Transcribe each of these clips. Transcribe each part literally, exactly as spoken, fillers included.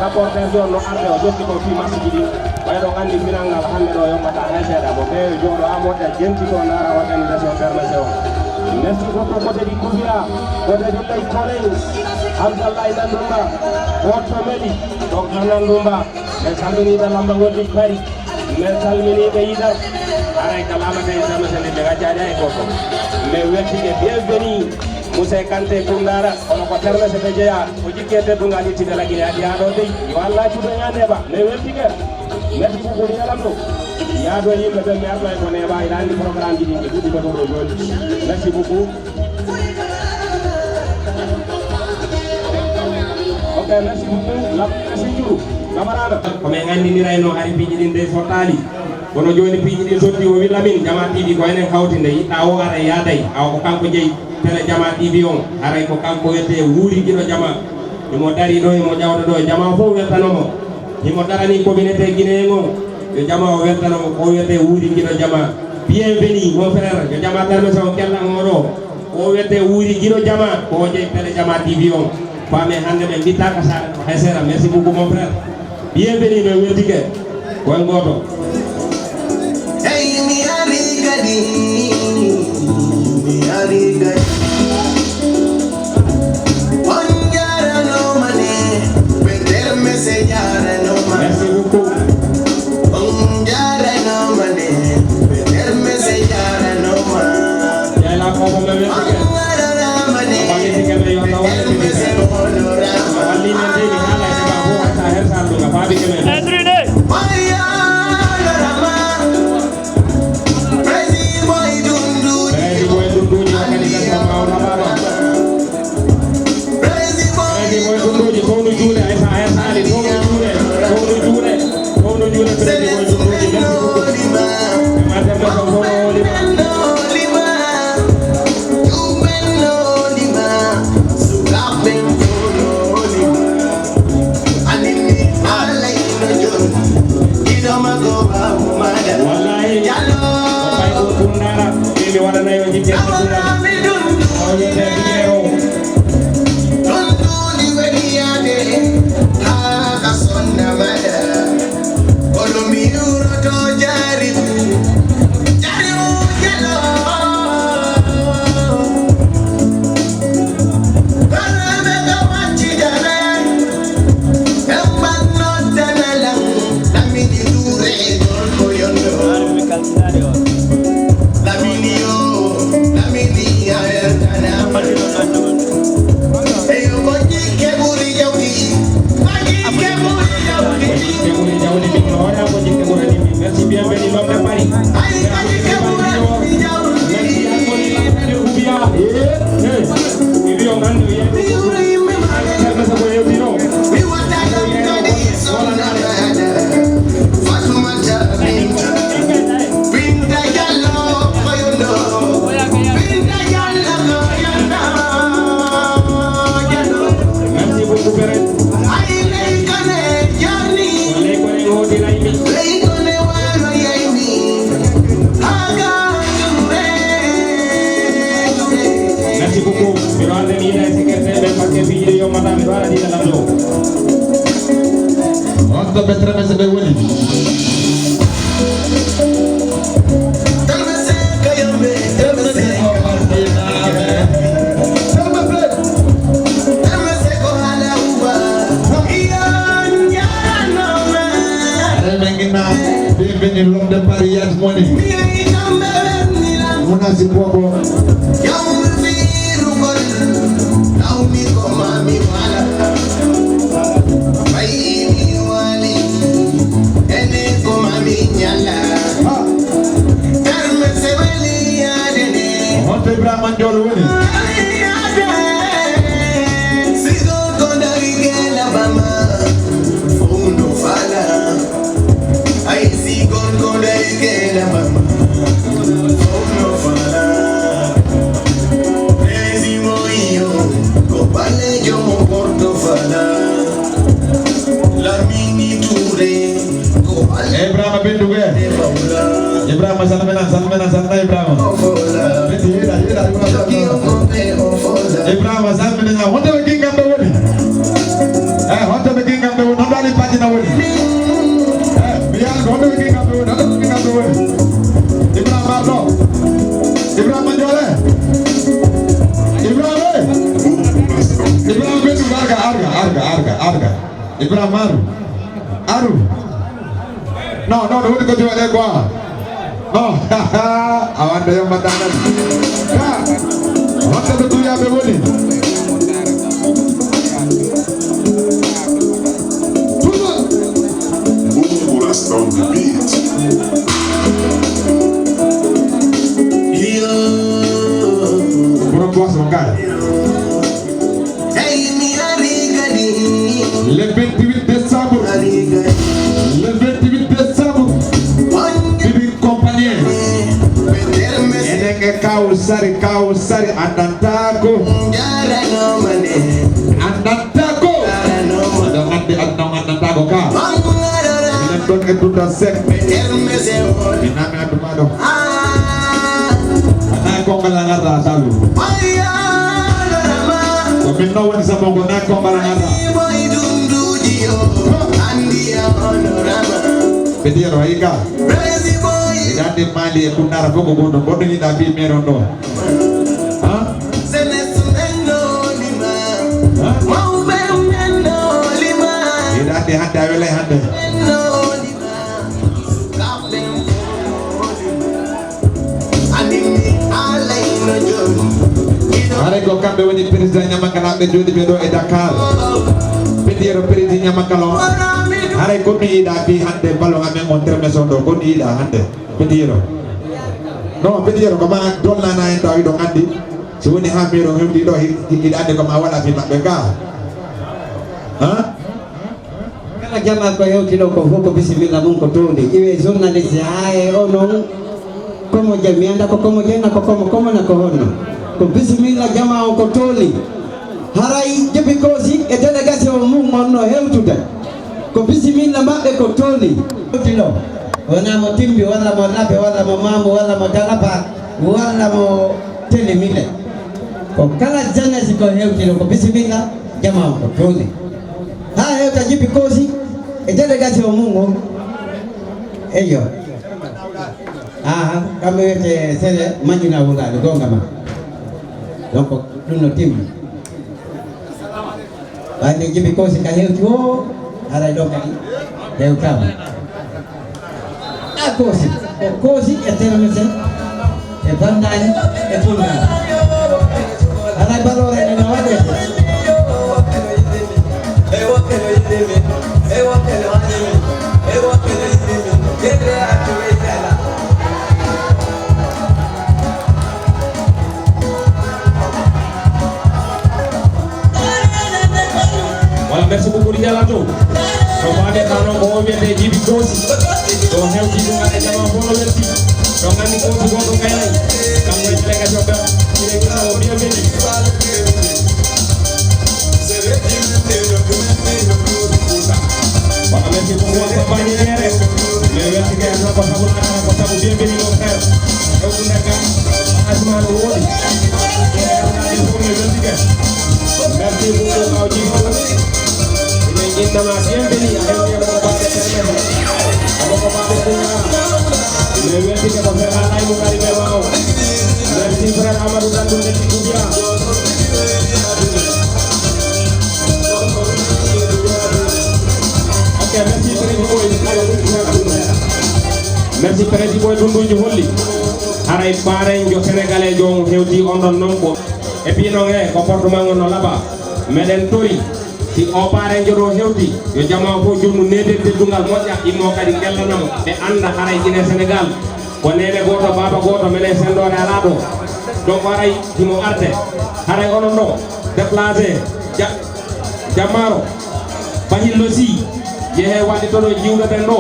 Rapporteur John no arde o jokki ko fii match ji ɗi. Ɓayɗo anndi final ngal hannde ɗo yoppata hay seeɗa. Mo ɓeeyo jooɗo haa moƴƴa jenti ko ndaara organisation kermesse o. Merci beaucoup Kotedi Kubira, Kotedi Lay Koley, Abdallahi Nandumba, Otto Meli, Docteur Nandumba. Ɓe salminiiɓe Lamba Woddi Bari. Min calminii ɓe yiɗa. Haray ka laamata e sama sene ɓe gaccaade hay gooto. Min weltike bienvenue. Muse Kante Kundara, kono ko termese ɓe jeyaa. O jikki e teddungal ittinde lagine adi haa ɗo dey. Yo Allah cuudo ñaande ba. Min weltike. Merci beaucoup, ni alam ɗo. Yaado yimɓe ɓe mi arno e ko neeɓa ina anndi programme ji ɗin ɗi ɗuɗi ko ɗo jooni. Merci beaucoup. Ok, merci beaucoup. Merci Djourou. Camarade. Ko min anndindirayno hari piiji ɗin de fottaali. Kono jooni piiji ɗin sotti o wi Lamin, Jama T V ko enen hawti nde yiɗɗa o ara yaaday. Awa ko kanko jeyi télé Jama T V on. Haray ko kanko wiyetee Wuuri Giɗo Jama. Himo dari ɗo, himo ƴawta ɗo. Jama o fof weltano mo. Himo darani communauté guinéen on. Yo Jama o weltano mo. Ko wiyetee Wuuri Giɗo Jama. Bienvenue, mon frère. Yo Jama termese on kellan mo ɗo. Ko wiyetee Wuuri Giɗo Jama. Ko o jeyi télé Jama T V on. Faami hannde ɓe mbittaaka saare ɗo hay seeɗa. Merci beaucoup, mon frère. Bienvenue, min weltike. Ko en gooto. Hey, mi ari kadi, mi ari kadi. On jaranooma ne, ɓe termese jaranooma. Merci beaucoup. On jaranooma ne, ɓe termese jaranooma. Yalla ko ko men weltike. Ballitike men yo Allah wallitin en. Wallii men de, mi haala e debaa fof, wata her sal ɗum, a faabike men. Every day. Crazy boy Dunduji, o kadi ka sama o naɓaama. Crazy boy Dunduji, fownu juuɗe, ay sa, ay sa ali, fownu juuɗe, fownu juuɗe, fownu juuɗe, Crazy boy Dunduji, merci beaucoup. E mater ko fof o wolima. Wallahi, ko fay ko ɗum dara, min mi waɗanayo jikke. Kono mi yuroto Jaribu, Jaribu Jalo. Kala ɓe ka wacci dana, ɓe mbanno dana lam, Lamini Ture e gorko yondo. Lamini yo, Lamini ya dana. Eyo, ko jikke ɓuri jawdi, ko jikke ɓuri jawdi. Ko jikke ɓuri jawdi, min no waɗa ko jikke ɓurani min. Merci, bienvenue, l'homme de Paris. Ay, ko jikke ɓurani jawdi. Merci, Anthony, l'entraîneur Oubia. Eh, eh. Mi wi on anndi o yeeyi. Mi wi yimɓe maɓɓe. Termese ko yewtino. Mi waɗa ɗum kadi, sohna Maada. Fatoumata Binta. Binta Jallo, ko yo ɗo. Binta Jallo, ko yo ɗo. Jallo. Merci beaucoup, Bere. Ay, ley kone jarni. Ko ley kone hoodiray mi. Ley kone waalo yayni. Haga tumbe. Merci beaucoup. Miɗo anndi mi yiɗa e secrétaire ɓe, parce que piiji ɗi yommata, miɗo waɗa ɗi e lamɗo. On to ɓe termese ɓe woni. Bienvenue, l'homme de Paris, Yas Money. Munasi Bobo. Tawmi ko mami wala. Ɓay mi wali. Ene ko mami ñala. Darme se weli yaade ne. Honto Ibrahima Ndiol woni? Yaade. Sigo ko dari gela bama. Fundo fala. Ay, si gorko day kela bamba. Fof no fala. Président yo, ko balejo mo Porto fala. Lamini Touré, ko balejo. Ibrahima Binduge. Ibrahima salmina, salmina, salmina Ibrahima. Beti, yira, yira, Ibrahima. Ibrahima salmina, honto ɓe gingam ɓe woni? Eh, honto ɓe gingam ɓe woni? Honto Arga, arga, arga. Ibrahima aru. Aru. Non, non, no woni ko jowaɗe quoi. Non. A wanda yo mbaɗa nan. Ka. Wanda ko duyaɓe woni. Bongo rasta on the beat. Borom boisson kay. Le vingt-huit décembre. Le vingt-huit décembre. Bibi compagnie. Enen e Kaw Sari, Kaw Sari andantako. Andantako. Aɗa andi aduna on andantako ka. Minen ɗon e Duta Sek. Mi nami aduma ɗo. Ana konngol a ngarta a tawi. Ko min no woni sabu ko na konngol a ngarta. Ɓe diyero ayi ka. Ɓe dande Mali e Kunnara fof ko goto. Mboɗo yiɗa mbi meron ɗo. Ha? Ha? Yiɗa ande hande a welay hande. Haray ko kamɓe woni président ñamakalaɓe jooɗiɓe ɗo e Dakar. Petiyero président ñamakala on. Haray ko mi yiɗa fi hande ballon amen on termeson ɗo, ko mi yiɗa hande. Petiyero. Non, Petiyero ko ma dolnana en taw iɗon andi. Si woni ha mairie on hewti ɗo, hi-, hi-, hiɗa andi ko ma waɗa fi maɓɓe ga. Ha? Kala jama ko hewti ɗo ko fof ko bisimilla mum ko towde. Iwe journaliste ha e o noon. Komo jam, mi annda ko komo jam, na ko komo, komo na ko honno. Ko bisimilla jama on ko towli. Haray Jibi Koosi e délégation mum on no hewtude. Ko bisimilla maɓɓe ko towli. Hewti ɗo. Wona mo Timbi, walla mo Labe, walla mo Mamu, walla mo Dalaba, walla mo Tele Mile. Ko kala jeunesse ko hewti ɗo, ko bisimilla, jama on ko towli. Ha hewta Jibi Koosi e délégation mum on. Eyyo. Aha, kamɓe wiyete Sele Mañina Wulaali, goonga ma. Donc, ɗum no timmi. Ɓay nde Jibi Koosi ka hewti o, haray ɗon kadi hewtaama. A Koosi, ko Koosi e Termese, e Bandaani, e Tunndaani. Haray baloore nde no waɗete. Voilà, merci beaucoup, Diallo. Ko faade kano ko o wiyete Jibi Koosi. Ɗo hewti ɗum e jama fof no welti. Ɗo nganndi Koosi ko ɗo kaynayi. Kam no délégation ɓe. Ine gila o biya beni. Voilà, merci beaucoup, on va pas dire rien. Mais merci bien, on va pas vous dire, on va pas vous dire, bien, bien, mon frère. Donc, on a quand même, franchement, le rôle. Merci beaucoup, Kaw Jibi. Ine innama bienvenue, a hewti e ko baɗe Termese. Ko ko baɗe Kunnara. Ine weltike ko frère Alay mo ngari ɓe waw. Merci frère Amadou Dandou Ndeti Koudia. Ok, merci frère Boy. Merci frère Boy, Dunduji holli. Haray parenjo sénégalais jo on hewti on ɗon non ko. Et puis non, eh, comportement on no laɓa. Meɗen tori. Si o parenjo ɗo hewti, yo jama o fof jonnu neeɓel teddungal moƴƴa, immo kadi ngellana mo. Ɓe annda haray ine Sénégal. Ko neene gooto, baaba gooto, menen senndoore alaa ɗo. Donc haray himo arde. Haray onon ɗo, déplacé, ja-, Jammaro, Bahillo Sy, yehe waɗi to ɗo jiwɗoɗen ɗo.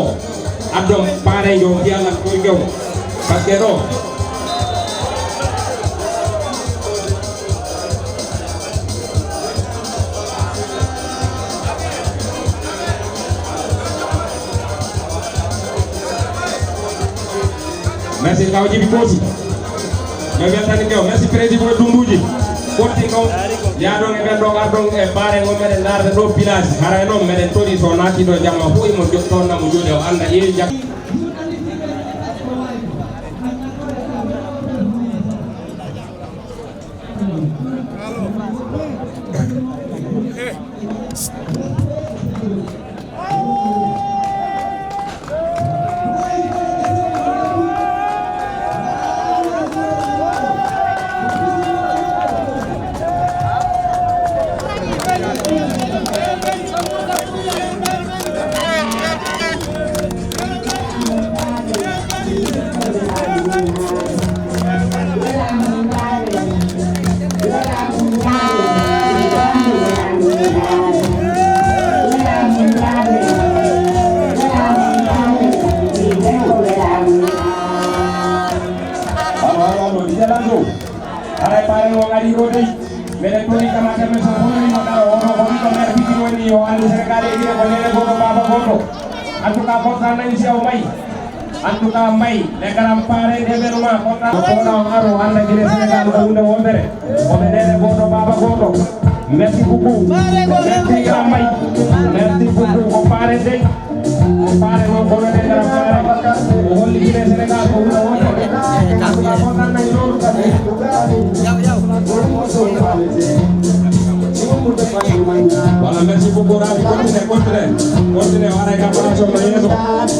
Addon parenjo, mbiya lan ko jaw. Parce que ɗo, merci, Kaw Jibi Koosi. Mi weltani kew. Merci, Président Boy Dumbuji. Fotti ko. Yaadon e ɓen ɗo, ardon e baare ngon, meɗen ndaarde ɗo village. Haray noon, meɗen tori so naati ɗo jamma fof, imo jo-, toon namo jooɗi, o annda ƴeewi jak-, Tanto, haray paare o ari ɗo dey. Meɗen tori kama kamɓe so woni mo daro, o ɗo ko ɓiɗɗo mere fijiri woni, o anndu Senegal e gine ko nene gooto, baaba gooto. En tout cas, kontaan nañu si yow, Mbaye. En tout cas, Mbaye, le grand parrain d'événement, kontaan. Ko ɗo o aro, o annda gine Senegal ko hunde wootere. Ko ɓe nene gooto, baaba gooto. Merci beaucoup. Merci, grand Mbaye. Merci beaucoup. Ko paare dey. Ko paare noon, kono ɗe ngara paare. O holli gine Senegal ko wuro wonde. En tout cas, kontaan nañu loolu kadi. Voilà, merci beaucoup, Rafi. Continue, continue. Continue, o aray ka place o ma yeeso.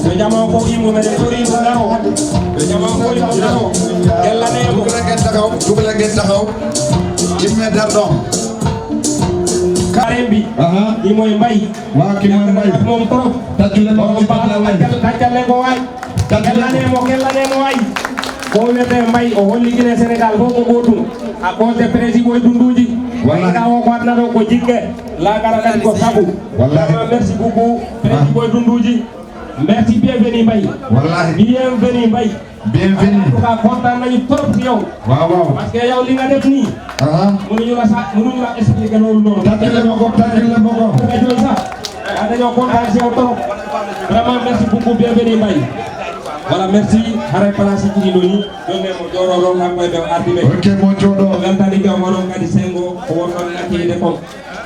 Yo jama o fof immo, meɗen tori mo daro. Yo jama o fof immo daro. Yalla ne mo. Dugal ngeen taxaw, dugal ngeen taxaw. Imme dar ɗon. Karen bi. Aha. Imo e Mbaye. Waaw, ki mooy Mbaye. Ak moom trop. Tàccu leen ma ko ci Tàccu leen ma ko. Tàccal leen ko waay. Tàccu leen. Kellane mo, kellane mo waay. Ko wiyete Mbaye, o holli gine Senegal fof ko gootum. À cause de Prési Boy Dunduji. Wallahi. Ɓeyda o ko adna ɗo ko jikke. Lakara kadi ko sabu. Wallahi. Vraiment, merci beaucoup, Prési Boy Dunduji. Merci, bienvenue Mbaye. Wallahi. Bienvenue Mbaye. Bienvenue. En tout cas, kontaan nañu trop si yow. Waaw, waaw. Parce que yow li nga def nii. Aha. Mënuñu la sa, mënuñu la expliquer loolu noonu. Tàccu leen ma ko, tàccu leen ma ko. Nga jooy sax. Ah, dañoo kontaan si yow trop. Vraiment, merci beaucoup, bienvenue Mbaye. Voilà, merci. Haray place yi ɗiɗo ni. Ɗon ne mo jooɗoɗo kanko e ɓe ardi ɓe. Ok, mo jooɗo. Weltani kam onon kadi sengo ko wonɗon acceyde kon.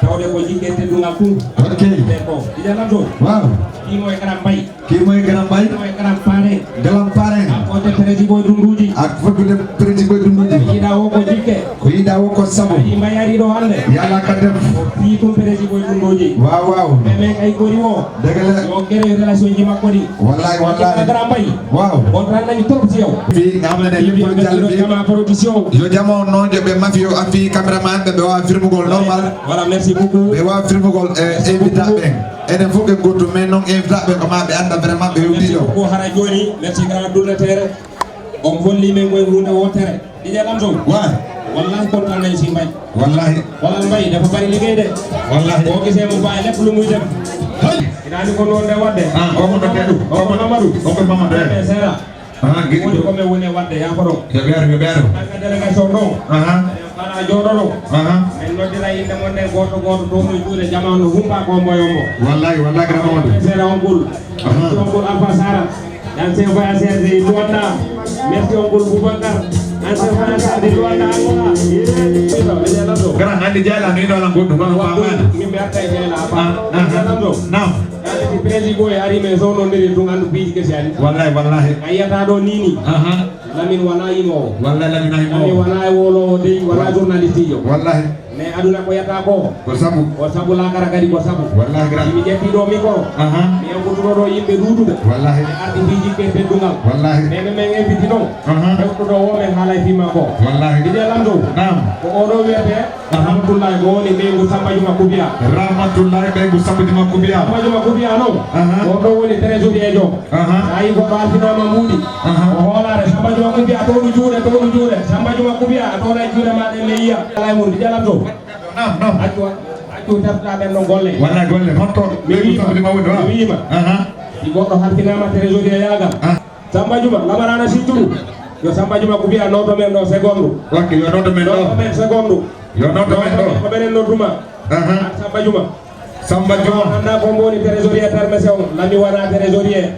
Tawde ko jikke teddungal tun. Ok. Ɓe ko. Ija lamto. Waaw. Ɗi moye kanam Mbaye. Kii mooy Grand Mbaye? Kii mooy Grand Parrain. Grand Parrain. Ak côté Prési Boy Dunduji. Ak fodde Prési Boy Dunduji. Ko yiɗa o ko jikke. Ko yiɗa o ko sabu. Aji Mbaye ari ɗo hannde. Yalla ka def. O fii tum Prési Boy Dunduji. Waaw, waaw. Mais, mais kay gori o. Dëgg la. Yo gere relation ji makko ɗi. Wallahi, wallahi. Grand Mbaye. Waaw. On tan nañu trop si yow. Fii nga xam ne ne lépp lu jàll fii. Jama production. Yo jama on noon, yo ɓe mafi yo afi cameraman ɓe, ɓe waawa filmugol normal. Voilà, merci beaucoup. Ɓe waawa filmugol, eh, invita ɓen. Enen fof ɓe gootum, mais noon invitaaɓe ko maa ɓe annda vraiment ɓe hewtii ɗo. Merci beaucoup, hara jooni, merci grand Doudou Tere. On holli men koye huunde wootere. Ɗiɗe lam sow. Waay. Wallahi kontaan nañu si Mbaye. Wallahi. Wala Mbaye dafa bari liggéey de. Wallahi. Boo gisee mu bàyyi lépp lu muy def. Hay. Ina ni ko noon de wadde. Ah, koko no Mamadou. Koko Mamadou. Koko Mamadou, eh. Eh, Sera. Ah, gi- Woni ko men woni e wadde, yaa ko ɗo. Yo ɓeero, yo ɓeero. Kala délégation ɗo. Aha. Kala jooɗoɗo. Aha. En noddira innde mon nde gooto gooto, to no juuɗe jamaanu humpa ko mboyo mbo. Wallahi, wallahi, grand Mamadou. Seeɗa on ɓul. Aha. On ɓul Alpha Sara. Ancien voyageur de Luanda. Merci on ɓul Boubacar. Ancien voyageur de Luanda, Angola. Yee, ɓiɗɗo, ɓe jeeɗa ɗo. Grand, anndi jeyla, mi ɗo lan goɗɗum, kono faamaani. Min ɓe arta e jeyla, a faama. Ah, ah, ah. Ɓe jeeɗa ɗo. Naam. Yaani si Prési Boy ari, mais so nondiri tun, anndu piiji kesi ari. Wallahi, wallahi. A yiyata ɗo ni ni. Aha. Lamin wona yimoowo. Wallahi, Lamin a yimoowo. Lamin wona e wolowo dey, wona journaliste jo. Wallahi. Mais aduna ko yata ko. Ko sabu. Ko sabu, lakara kadi ko sabu. Wallahi, grand. Mi ƴetti ɗo micro. Aha. Mi yewtutuɗo ɗo yimɓe ɗuuɗuɓe. Wallahi. Ɓe ardi piiji ke teddungal. Wallahi. Mais, mais, mais, invité non. Aha. Hewtuɗo o, men haalay fima ko. Wallahi. Ɗiɗe lamɗo. Naam. Ko oɗo wiyete Aha. Rahmatullahi ko woni ɓeyngu Samba Juma Kubiya. Rahmatullahi ɓeyngu Samba Juma Kubiya. Samba Juma Kubiya noon. Aha. Ko ɗo woni trésorier jo. Aha. Sa yi goɗɗo alfinaama mbuuɗi. Aha. O hoolaare Samba Juma Kubiya townu juuɗe, townu juuɗe. Samba Juma Kubiya a towna e juuɗe ma ɗen le yiya. Alay mum di jalam to. Naam, naam. Accu, accu tefta ɓen ɗon golle. Wona golle, honto mi ɓeyngu wiima, Samba Juma woni ɗo? Mi wiima. Aha. Si goɗɗo halfinaama trésorier yaagal. Ah. Samba Juma, lamaraana sitturu. Yo Samba Juma ko mbiya nooto men ɗo seconde. Wakki, yo nooto men ɗo. Nooto men seconde. Yo nooto men ɗo. Ko ɓenen nodduma. Aha. Samba Juma. Samba Juma. Anda ko mboni trésorier termese on. Lami wona trésorier.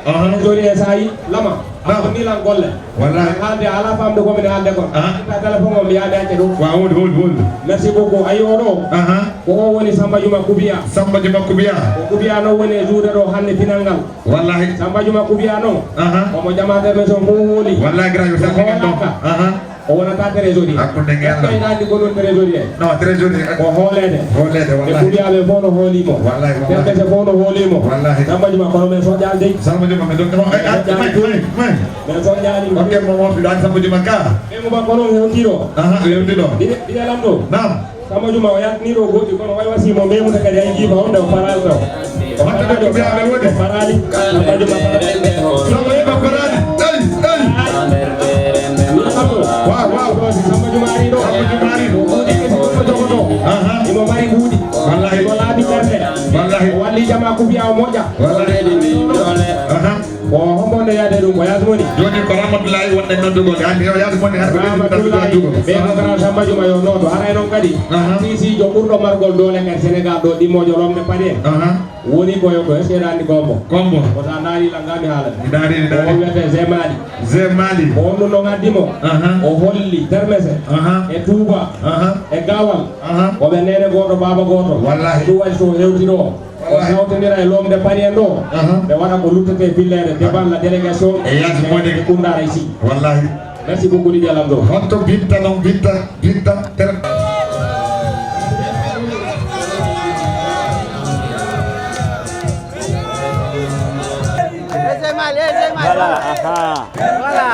Aha. Trésorier sa yi, lama. Naam. Ko ni lan golle. Wallahi. Haalde ala famde ko min haalde kon. Aha. Itta téléphone o mi yaade acce ɗum. Wa, wonde, wonde, wonde. Merci beaucoup. Ayi o ɗo. Aha. Ko o woni Samba Juma Kubiya. Samba Juma Kubiya. Ko Kubiya no woni e juuɗe ɗo hannde pinal ngal. Wallahi. Samba Juma Kubiya noon. Aha. Omo jamaate men son fof hooli. Wallahi, grand, yo Samba Juma ɗon. Aha. O wonata trésorier. Hakkunde ngal. Est-ce que ina anndi ko ɗum trésorier? Non, trésorier. Ko hooleede. Hooleede, wallahi. Ɓe Kubiya ɓe fof no hooli mo. Wallahi, wallahi. Ɓe fof no hooli mo. Wallahi. Samba Juma, kono men soƴaali dey. Samba Juma, men ɗon, eh, eh, soƴaali may, may, may. Men soƴaali mo. Ok, mo wonɓe ɗo, Samba Juma ka. Ɓe mo ba kono hewtiro. Aha, hewtiro. Ɗiɗe, ɗiɗe lamɗo. Naam. Samba Juma o yaltini ɗo goɗɗi kono way wasi mo memude kadi ay jiiba on nde o faraali ɗo. O hatta ɗo ko mbiyaɓe woni. O faraali. Samba Juma faraali. Samba Juma faraali. Ey, ey. Waaw, waaw. Samba Juma ari ɗo. Samba Juma ari. O ɗi kesi ko jogoto. Aha. Imo mari ɓuuɗi. Wallahi. Imo laabi ɓernde. Wallahi. O walli jama Kubiya o moƴƴa. Wallahi. Aha. Ko hombo nde yaade ɗum ko yaasi woni. Joni ko Rahmatullahi wonde Dugo, andi yo yaadu moni har ko ɓe Rahmatullahi, dugo. Ɓe ko Grand Samba Juma yo nooto. Haray noon kadi, aha, artisiijo ɓurɗo margol doole kadi Sénégal ɗo, ɗimmoojo lomde paɗe en. Aha. Woni ko yo ko, est-ce que eɗa anndi ko mo? Ko mo? Ko sa ndaari lan ngaa mi haala. Mi ndaari, mi ndaari. O wiyetee Zé Mali. Zé Mali. Ko on ɗum ɗon addi mo. Aha. O holli termese. Aha. E tuuba. Aha. E gaawal. Aha. Ko ɓe neene gooto, baaba gooto. Wallahi. Ɗum waɗi so o hewti ɗo. O hewtondira e lomde paɗe en ɗo. Aha. Ɓe waɗa ko luttete filleede, débande la délégation. E yaasi moni. E Kounda Raisi. Wallahi. Merci beaucoup, Didier Lamdo. Honto Binta non, Binta, Binta, ter- Voilà, aha. Voilà.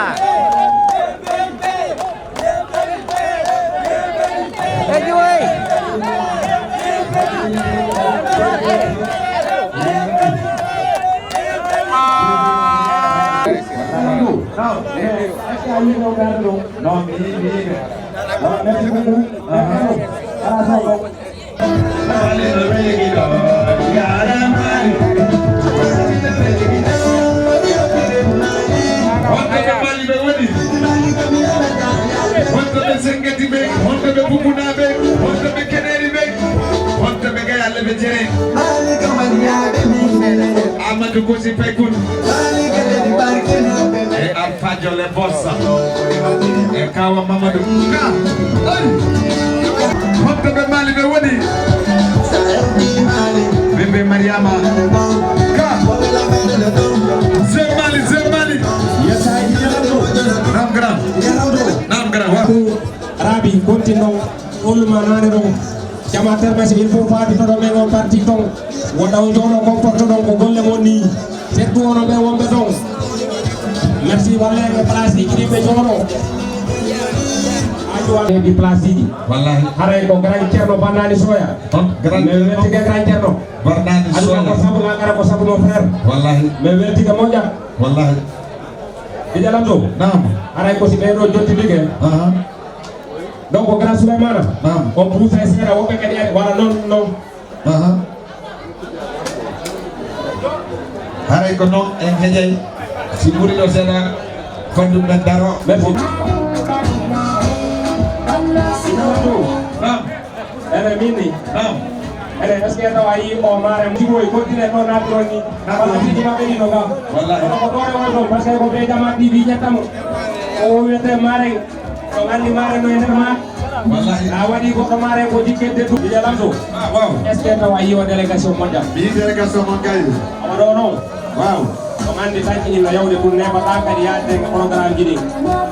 Honto ɓe Mali ɓe woni? Honto ɓe Sengeti ɓe? Honto ɓe Bukunaaɓe? Honto ɓe Keneeri ɓe? Honto ɓe Gayalle ɓe Jere? Amadou Kosi Paykun. E Alpha Jole Bossa. E Kawa Mamadou. Ka. Ay. Honto ɓe Mali ɓe woni? Bébé Mariama. Ka. Zé Mali, Zé Mali. Naam, grand. Naam, grand. Waaw. Rabi, continue. Olu ma naane ɗon. Jama termesi, il faut faabitoɗon men on parti ton. Wonɗa on jooɗo comporte ɗon ko golle mon ni. Surtout onon ɓe wonɓe ton. Merci, walle ɓe place ji ɗi ɓe jooɗo. Aji wa ɗi place ji. Wallahi. Haray ko Grand Thierno Bandani Soya. Hon Grand Thierno? Mais weltike Grand Thierno. Bandani Soya. Aduna ko sabu, ngakara ko sabu mon frère. Wallahi. Mais weltike moƴƴa. Wallahi. Ɓe jalam to. Naam. Haray ko si ɓe ɗo jottidike. Aha. Donc, Grand Souleymane, naam, on puusay seeɗa, woɓɓe kadi ari, wala noon, noon. Aha. Haray ko noon en heƴay. Si ɓuri ɗo seeɗa, faddu men daro. Merci. Naam. Ene min ni. Naam. Ene, est-ce que tawa yi o maare jiboy kontine ɗo naati ɗon ni? Naam. Wala siji maɓɓe ɗi no ga. Wallahi. Kono ko ɗo e won ɗon, parce que ko ɓe jama ɗi wi ƴetta mo. O wiyete maare. On anndi maare no e nder ma. Wallahi. A waɗi goɗɗo maare ko jikkirde ɗum. Ɓiɗɗo lamɗo. Ah, waaw. Est-ce que tawa yiyo délégation moƴƴa? Mi yii délégation mon kay. Awa ɗo noon. Waaw. On anndi tan ina yawde pour neeɓaɗa kadi yaade e programme ji ɗi.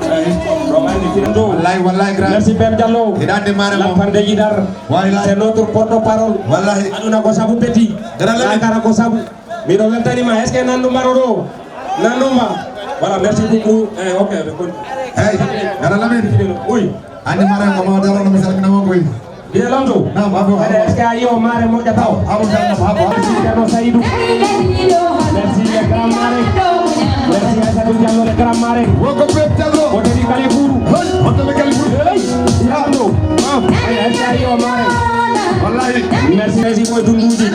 Eyi. On anndi fina ɗo. Wallahi, wallahi, grand. Merci, Père Diallo. Hiɗa anndi maare mo. Lappande Yidar. Wallahi. C'est notre porte-parole. Wallahi. Aduna ko sabu petit. Grand Lamine. Sakara ko sabu. Miɗo weltanima, est-ce que nanɗo mbaɗo ɗo? Nanɗo mba? Voilà, merci beaucoup. Eh, ok, ɓe kon. Hey, Gara Lamine. Oui. Anndi mara ko ma daro no mi salmina mo koy. Bien lamdo. Naam, abo, abo. Est-ce que a yiyo mare moƴƴa taw? Abo, abo, abo. Merci, Thierno Saïdou. Merci, le grand mare. Merci, Aïssatou Diallo, le grand mare. Woko Pep Diallo. Ko tadi kale kuru. Hey, hoto be kale kuru. Hey, lamdo. Naam. Est-ce que a yiyo mare? Wallahi. Merci, merci, boy Dunduji.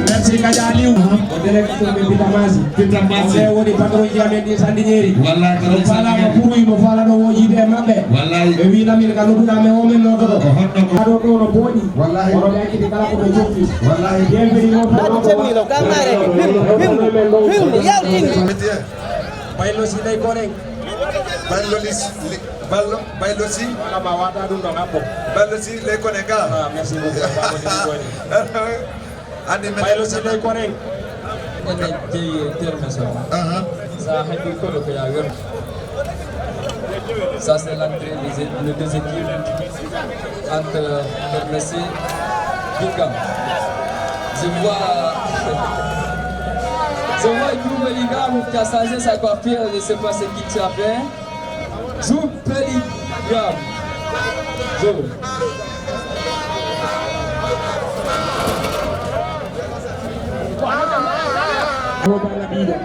Merci Kaja Aliou. Ko délégué ɓe Pitamasi. Pitamasi. Ɓe woni patron ji amen ɗi Sandiniéry. Wallahi, patron mo faalaama Sandiniéry. Kuruy, mo faalaɗo o yiide e maɓɓe. Wallahi. Ɓe wi lamin ka nodduɗa men o men noddoto. Ko honno ko? Aɗo ɗo no booɗi. Wallahi. Oɗo ɓe acciti kala ko ɓe jokki. Wallahi. Bienvenue mo. Cenni ɗo, gamare, film, film, film, yaltini. Baylo si ley koren. Baylo lis-, li-, Ballo, Baylo si. Wala ma wata ɗum ɗo ngabbo. Ballo si, ley konen ga. Ah, merci beaucoup. Babo ni ko ni. Anndi men. Baylo si ley konen. Ene jeyi terme so. Aha. Sa haɓi koɗo ko ya wer. Ça, c'est l'entrée des é-, les deux équipes. Entre Hermès et Bouga. Je vois, je vois Djouba Igam qui a changé sa coiffure. Je sais pas ce qu'il a fait. Djouba Igam. Djouba. Ko balla ɓiɗo.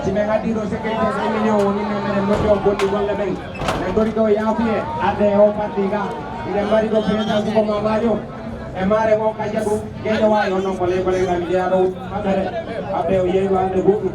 Si ɓe addi ɗo sécurité cinq millions woni men, minen moƴƴo bonni golle men. Min ngoni ɗo yaafuye arde e on parti ga. Miɗen mari ɗo président Suko Mamajo. E maare on Kajatu Guédiawaye, on non ko ley ko ley ngam jeyaa ɗo haɓere. Haɓe o yeewi hannde goɗɗum.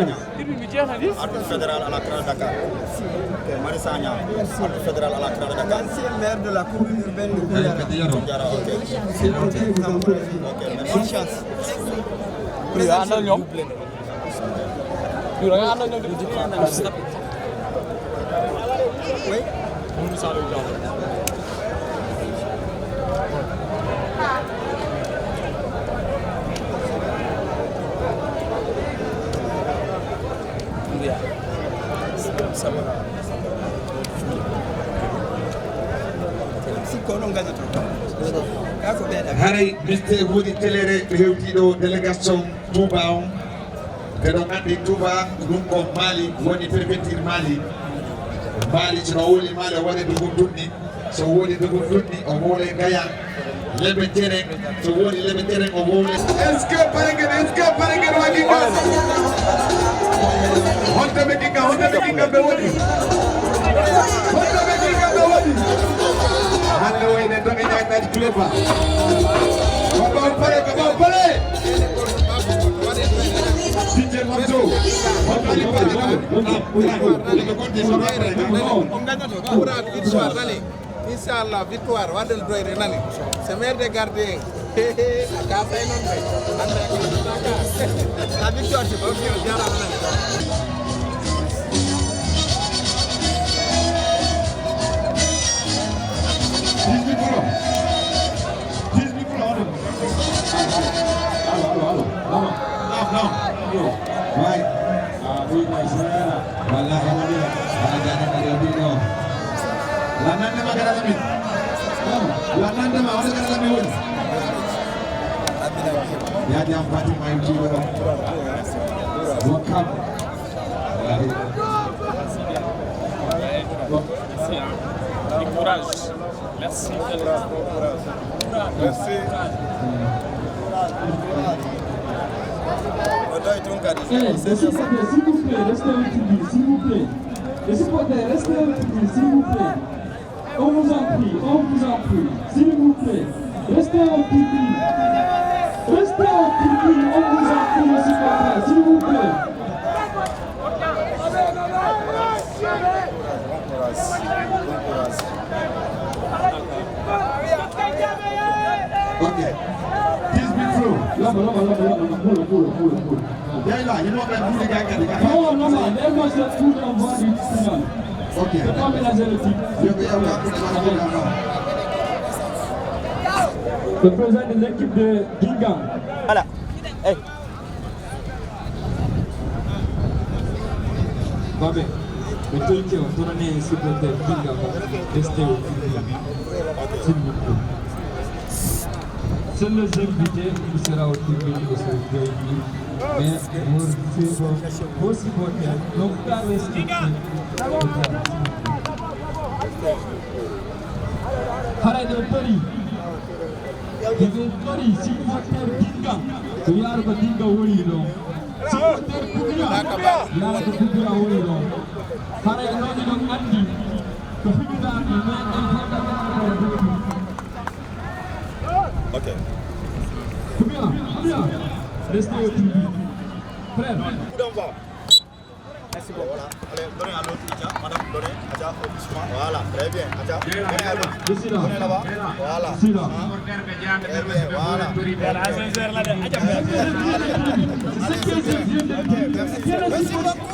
Sagna, arbitre fédéral à la CRA de Dakar. Ok, Mari Sagna, arbitre fédéral à la CRA de Dakar. Ancien maire de la commune urbaine de Koundiara. Koundiara, ok. C'est noté. Ok, merci. Bonne chance. Président, s'il vous plaît. Haray, Mister Wodi Telere, ɓe hewti ɗo délégation Touba on. Ɓe ɗon anndi Touba, ɗum ko Mali woni préfecture Mali. Mali, so o woni Mali, o waɗa dugu tunni. So woni dugu tunni, o wowle Gaya. Lebe Jeren, so woni Lebe Jeren, o wowle. Est-ce que pare ngeen, est-ce que pare ngeen, waa Guinga? Honto ɓe Guinga, honto ɓe Guinga ɓe woni? Honto ɓe Guinga ɓe woni? Hannde wayne ɗon e Night Club. Ko ɓaw pare, ko ɓaw pare. Inchallah, victoire, waɗen doyre nani. C'est maire de gardien. Ka fay non de. Anda ka. La victoire, c'est bon, jarama nani. Dix-huit francs. Dix-huit francs. Allo, allo, allo. Maman. Non, non. Yo. Vai. Ah, oui, ma sera. Wallahi, wallahi. Wallahi, wallahi, wallahi. La nande ma gara la mi. La nande ma gara la mi woni. Ya jam Fatima en tuba. Wakam. Wallahi. Bon. Merci, hein. Du courage. Merci. Merci. O tawi toon kadi. Eh, les supporters, s'il vous plaît, restez en tribune, s'il vous plaît. Les supporters, restez en tribune, s'il vous plaît. On vous en prie, on vous en prie, s'il vous plaît. Restez en tribune. Restez en tribune, on vous en prie, les supporters, s'il vous plaît. Bon courage. Bon courage. Ok. Dix-huit francs. Laba, laba, laba, laba. Pulo, pulo, pulo, pulo. Jayla, yimoɓe ɓe mbuuri gay kadi. Non, non, non. Les matchs, tout en bas du tribunal. Ok. Le président de l'équipe de Guingamp. Voilà. Hey. Babe, mi tolti o, toon ne supporter Guingamp, restez au tribune. S'il vous plaît. Seuls les invités qui sera au tribune de ce V I P, mais vos, vos, vos supporters n'ont pas respecté le terrain. Haray ɗo tori. Ɗo tori, supporter Guingamp. Ko yaaro ko Guingamp woni ɗo. Supporter Kubiya. Yaaro ko Kubiya woni ɗo. Haray ɗo ɗiɗo anndi ko fijiraaɓe, mais en fait, Ok. Combien ? Combien ? Restez au tribune. Frère. Coup d'envoi. Merci beaucoup. Voilà. Allez, donnez à l'autre, Adja. Madame, donnez. Adja, doucement. Voilà, très bien. Adja, donnez à l'autre. Je suis là. Donnez là-bas. Voilà. Je suis là. Hein ? Très bien, voilà. C'est ce que je viens de dire. Merci. Merci beaucoup.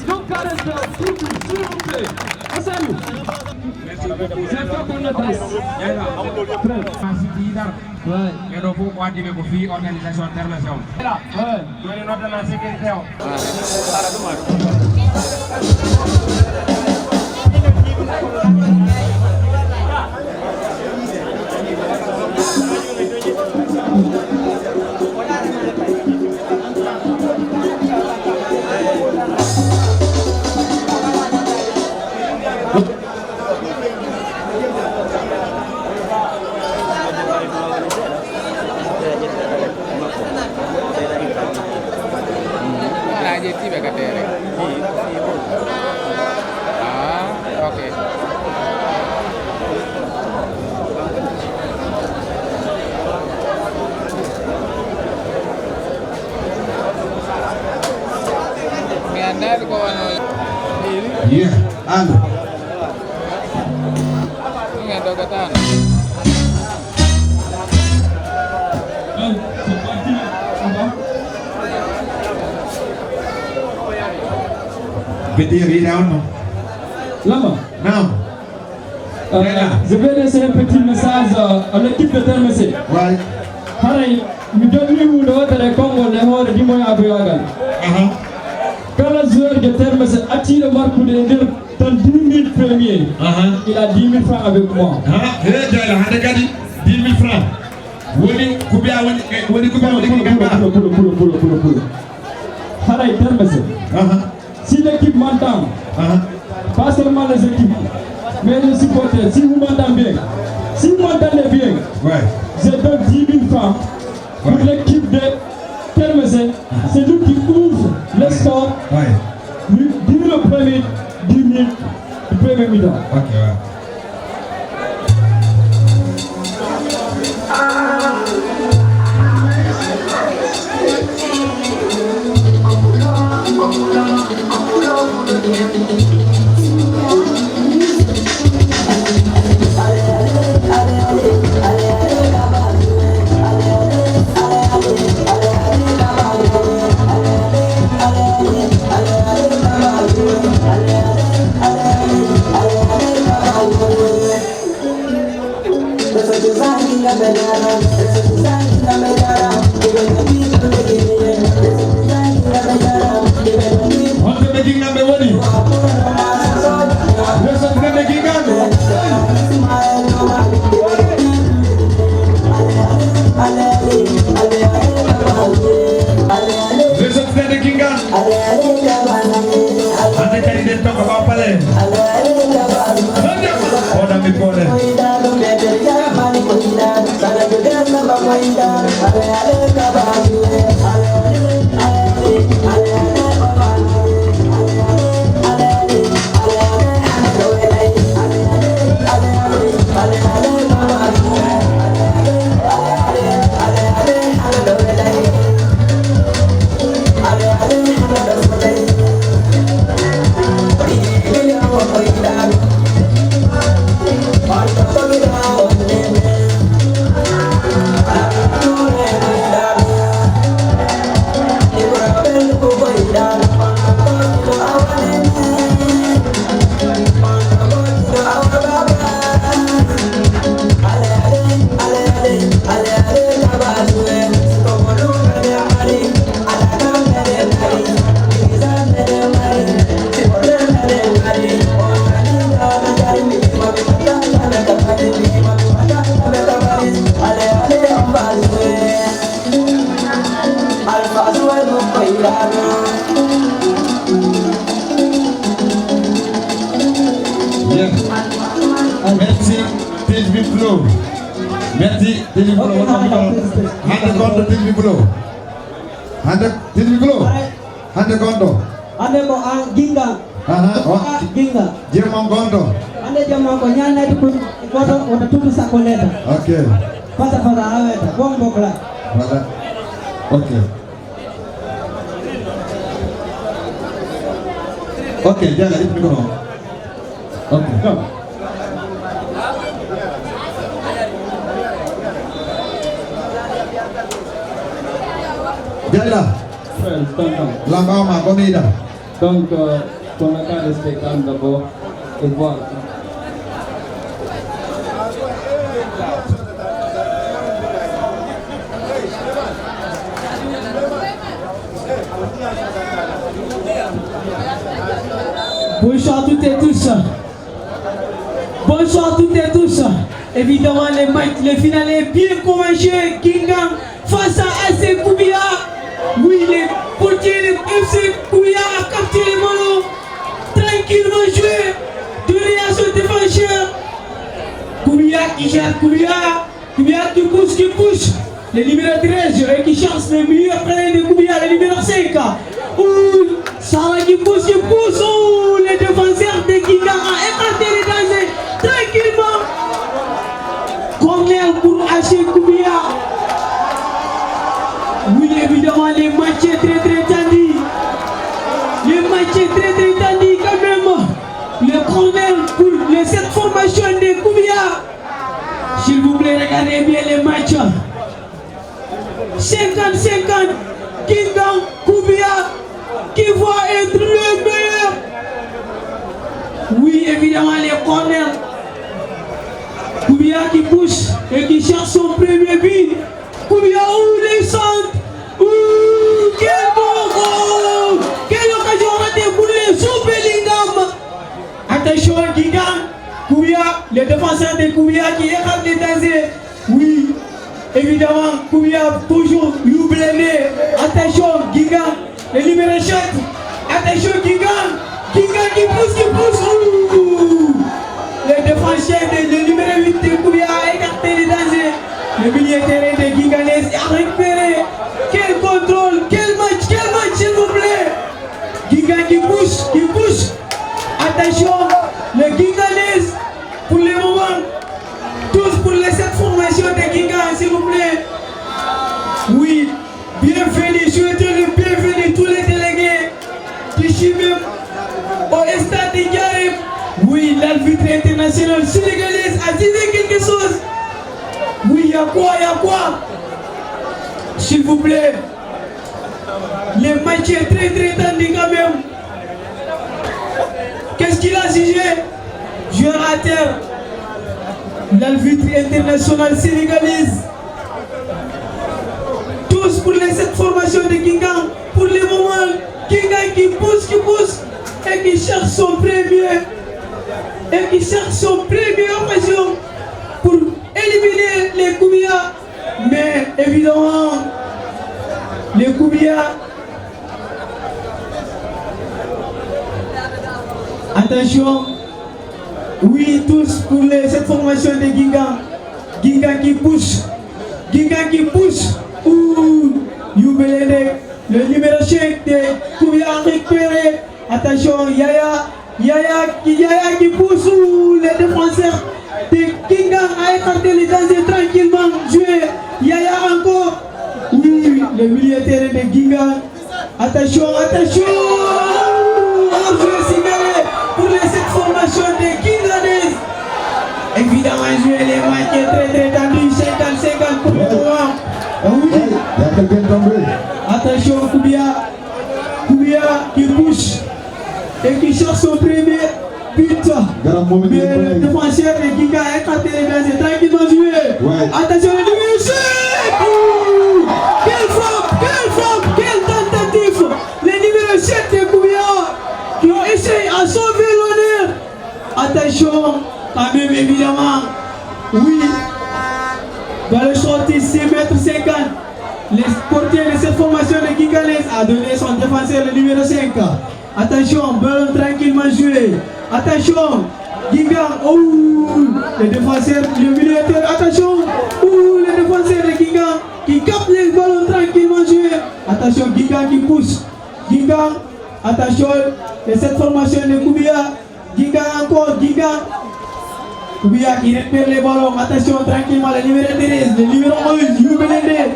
Donc, arrêtez, s'il vous plaît. Asani. C'est ça qu'on adresse. Frère. Ouais. Ɓeɗo fof ko addi ɓe ko fii organisation terme sew. Ouais. Joni noddana sécurité o. Wala ƴettiiɓe ka teere. Ah, ok. Mi anndaali ko wano. Yeah, allo. Ɗum e dogataano. Beddi, a wiɗa on no? Lama. Naam. Euh, je vais laisser un petit message, euh, à l'équipe de Termese. Ouais. Haray, mi jonni huunde wootere konngol e hoore dimoyaagal. Aha. Kala joueur de Termese acciiɗo markude e nder tan dix mille premier, aha, il a dix mille francs avec moi. Ha, he, Jayla, hande kadi dix mille francs. Woni ko mbiya woni, eh, woni ko mbiya woni ko mbiya. Pulo, pulo, pulo, pulo, pulo, pulo. Haray Termese. Aha. Si l'équipe m'entend, aha, pas seulement les équipes, mais les supporters, si vous m'entendez bien, si vous m'entendez bien, ouais, je donne dix mille francs pour, ouais, l'équipe de Termese. C'est lui qui ouvre le score. Ouais. Lui, dix mille au premier, dix mille au premier mi-temps. Ok, ouais. Honto ɓe Guingamp ɓe woni? Resontinande Guingamp. Resontinande Guingamp. Hande kadi nden to ko ɓaw pale. Oɗon mi poole. Merci, Teddy Bulo. Ok, wonno mi kono. Hande gonɗo Teddy Bulo. Hande Teddy Bulo. Hande gonɗo. Hande ko an Ginga. Aha, o. Ah, Ginga. Jemma gonɗo. Hande jemma ko ñannayde ko goto wota tutu sakko leta. Ok. Fasa fasa aweta. Bon bokla. Voilà. Ok. Ok, Diallo, itti micro o. Ok. Diallo. Friends, tonton. Lamba ma, ko mi yiɗa. Donc, euh, pour le cas de spectacle d'abord, et voir. Bonsoir à toutes et tous. Bonsoir à toutes et tous. Évidemment, les matchs, les finales est bien commencé. Guingamp face à A C Koubiya. Oui, les portiers de F C Koubiya a capté le ballon. Tranquillement joué. Donné à son défenseur. Koubiya qui gère Koubiya. Koubiya qui pousse, qui pousse. Le numéro treize, euh, qui cherche le meilleur terrain de Koubiya, le numéro cinq. Ouh, Salah qui pousse, qui pousse. Oh, le défenseur de Guingamp a écarté le danger. Tranquillement. Corner pour A C Koubiya. Oui, évidemment, le match est très, très tendu. Le match est très, très tendu quand même. Le corner pour les, cette formation de Koubiya. S'il vous plaît, regardez bien les matchs. Cinquante cinquante, Guingamp, Koubiya, qui va être le meilleur. Oui, évidemment, les corners. Koubiya qui pousse et qui cherche son premier but. Koubiya, où les centres. Ouh, quel bon goal. Quelle occasion ratée pour les Bellingham. Attention, Guingamp, Koubiya, le défenseur de Koubiya qui écarte les danger. Oui, évidemment, Koubiya toujours blindé. Attention, Guingamp, le numéro sept. Attention, Guingamp, Guingamp qui pousse, qui pousse. Ouh. Le défenseur, de, le numéro huit de Koubiya a écarté les danger. Le milieu terrain de Guingampais a récupéré. Quel contrôle, quel match, quel match, s'il vous plaît. Guingamp qui pousse, qui pousse. Attention, le Guingampais, pour le moment, tous pour les sept formations de Guingamp, s'il vous plaît. Oui, bienvenue, souhaitez le bienvenu, tous les délégués, ici même, au stade de Ndiarème. Oui, l'arbitre international sénégalais a dit quelque chose. Oui, il y a quoi, il y a quoi ? S'il vous plaît. Le match est très, très tendu quand même. Qu'est-ce qu'il a jugé ? Joueur à terre. L'arbitre international sénégalais. Tous pour les sept formations de Guingamp. Pour le moment, Guingamp qui pousse, qui pousse et qui cherche son premier et qui cherche son premier occasion pour éliminer les Koubiya. Mais évidemment, les Koubiya. Attention. Oui, tous pour les, cette formation de Guingamp. Guingamp qui pousse. Guingamp qui pousse. Ouh, Youbelende, le numéro cinq de Koubiya a récupéré. Attention, Yaya. Yaya, Yaya qui pousse, le défenseur de Guingamp a écarté le danger tranquillement. Joué, Yaya encore. Oui, le milieu terrain de Guingamp. Attention, attention. Hors-jeu signalé pour les, cette formation de Guingampais. Évidemment, joué les matchs très, très tendus, cinquante cinquante pour le moment. Oui. Attention, Koubiya. Koubiya qui pousse et qui cherche son premier but. Mais le défenseur de Guingamp a écarté le danger. Tranquillement joué. Ouais. Attention, le numéro sept. Ouh, quelle frappe, quelle frappe, quelle tentative. Le numéro sept de Koubiya qui ont essayé à sauver l'honneur. Attention, quand même, évidemment. Oui. Ballon sorti six mètres cinquante. Le portier de cette formation de Guingampais a donné son défenseur, le numéro cinq. Attention, ballon tranquillement joué. Attention, Guingamp. Oh, le défenseur, le milieu de terrain. Attention, Guingamp qui pousse. Guingamp, attention, et cette formation de Koumbia. Guingamp encore, Guingamp. Koumbia qui récupère les ballons. Attention, tranquillement, le numéro treize, le numéro onze, Youbelende.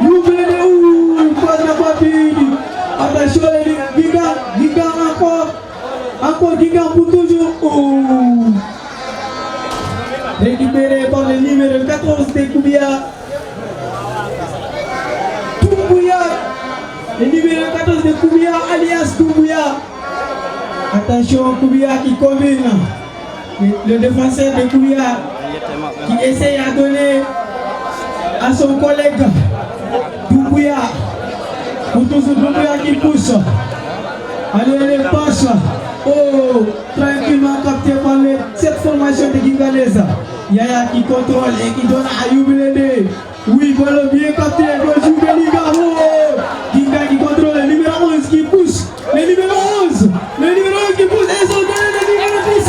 Youbelende, ouh, passe n'a pas pu. Attention, le Guingamp, Guingamp encore. Encore Guingamp pour toujours. Oh. Récupéré par le numéro quatorze de Koumbia. Doumbouya. Le numéro quatorze de Koumbia, alias Doumbouya. Attention, Koumbia qui combine. Le, le défenseur de Koumbia qui essaye à donner à son collègue Doumbouya. Pour toujours Doumbouya qui pousse. Allez, allez, passe. Oh, tranquillement capté par les, cette formation de Guingaménèse. Yaya qui contrôle et qui donne à Youbelende. Oui, ballon bien capté. Bon, Youbelende. Oh, Guingamp qui contrôle. Le numéro onze qui pousse. Le numéro onze. Le numéro onze qui pousse. Et son donné le numéro dix.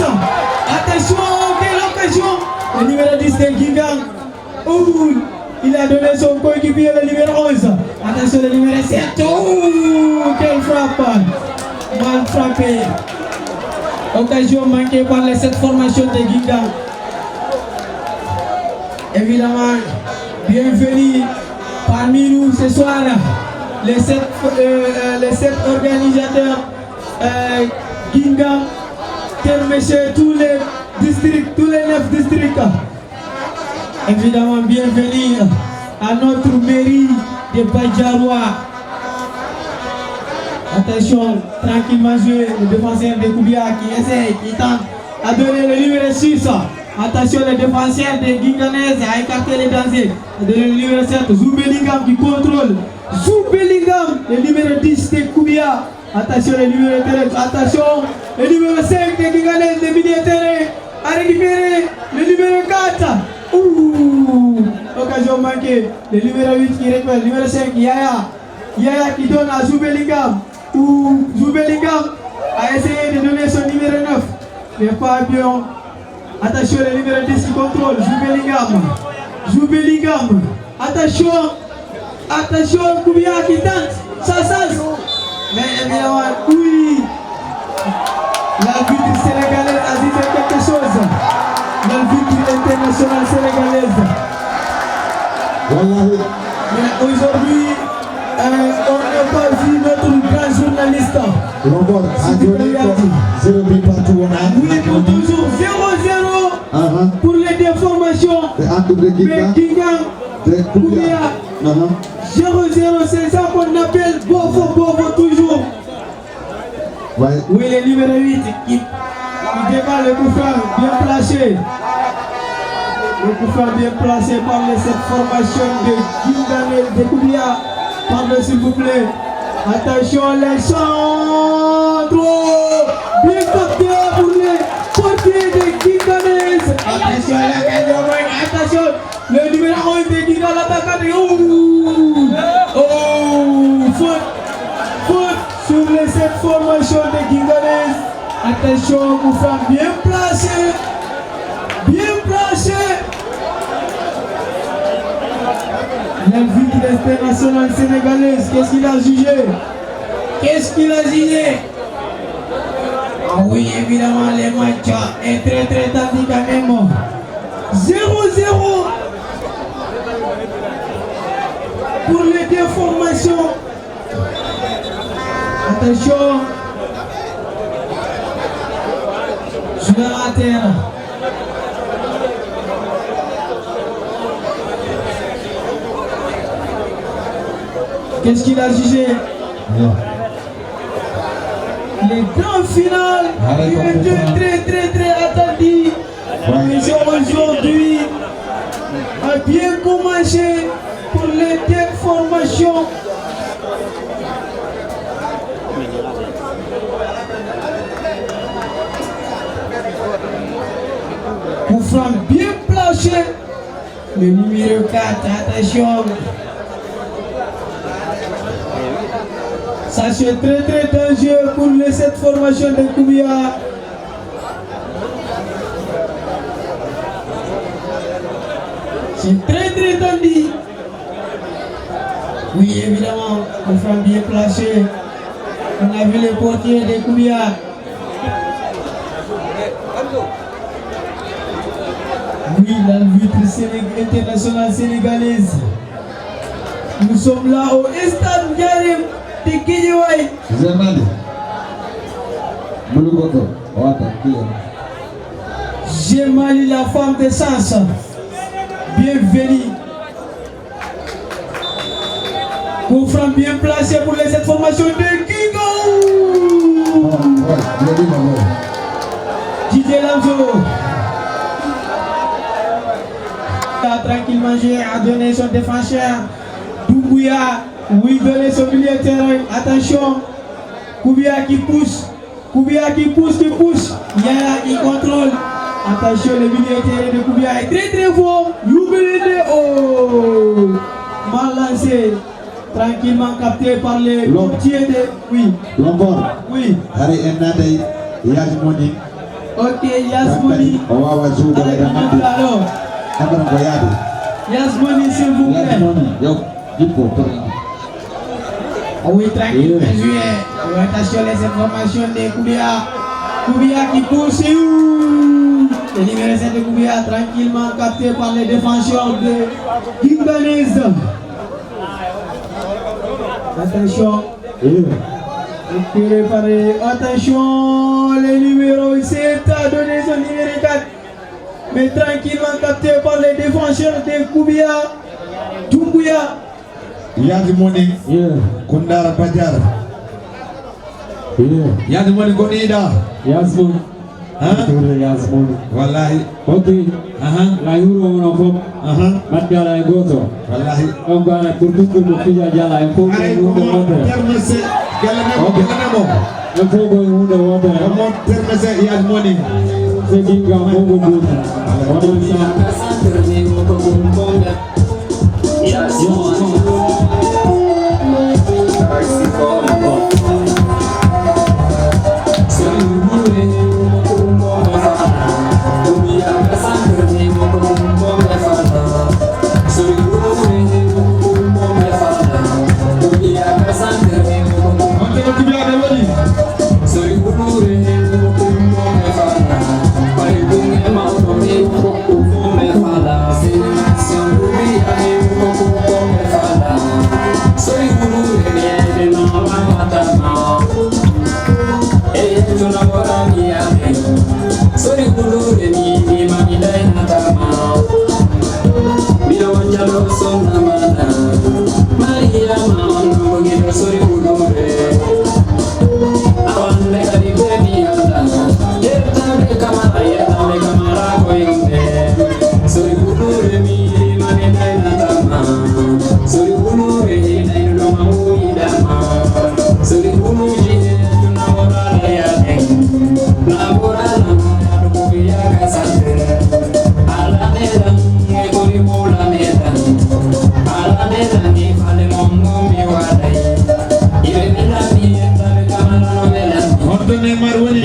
Attention, quelle occasion. Le numéro dix de Guingamp. Oh, il a donné son coéquipier, le numéro onze. Attention, le numéro sept. Oh, quelle frappe. Mal frappé. Occasion manquée par les sept formations de Guingamp. Évidemment, bienvenue parmi nous ce soir, les sept, euh, euh, les sept organisateurs, euh, Guingamp, termes, messieurs, tous les districts, tous les neuf districts. Évidemment, bienvenue à notre mairie de Badiaroua. Attention, tranquillement joué, le défenseur de Koumbia qui essaye, qui tente à donner le numéro six. Attention, le défenseur de Guingaménèse a écarté les dangers. A donné le numéro sept, Youbelende qui contrôle. Youbelende, le numéro dix de Koumbia. Attention, le numéro treize. Attention, le numéro cinq de Guingaménèse, le milieu terrain. A récupéré le numéro quatre. Ouh, occasion manquée. Le numéro huit qui récupère. Le numéro cinq, Yaya. Yaya qui donne à Youbelende. Ouh, Youbelende a essayé de donner son numéro neuf. Mais pas bien. Attention, le numéro dix qui contrôle. Youbelende. Youbelende. Attention. Attention, Koumbia qui tente. Ça, ça. Mais évidemment, oui. L'arbitre sénégalais a dit quelque chose. L'arbitre international sénégalais. Wallahi. Mais aujourd'hui, euh, on n'a pas vu notre grand journaliste. Lombor, a joni ko zéro but partout wona. Oui, pour toujours zéro zéro. Aha. Pour les deux formations. Ɓe anndude Guingamp. Mais Guingamp, de Koumbia. Koumbia. Aha. Zéro zéro, c'est ça qu'on appelle Bofo Bofo toujours. Ouais. Oui, le numéro huit qui, qui débat le coup franc, bien placé. Le coup franc bien placé par les sept formations de Guingamp de Koumbia. Pardon, s'il vous plaît. Attention, les centres. Bien capté pour les portiers de Guingaménèse. Attention, la gagne, attention. Le numéro onze de Guingamp, l'attaquant de, oh, oh, faute, faute sur les sept formations de Guingaménèse. Attention, coup franc bien placé, bien placé. L'arbitre international sénégalais, qu'est-ce qu'il a jugé ? Qu'est-ce qu'il a jugé ? Ah oui, évidemment, les matchs est très, très tendu quand même. Zéro zéro pour les deux formations. Attention. Joueur à terre. Qu'est-ce qu'il a jugé ? Non. Le grand final, il était très, très, très attendu. Ouais. Mais aujourd'hui, a bien commencé pour les deux formations. Coup franc bien placé. Le numéro quatre, attention. Ça, c'est très, très dangereux pour les sept formations de Koumbia. C'est très, très tendu. Oui, évidemment, une femme bien placée. On a vu les portiers de Koubia. Oui, l'arbitre séné- international sénégalaise. Nous sommes là au stade Ndiarem de Guédiawaye. Zemali. Bulu goɗɗo. Wata, kiyam. Zemali, la femme de sens. Bienvenue. Coup franc bien placé pour les informations de Guigo. Didier Lamzo a tranquillement joué, a donné son défenseur. Doumbouya, oui, donné son milieu de terrain. Attention, Koubia qui pousse. Koubia qui pousse, qui pousse. Yaya qui contrôle. Attention, le milieu de terrain de Koubia est très très fort. Yougoulende, oh, mal lancé. Tranquillement capté par les L'homme. Portiers de. Oui. L'homme. Oui. Hari en naday Yasmoni. Ok, Yasmoni. O wawa jouer. Allez, alors. Amara ko yaade. Yasmoni, s'il vous plaît. Yasmoni, yo, jippo, torna. Ah oui, tranquille, bien joué. Attention, les informations de Koubia. Koubia qui pousse. Le numéro sept de Koubia, tranquillement capté par les défenseurs de Guingalese. Attention. Récupéré par, attention, le numéro sept a donné son numéro quatre. Mais tranquillement capté par les défenseurs de Koubia. Doumbouya. Yasmoni. Yeah. Koundara Badiar. Yeah. Yasmoni goniɗa. Yasmoni. Hein? Touré Yasmoni. Wallahi. Ok. Aha. La yuro wono fof. Aha. Matti ala e goto. Wallahi. Donc, ala pour tout le fija jala e fof. Ay, ko hunde wotere. Termese. Gala nemo, ok. Gala nemo. E fof ko hunde wotere. Ko mo termese Yasmoni. Segi ngam fof ko goto. Wona sa. Honto Neymar woni?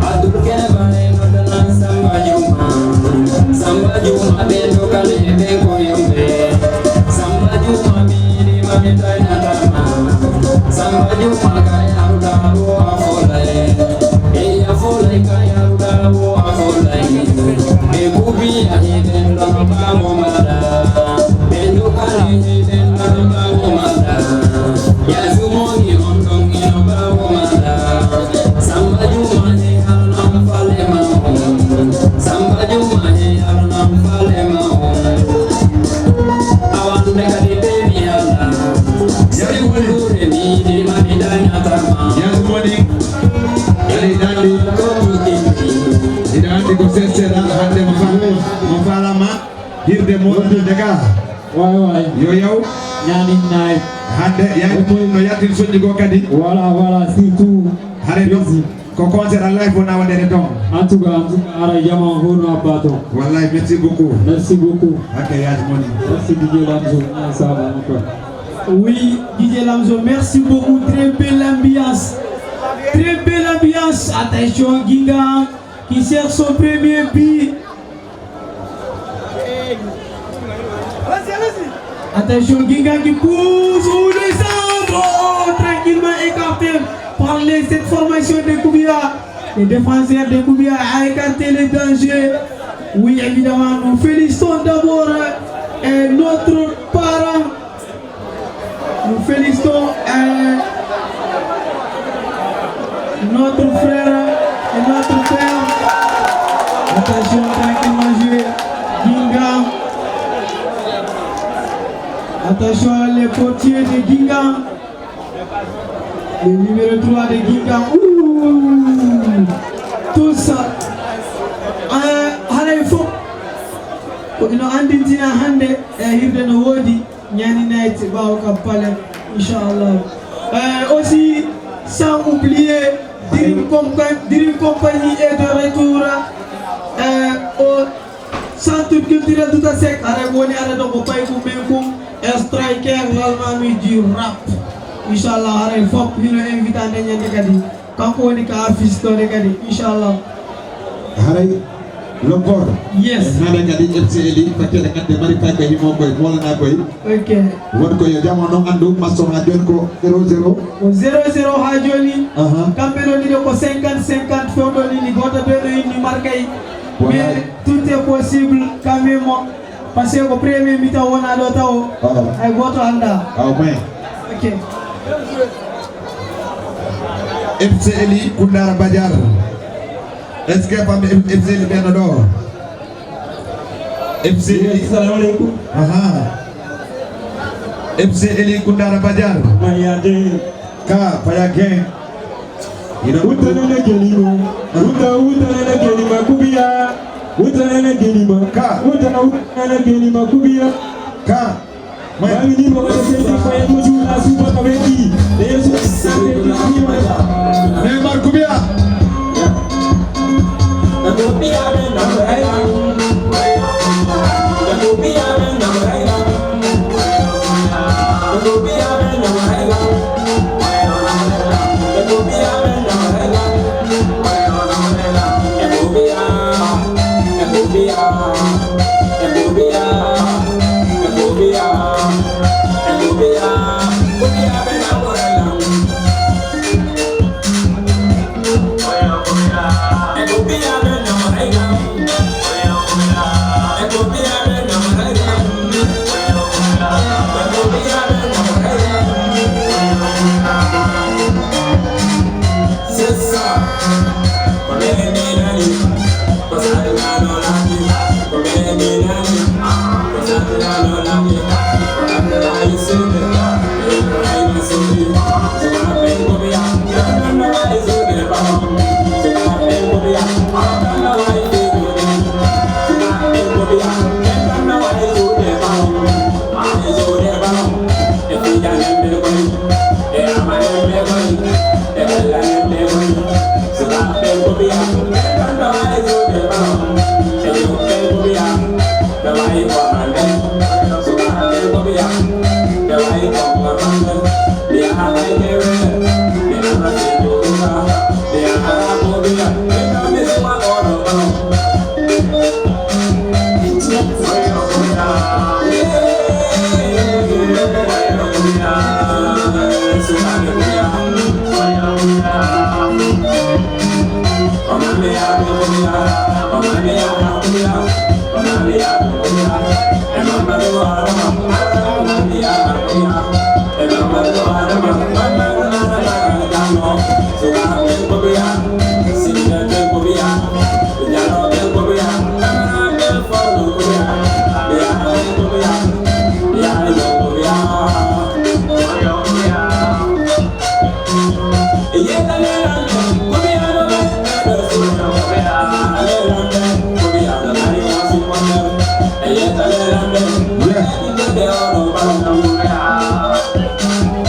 Abdul Kene Bane no dana Samba Juma. Samba Juma ɓe dokale ɓe ko yumɓe. Samba Juma mini mami tayna dama. Samba Juma ka yaruda wo a folay. E ya folay ka yaruda wo a folay. E bubi ya hiden dono ba wo mala. E dokale hiden dono ba wo mala. Ya zumoni on don ino ba wo mala. Samba Juma he alnam fale ma on. Samba Juma he alnam fale ma on. Awande kadi be mi ala. Yari woni. Sukure mi di mami danya tama. Yari woni. Yari dandi. Kotu kimbi. Ina andi ko sesera hande mo fa-, mo falama. Hirde mo wonde ga. Way, way. Yo yaw. Ñaanin naay. Hande, yaa ko moy no yaltin soñi go kadi. Voilà, voilà, surtout. Hare ɗum. Merci. Ko concert a live wona waɗede toon. En tout cas, en tout cas, ara jama hono abba toon. Wallahi, merci beaucoup. Merci beaucoup. Ok, yaji moni. Merci, D J Lamzo. Ah, ça va, mon frère. Oui, D J Lamzo, merci beaucoup. Très belle ambiance. Très belle ambiance. Attention, Ginga qui sert son premier but. Attention, Ginga qui pousse ou le centre. Oh, tranquillement écarté par les, cette formation de Koubia. Le défenseur de Koubia a écarté le danger. Oui, évidemment, nous félicitons d'abord, euh, notre parent. Nous félicitons, euh, notre frère et notre père. Attention, tranquillement joué. Ginga. Attention, les portiers de Ginga. Le numéro trois de Ginga. Ouh. Tout ça. Euh, haray fof. Ko ino andintina hande e hirde no woodi. Ñaani Night ɓaawo ka Palais, inchallah. Euh, aussi, sans oublier, Dream Compa-, Dream Company est de retour, euh, au Centre Culturel Douta Seck. Haray ko woni ara ɗo ko paykum men kum, e striker, l'almaami du rap. Inchallah, haray fof hino invitande ñande kadi. Kanko woni ka affiche ɗo de kadi, inchallah. Haray, loppor. Yes. En haɗa kadi F C L I, fakkere ngadde mari kay ko himo koy, molana koy. Ok. Won ko yo jamo non andu, masso ha joni ko zéro zéro. Ko zéro zéro ha joni. Aha. Kamɓe ɗo ɗiɗo ko cinquante cinquante, fewɗo ni, ni goto ɓe ɗo inni markay. Voilà. Mais tout est possible quand même. Parce que ko premier mi-temps wona ɗo taw. Ah. Hay goto anda. Ah, ouais. Ok. F C L I Kundara Badiar. Est-ce que famɓe F-, F C L I ɓe no ɗo? F C L I. Assalamu alaikum. Aha. F C L I Kundara Badiar. Mayade. Ka, Paya Gang. Ina Utanana Gelima. Uta, Utanana Gelima Kubia. Utanana Gelima. Ka. Uta, Utanana Gelima Kubia. Ka. Mami ni mo ko se ti ko e mo ju na su ba ka be ti. De Yesu sa ke ti ni ma. Neymar Kubia.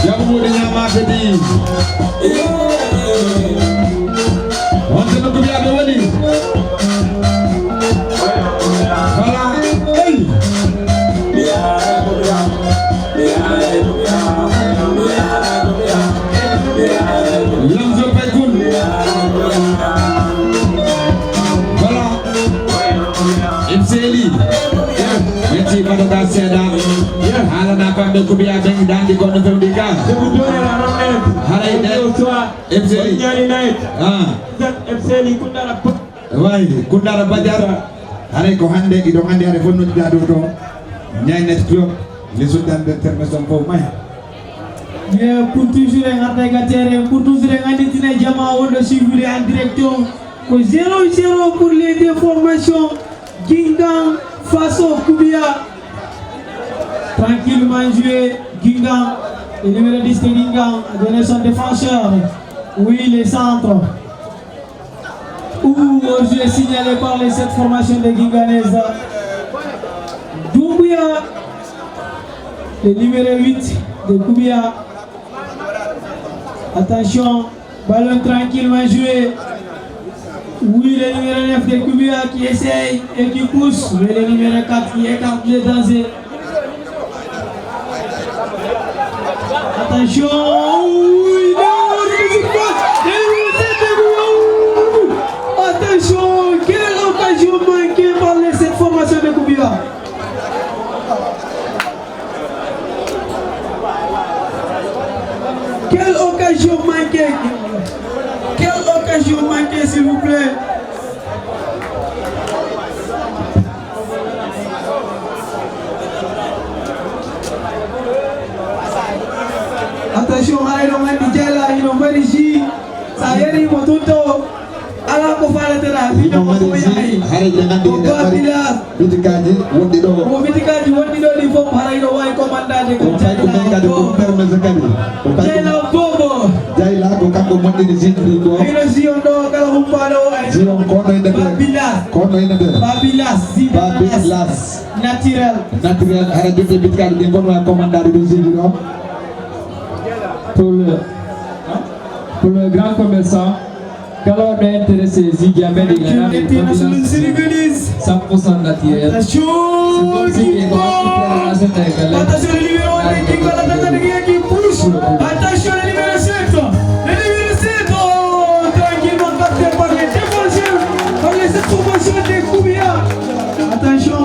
Jaɓuɓe ñaama kadi. On teno ko wiyaɓe woni. Voilà. Hey. Lamzo Paykun. Voilà. M C L I. Merci, mbaɗoɗa seeɗa. Haalana kamɓe ko mbiya ɓen daandi goɗɗo fewndi ka. Haray ɗe. M C L I. Ah. Way, Kundara Badiar. Haray ko hannde, iɗon anndi haray fof noddiɗaa ɗo to Ñaynet Club, les soldats de terme son fof may. Ye, pour toujours en arde ga terrain, pour toujours en anditina jama wonɗo suivre en direct o. Ko zéro zéro pour les deux formations. Guingamp face au Koubiya. Tranquillement joué, Guingamp. Le numéro dix de Guingamp a donné son défenseur. Oui, le centre. Ou hors-jeu signalé par les sept formations de Guingamp. Doumbouya, le numéro huit de Koubiya. Attention, ballon tranquillement joué. Oui, le numéro neuf de Koubiya qui essaye et qui pousse, mais le numéro quatre qui écarte le danger. Attention, oui, le numéro sept de Koubiya. Attention, quelle occasion manquée par les sept formations de Koubiya. Quelle occasion manquée. Quelle occasion manquée, s'il vous plaît. Attention, haray no mandi Dieyla, ino mari ji. Sa yari mo tun to. Alaa ko faalateɗaa, miijo makko o yahay. Haray ɓe nganndi ko ene mari bitikaaji wonɗi ɗo. Ko bitikaaji wonɗi ɗo ɗi fof, haray no waawi commandaade ko Dieyla kadi ko permise kadi. Dieyla Bobo. Dieyla ko kanko moƴƴini jiɗɗi ɗo. Hino Zion ɗo, kala humpaaɗo o ay. Zion ko ɗo ene nder. Babilas. Ko ɗo ene nder. Babilas. Babilas. Naturel. Naturel. Hara joɗɗo bitikaaji ɗi ngonwa commandaade ɗo jiɗɗi ɗo. Pour le, pour le grand commerçant, kala waɗɗo intéressé, Ziggy Ahmed, il a une international sénégalais, cent pour cent naturel. Attention, le numéro un qui pousse. Attention, le numéro sept. Le numéro sept, oh, tranquillement capté par les défenseurs, par les sept formations de Koubiya. Attention.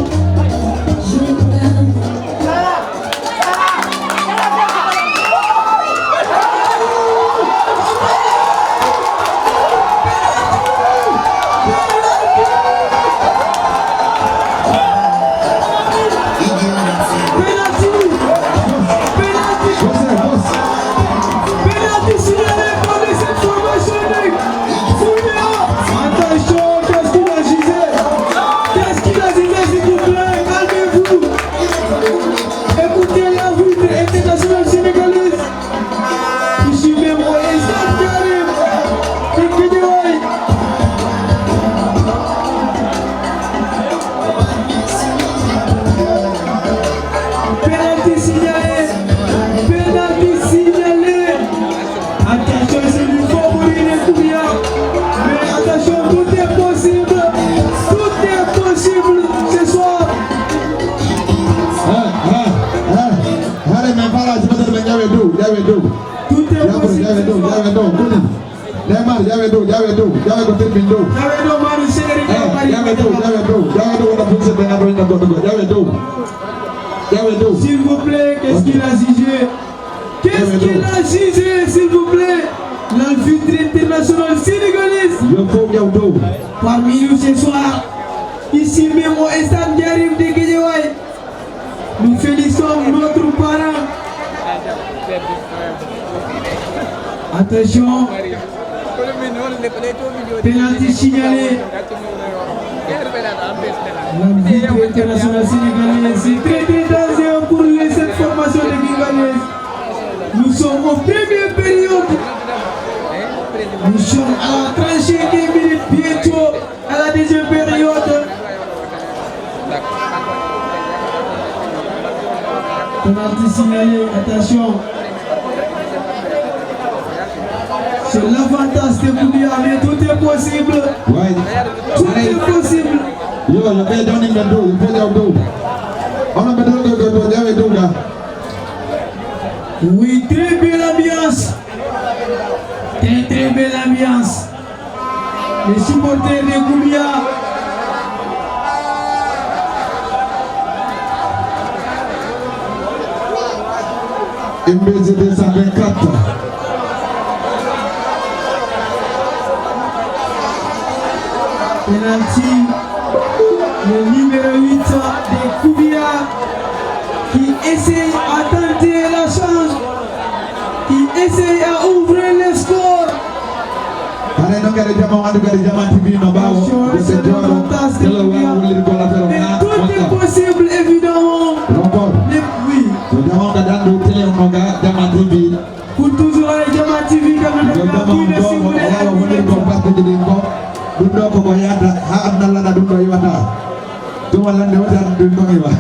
Penalty! Penalty! Penalty signalé par les sept formations. Attention, qu'est-ce qu'il a gisé ? Qu'est-ce qu'il a gisé, s'il vous plaît ? Calmez-vous. Écoutez l'arbitre international sénégalais. Ici même au stade Karim. Guédiawaye. Penalty signalé. Penalty signalé. Attention, c'est du favori de Koubiya. Mais attention, tout est possible. Tout est possible ce soir. Ah, ah, ah. Hare men fala si batal men ƴawe dow, ƴawe dow. Tout est possible ce soir. Ƴawe dow, ƴawe dow. Koni. Neymar, ƴawe dow, ƴawe dow, ƴawe ko tebbin dow. Ƴawe dow, Manu Seri, eh, ƴawe dow, ƴawe dow, ƴawe dow, wona police ɓe ngam wona goɗɗo go, ƴawe dow. Ƴawe dow. S'il vous plaît, qu'est-ce qu'il a jugé ? Qu'est-ce qu'il a jugé, s'il vous plaît ? L'arbitre international sénégalais. Yo fof ƴaw. Parmi nous ce soir, ici même au stade Ndiarème de Guédiawaye, nous félicitons notre parent. Attention, penalty signalé. L'arbitre international sénégalais, c'est très, très dangereux pour lui, cette formation de Guingamp. Nous sommes en première période. Nous sommes à la trente-cinquième minute, bientôt à la deuxième période. Penalty signalé, attention. C'est l'avantage de Koudia, mais tout est possible. Ouais. Tout est possible. Yo, yo ɓe dawni men dow, yo ɓe daw dow. Ono ɓe dow, dow, dow, dow, ƴawe dow ga. Oui, très belle ambiance. Très, très belle ambiance. Les supporters de Koudia. M B C deux cent vingt-quatre. Penalty, le numéro huit de Koudia qui essaye à tenter la chance, qui essaye à ouvrir le score. Hare no kadi jama andu kadi jama T V no ɓawo de se joro telo wa wuliri gola telo na. Tout est possible, évidemment. Record. Oui. No jama ka dandu tele no ga jama T V. Pour toujours ay jama T V kam no jama on do mo ala wuliri ko batte de ko. Ɗum ɗo ko ko yada ha adna lana ɗum ɗo iwata. Tuma lande wata ɗum ɗo iwa.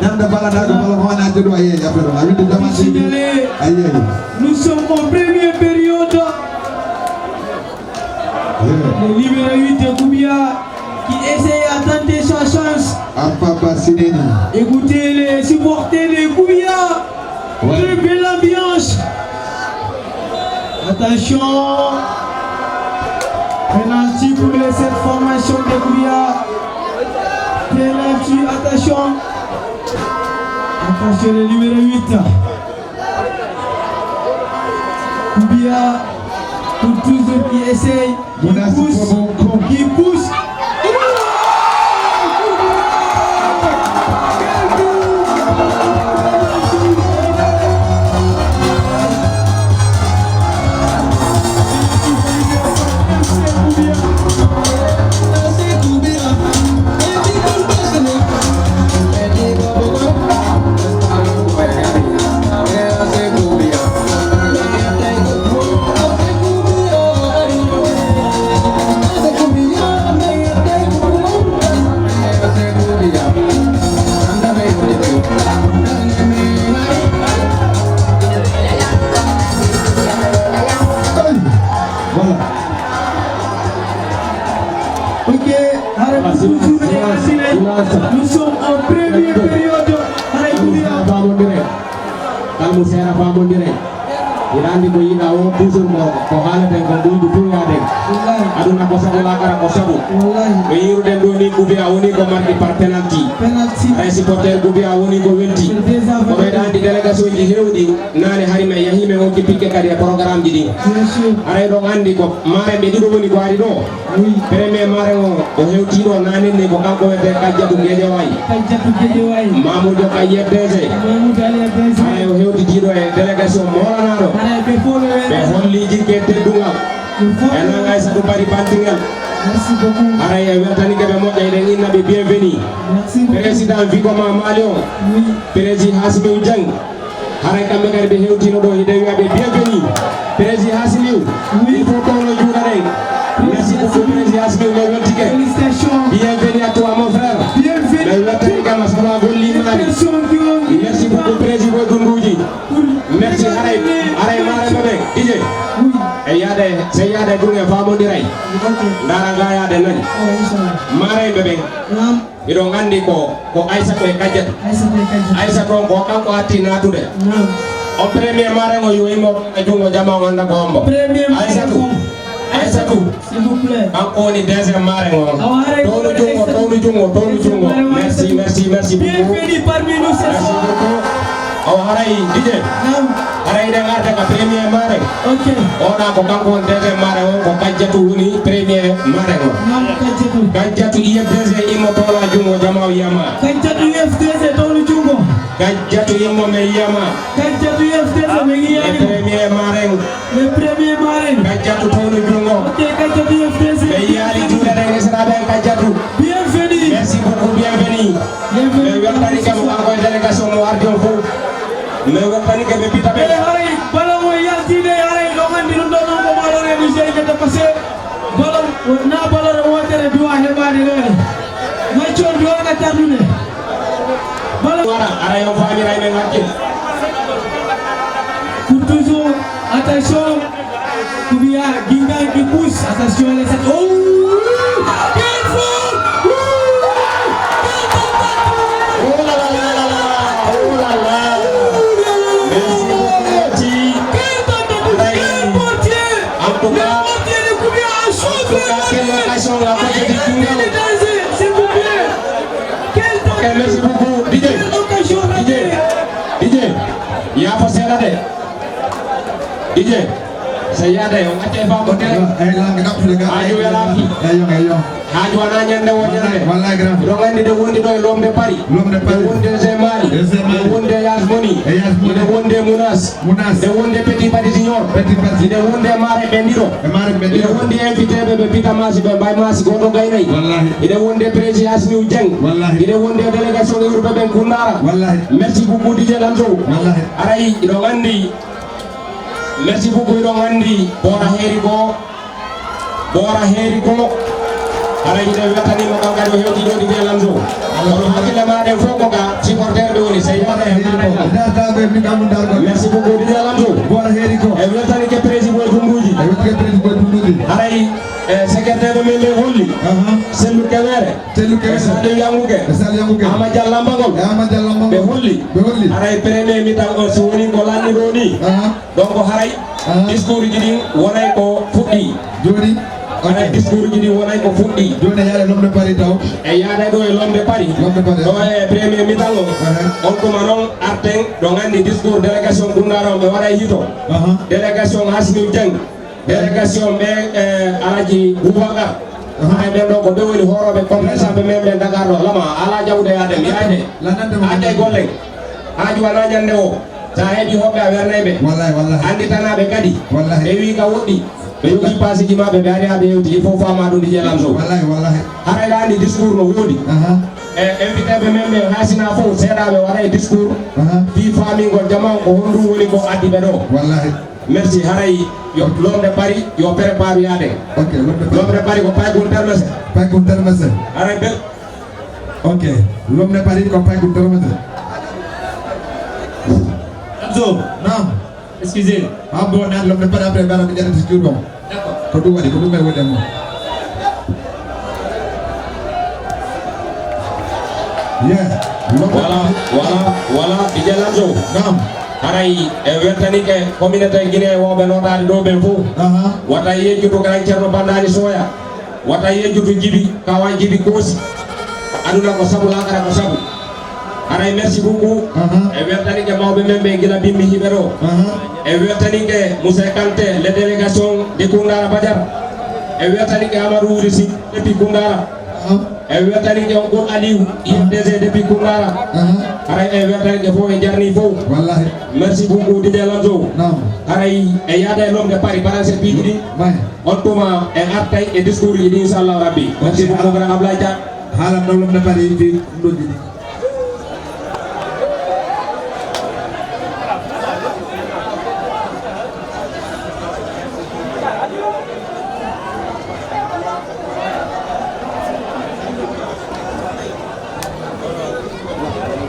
Nanda bala da ko bala ko na jodo aye ya pero. Abi de jama T V. Aye. Nous sommes en première période. Le numéro huit de Koudia qui essaye à tenter sa chance. Ampamba Sineni. Écoutez les supporters de Koudia. Ouais. Très belle ambiance. Attention. Penalty pour les sept formations de Koudia. Penalty, attention. Attention, le numéro huit. Koudia, pour toujours qui essaye, qui pousse, qui pousse. Voilà. Ok, hare pour toujours et asile. Nous sommes en première période. Hare Koudia. Famondire. Kalmu seera famondire. Hiɗa andi ko yiɗa o toujours ko, ko haalaten ko ɓuydu tun yaaden. Wallahi. Aduna ko sabu, lakara ko sabu. Wallahi. No yiruɗen ɗo ni Koudia woni ko marqué par penalty. Penalty. Hay supporter Koudia woni ko welti. C'est des affaires. Ko meɗa andi délégation ji hewɗi nane hari men yahi men hokki pikke kadi e programme ji ɗi. Bien sûr. Haray ɗon andi ko maare ɓe ɗiɗo woni ko ari ɗo. Oui. Premier maare o, o hewti ɗo nanen ni ko kanko wiyete Kajjatu Guédiawaye. Kajjatu Guédiawaye. Mamoudou Kayet D G. Mamoudou Kayet D G. Haray o hewti ɗiɗo e délégation moolanaɗo. Haray ɓe fof ɓe wiyete. Ɓe holli jikke teddungal. Ɓe fof. E nan Aissatou Bari Bantingal. Merci beaucoup. Haray e weltanike ɓe moƴƴa, eɗen inna ɓe bienvenue. Merci beaucoup. Président Vigoma Mali o. Oui. Président Hasmiou Dieng. Haray kamɓe kadi ɓe hewtino ɗo, hiɗen wiya ɓe bienvenue. Président Hasmiou, il faut toon no juuɗaɗen. Merci beaucoup, Président Hasmiou, mi weltike. Félicitations. Bienvenue à toi, mon frère. Bienvenue. Mi weltanike ma, sabu a golliima. Merci beaucoup, Président Boy Dunduji. Merci, haray, haray maare ɓe ɓe, D J. E yaade, sey yaade ɗum e faamondiray. Ok. Ndaara nga yaade nani. Oh, inchallah. Maare ɓe ɓe. Naam. Miɗo anndi ko, ko Aissatou e Kajjatu. Aissatou e Kajjatu. Aissatou on ko kanko hatti naatude. Naam. On premier marengo yo immo e junngo jama on annda ko hombo. Premier marengo. Aissatou. Aissatou. S'il vous plaît. Kanko woni deuxième marengo on. Awa, haray townu junngo, townu junngo, townu junngo. Merci, merci, merci beaucoup. Bienvenue parmi nous ce soir. Merci beaucoup. O haray, Dj. Naam. Haray eɗen arde ka premier mare. Ok. Oɗa ko kanko woni deuxième mare o, ko Kajjatu woni premier mare o. Naam, Kajjatu. Kajjatu U F D G immo towna junngo, jama o yiyama. Kajjatu U F D G towna junngo. Kajjatu immo mi yiyama. Kajjatu U F D G mi yiyama. E premier mare. Le premier mare. Kajjatu towna junngo. Ok, Kajjatu U F D G. Mi yiyaali juuɗe ɗen, esiraaɓe en Kajjatu. Bienvenue. Merci beaucoup, bienvenue. Bienvenue. Mi weltanike mo kanko e délégation mo ardi on fof. Mi weltanike ɓe pita ɓe. E haray, ballon o yaltiide, haray, ɗo nganndi ɗum ɗo noon ko ballon e monsieur Igete, parce que ballon, na ballon wootere duwa heɓaade ɗoone. Macco on duwa ka tardude. Ballon. Wara, ara yo faamiray men hakke. Pour toujours, attention. Ou bien, Guingamp qui pousse. Attention, les sept. Oh! Quelle faute! Ouh! Quelle tentative! Oh là là là là là! Oh là là! Ouh là là là là! Merci beaucoup, Mati. Quelle tentative! Quel portier! En tout cas, le portier de Guingamp a sauvé la tête! Quelle occasion, la tête de Guingamp! Quel danger, s'il vous plaît! Quelle tentative! Ok, merci beaucoup, D J. Quelle occasion ratée! D J, D J, il y a passé là-dedans. D J, so yaada e on accay faa ko tere. Eyi, langue ɗaɓɓude ga. Haaju welaaki. Eyi, eyi. Haaju wona ñande o ñande. Wallahi, grand. Ɗo nganndi ɗe wondi ɗo e lomde Paris. Lomde Paris. Ɗe wondi e Zemali. E Zemali. Ɗe wondi e Yasmoni. E Yasmoni. Ɗe wondi e Mounas. Mounas. Ɗe wondi e Petit Paris Junior. Petit Paris. Ɗe wondi e Mare ɓe ɗiɗo. E Mare ɓe ɗiɗo. Ɗe wondi e invité ɓe, ɓe pita masi, ɓe mbay masi gooto gaynay. Wallahi. Ɗe wondi e président Asmiou Dieng. Wallahi. Ɗe wondi e délégation e Europe ɓen Koundara. Wallahi. Merci beaucoup, D J Lamzo. Wallahi. Aray, ɗo nganndi. Merci beaucoup, hiɗon anndi Boora Heeri ko, Boora Heeri ko, haray hiɗen weltanii mo, kanko kadi o hewtii ɗo, D J Lamzo. Kono hakkille maa ɗen fof ko ka supporter ɓe woni, sey Boora Heeri ko. Dartaaɓe, min kam dargol. Merci beaucoup, D J Lamzo. Boora Heeri ko. E weltanike président Boy Dumbuuji. E weltanike président Boy Dumbuuji. Haray, e secrétaire men ɓe holli. Aha. Sellu Kewere. Sellu Kewere. E Saliou Yanguke. E Saliou Yanguke. Ama Diallo Lambagol. E Ama Diallo Lambagol. Ɓe holli. Ɓe holli. Haray premier mi-temps o so woni ko lanni ɗo ni. Aha. Donc haray, aha, discours ji ɗin wonay ko fuɗɗi. Jooni, haray, ok, discours ji ɗin wonay ko fuɗɗi. Jooni yaade lomde Paris taw. E yaade ɗo e lomde Paris. Lomde Paris. Ɗo e premier mi-temps o. Aha. On tuma noon arten ɗo nganndi discours délégation Koundara on ɓe waɗay hito. Aha. Délégation Asmiou Dieng. Délégation ɓe, eh, Alhaji Boubacar. Aha. Ay ɓen ɗo ko ɓe woni hoorooɓe commerçant ɓe men ɓe Dakar ɗo. Lama, ala jawde yaade mi yaade. Lanande mo. Adde golle. Haaju wona ñande o. Sa heɓi hoɓɓe a wernay ɓe. Wallahi, wallahi. Anndi tanaaɓe kadi. Wallahi. Ɓe wi ka woɗɗi. Ɓe yogi paasiji maɓɓe, ɓe ari ha ɓe yewti. Il faut faama ɗum, D J Lamzo. Wallahi, wallahi. Haray ɗa anndi discours no woodi. Aha. E invité ɓe men ɓe hasina fof, seeɗaaɓe waɗay discours. Aha. Fii faamingol jama on ko honɗum woni ko addi ɓe ɗo. Wallahi. Merci, haray yo lomde Paris, yo prépare yaade. Ok, lomde Paris. Lomde Paris ko paygol termese. Paygol termese. Haray bel. Ok, lomde Paris ko paygol termese. Lamzo. Naam. Excusez. Ah bon, naan lomde Paris après, bala mi ƴetta discours o. D'accord. Ko ɗum waɗi, ko ɗum e woni mo. Yeah. Voilà, voilà, voilà, D J Lamzo. Naam. Haray e weltanike communauté Guinée wooɓe nootaade ɗo ɓen fof. Aha. Wata yejjutu Grand Thierno Bandani Soya. Wata yejjutu Jibi, kawa Jibi Koosi. Aduna ko sabu, laakara ko sabu. Haray merci beaucoup. Aha. E weltanike mawɓe men ɓe gila bimbi hiɓe ɗo. Aha. E weltanike Moussa Kanté, les délégations de Koundara Badiar. E weltanike Amadou Wuri Sy, depuis Koundara. Aha. E weltanike on Koul Aliou, I F D G depuis Koundara. Aha. Haray e weltanike fof e jarni fof. Wallahi. Merci beaucoup, D J Lamzo. Naam. Haray e yaada e lomde Paris, Paris c'est piiji ɗi. May. On tuma e artay e discours ji ɗi, inchallah rabbi. Merci beaucoup, grand Ablaye Dia. Haalan ɗo lomde Paris fi ɗum ɗo jiɗi.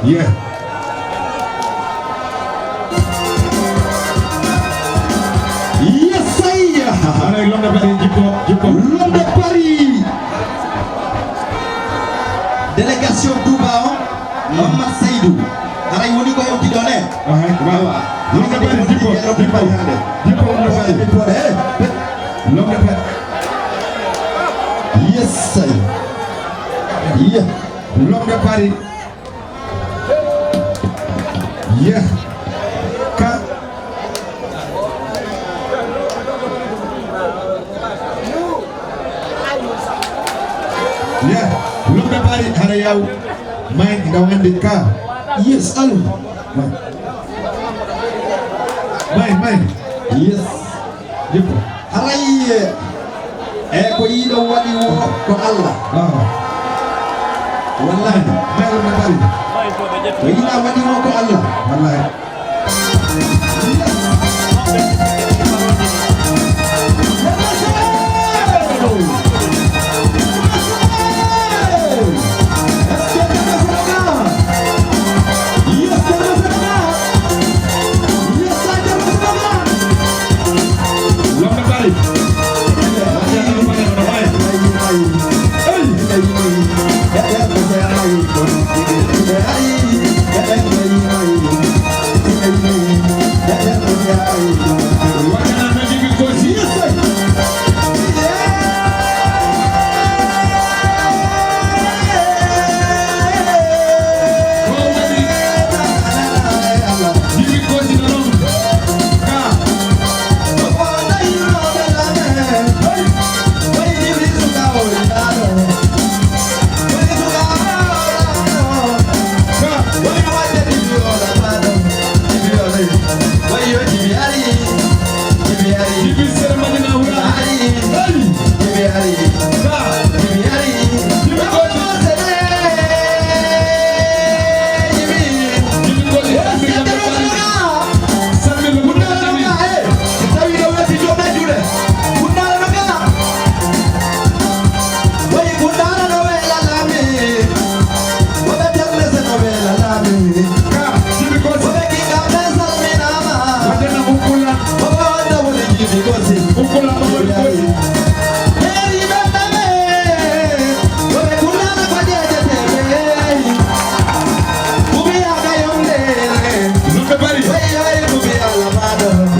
Yeah. Yes, sir. Haray lomde Paris jippo, jippo. Lomde Paris. Délégation Touba on, Mamadou Seydou. Haray woni ko hewti ɗo ne. Aha, waaw. Lomde Paris jippo, jippo. Jippo lomde Paris. Lomde Paris. Yes, sir. Yeah. Lomde Paris. Yeah. Lombe bari hara yaw. May nga wande ka. Yes, alo. May, may. Yes. Jikko. Haray, e ko yiɗo waɗi wo ko Allah. Ah. Wallahi, may lombe bari. Ko yiɗa waɗi wo ko Allah. Wallahi.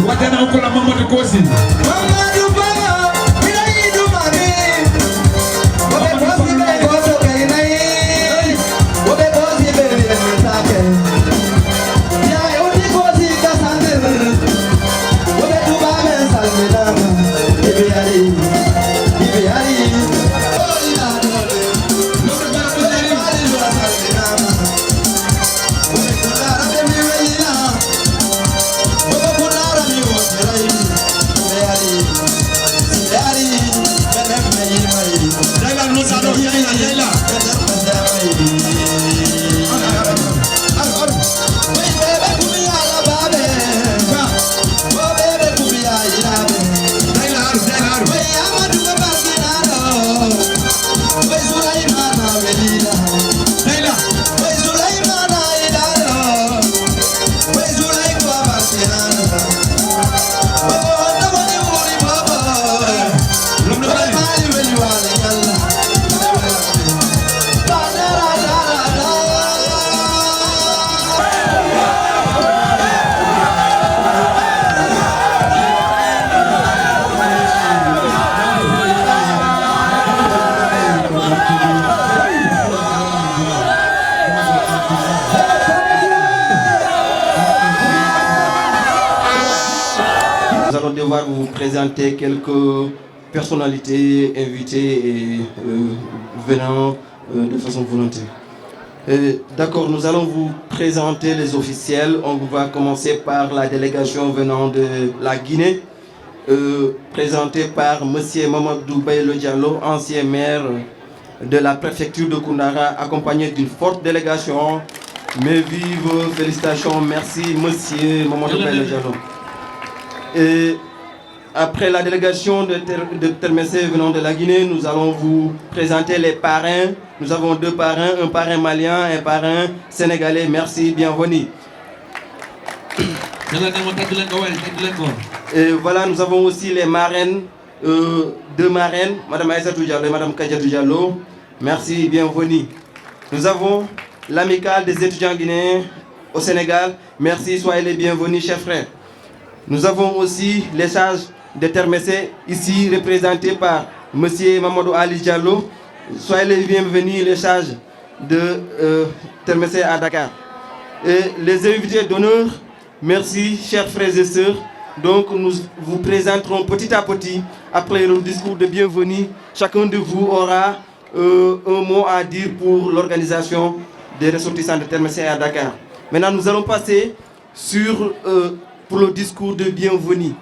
Waɗana Uncle Mamadou Kosi. Mamadou Ba, ina yiɗu mami. Woɓe kosi ɓe goto kay nayi. Woɓe kosi ɓe ɓe sake. Ya e uti kosi ka sandir. Woɓe tuba ɓe salminama. Ibe ari, ibe ari. Nous allons devoir vous présenter quelques personnalités invitées et, euh, venant, euh, de façon volontaire. Euh, d'accord, nous allons vous présenter les officiels. On va commencer par la délégation venant de la Guinée, euh, présentée par Monsieur Mamadou Baylo Diallo, ancien maire de la préfecture de Koundara, accompagné d'une forte délégation. Mais vive, félicitations, merci, Monsieur Mamadou Baylo Diallo. Et après la délégation de, Ter- de Termessé venant de la Guinée, nous allons vous présenter les parrains. Nous avons deux parrains, un parrain malien, un parrain sénégalais. Merci, bienvenue. Yalla ne mo taggulen ko wayi, taggulen ko. Et voilà, nous avons aussi les marraines, euh, deux marraines, Madame Aïssatou Diallo et Madame Kadiatou Diallo. Merci, bienvenue. Nous avons l'amicale des étudiants guinéens au Sénégal. Merci, soyez les bienvenus, chers frères. Nous avons aussi les charges de Termessé, ici représentés par Monsieur Mamadou Ali Diallo. Soyez les bienvenus, les charges de, euh, Termessé à Dakar. Et les invités d'honneur, merci, chers frères et sœurs. Donc, nous vous présenterons petit à petit, après le discours de bienvenue, chacun de vous aura euh, un mot à dire pour l'organisation des ressortissants de Termessé à Dakar. Maintenant, nous allons passer sur, euh, pour le discours de bienvenue.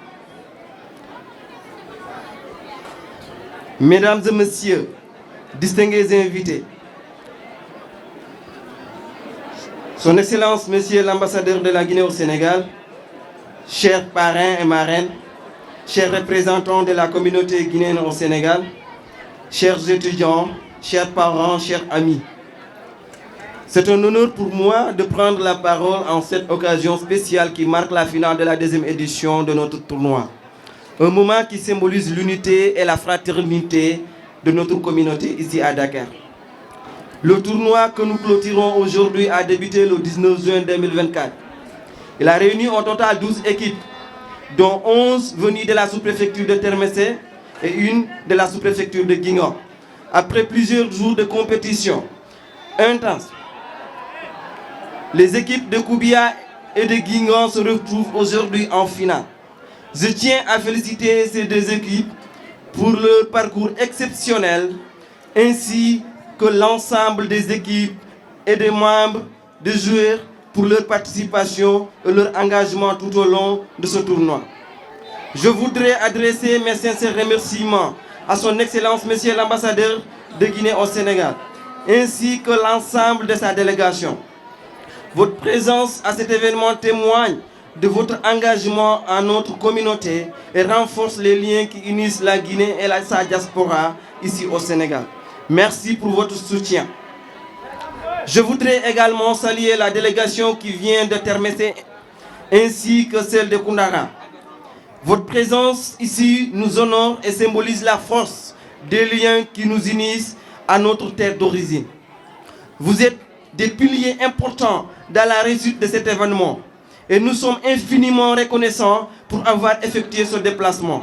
Mesdames et messieurs, distingués invités, Son Excellence, Monsieur l'ambassadeur de la Guinée au Sénégal, chers parrains et marraines, chers représentants de la communauté guinéenne au Sénégal, chers étudiants, chers parents, chers amis. C'est un honneur pour moi de prendre la parole en cette occasion spéciale qui marque la finale de la deuxième édition de notre tournoi. Un moment qui symbolise l'unité et la fraternité de notre communauté ici à Dakar. Le tournoi que nous clôturons aujourd'hui a débuté le dix-neuf juin deux mille vingt-quatre. Il a réuni au total douze équipes, dont onze venues de la sous-préfecture de Termessé et une de la sous-préfecture de Guingamp. Après plusieurs jours de compétition intense, les équipes de Koubia et de Guingamp se retrouvent aujourd'hui en finale. Je tiens à féliciter ces deux équipes pour leur parcours exceptionnel, ainsi que l'ensemble des équipes et des membres, des joueurs pour leur participation et leur engagement tout au long de ce tournoi. Je voudrais adresser mes sincères remerciements à son Excellence Monsieur l'ambassadeur de Guinée au Sénégal, ainsi que l'ensemble de sa délégation. Votre présence à cet événement témoigne de votre engagement à notre communauté et renforce les liens qui unissent la Guinée et la, sa diaspora ici au Sénégal. Merci pour votre soutien. Je voudrais également saluer la délégation qui vient de Termessé ainsi que celle de Koundara. Votre présence ici nous honore et symbolise la force des liens qui nous unissent à notre terre d'origine. Vous êtes des piliers importants dans la réussite de cet événement et nous sommes infiniment reconnaissants pour avoir effectué ce déplacement.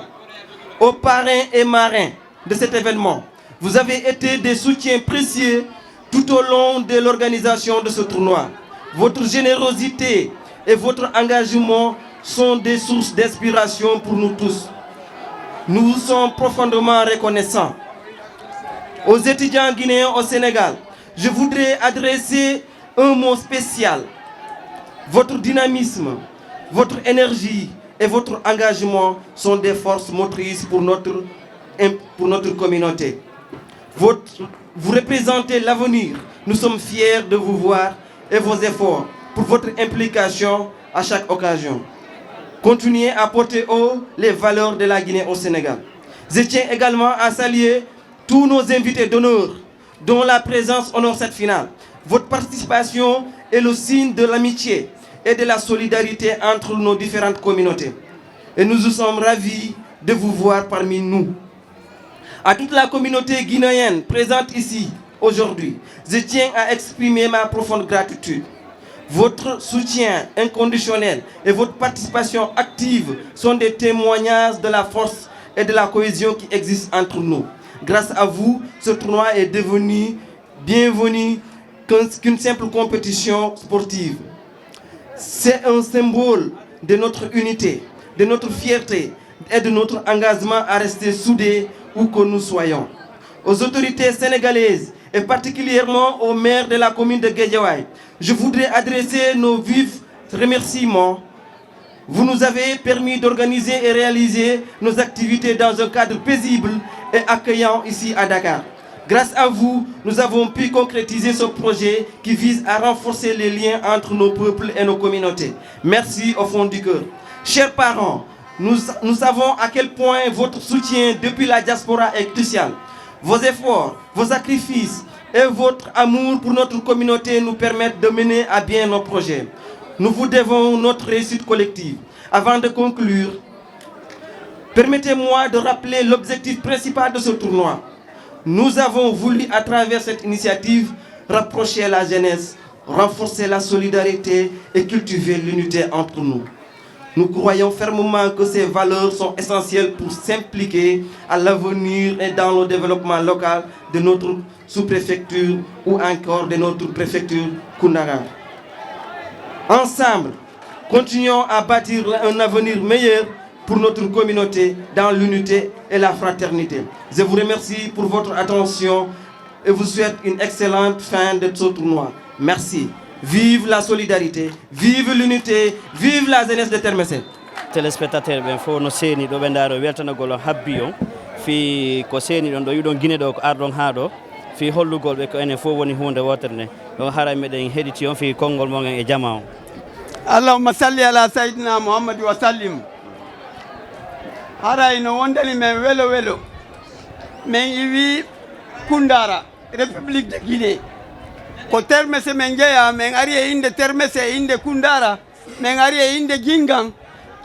Aux parrains et marraines de cet événement, vous avez été des soutiens précieux tout au long de l'organisation de ce tournoi. Votre générosité et votre engagement sont des sources d'inspiration pour nous tous. Nous vous sommes profondément reconnaissants. Aux étudiants guinéens au Sénégal, je voudrais adresser un mot spécial. Votre dynamisme, votre énergie et votre engagement sont des forces motrices pour notre, pour notre communauté. Votre, vous représentez l'avenir. Nous sommes fiers de vous voir et vos efforts pour votre implication à chaque occasion. Continuez à porter haut les valeurs de la Guinée au Sénégal. Je tiens également à saluer tous nos invités d'honneur dont la présence honore cette finale. Votre participation est le signe de l'amitié et de la solidarité entre nos différentes communautés. Et nous nous sommes ravis de vous voir parmi nous. À toute la communauté guinéenne présente ici aujourd'hui, je tiens à exprimer ma profonde gratitude. Votre soutien inconditionnel et votre participation active sont des témoignages de la force et de la cohésion qui existe entre nous. Grâce à vous, ce tournoi est devenu bienvenu qu'un, qu'une simple compétition sportive. C'est un symbole de notre unité, de notre fierté et de notre engagement à rester soudés où que nous soyons. Aux autorités sénégalaises et particulièrement au maire de la commune de Guédiawaye, je voudrais adresser nos vifs remerciements. Vous nous avez permis d'organiser et réaliser nos activités dans un cadre paisible et accueillant ici à Dakar. Grâce à vous, nous avons pu concrétiser ce projet qui vise à renforcer les liens entre nos peuples et nos communautés. Merci au fond du cœur. Chers parents, nous, nous savons à quel point votre soutien depuis la diaspora est crucial. Vos efforts, vos sacrifices et votre amour pour notre communauté nous permettent de mener à bien nos projets. Nous vous devons notre réussite collective. Avant de conclure, permettez-moi de rappeler l'objectif principal de ce tournoi. Nous avons voulu, à travers cette initiative, rapprocher la jeunesse, renforcer la solidarité et cultiver l'unité entre nous. Nous croyons fermement que ces valeurs sont essentielles pour s'impliquer à l'avenir et dans le développement local de notre sous-préfecture ou encore de notre préfecture Koundara. Ensemble, continuons à bâtir un avenir meilleur pour notre communauté dans l'unité et la fraternité. Je vous remercie pour votre attention. et vous souhaite une excellente fin de ce tournoi. Merci. Vive la solidarité, vive l'unité, vive la jeunesse de Termessé. Téléspectateur ɓen fof no seeni ɗo, ɓe ndaaro weltanagol on habbi on fii ko seeni ɗon ɗo, iɗon Gine ɗo, ko arɗon haa ɗo fii hollugol ɓe ko enen fof woni huunde wootere nde. Ɗon haray meɗen heɗiti on fii konngol mon en e jamaa on. Allahumma salli ala sayyidina Muhammad wa sallim. Haray no wondani men welo welo. Men iwi Kundara, République de Guinée. Ko Termessé men jeyaa, men ari e innde Termessé, e innde Kundara, men ari e innde Gingan.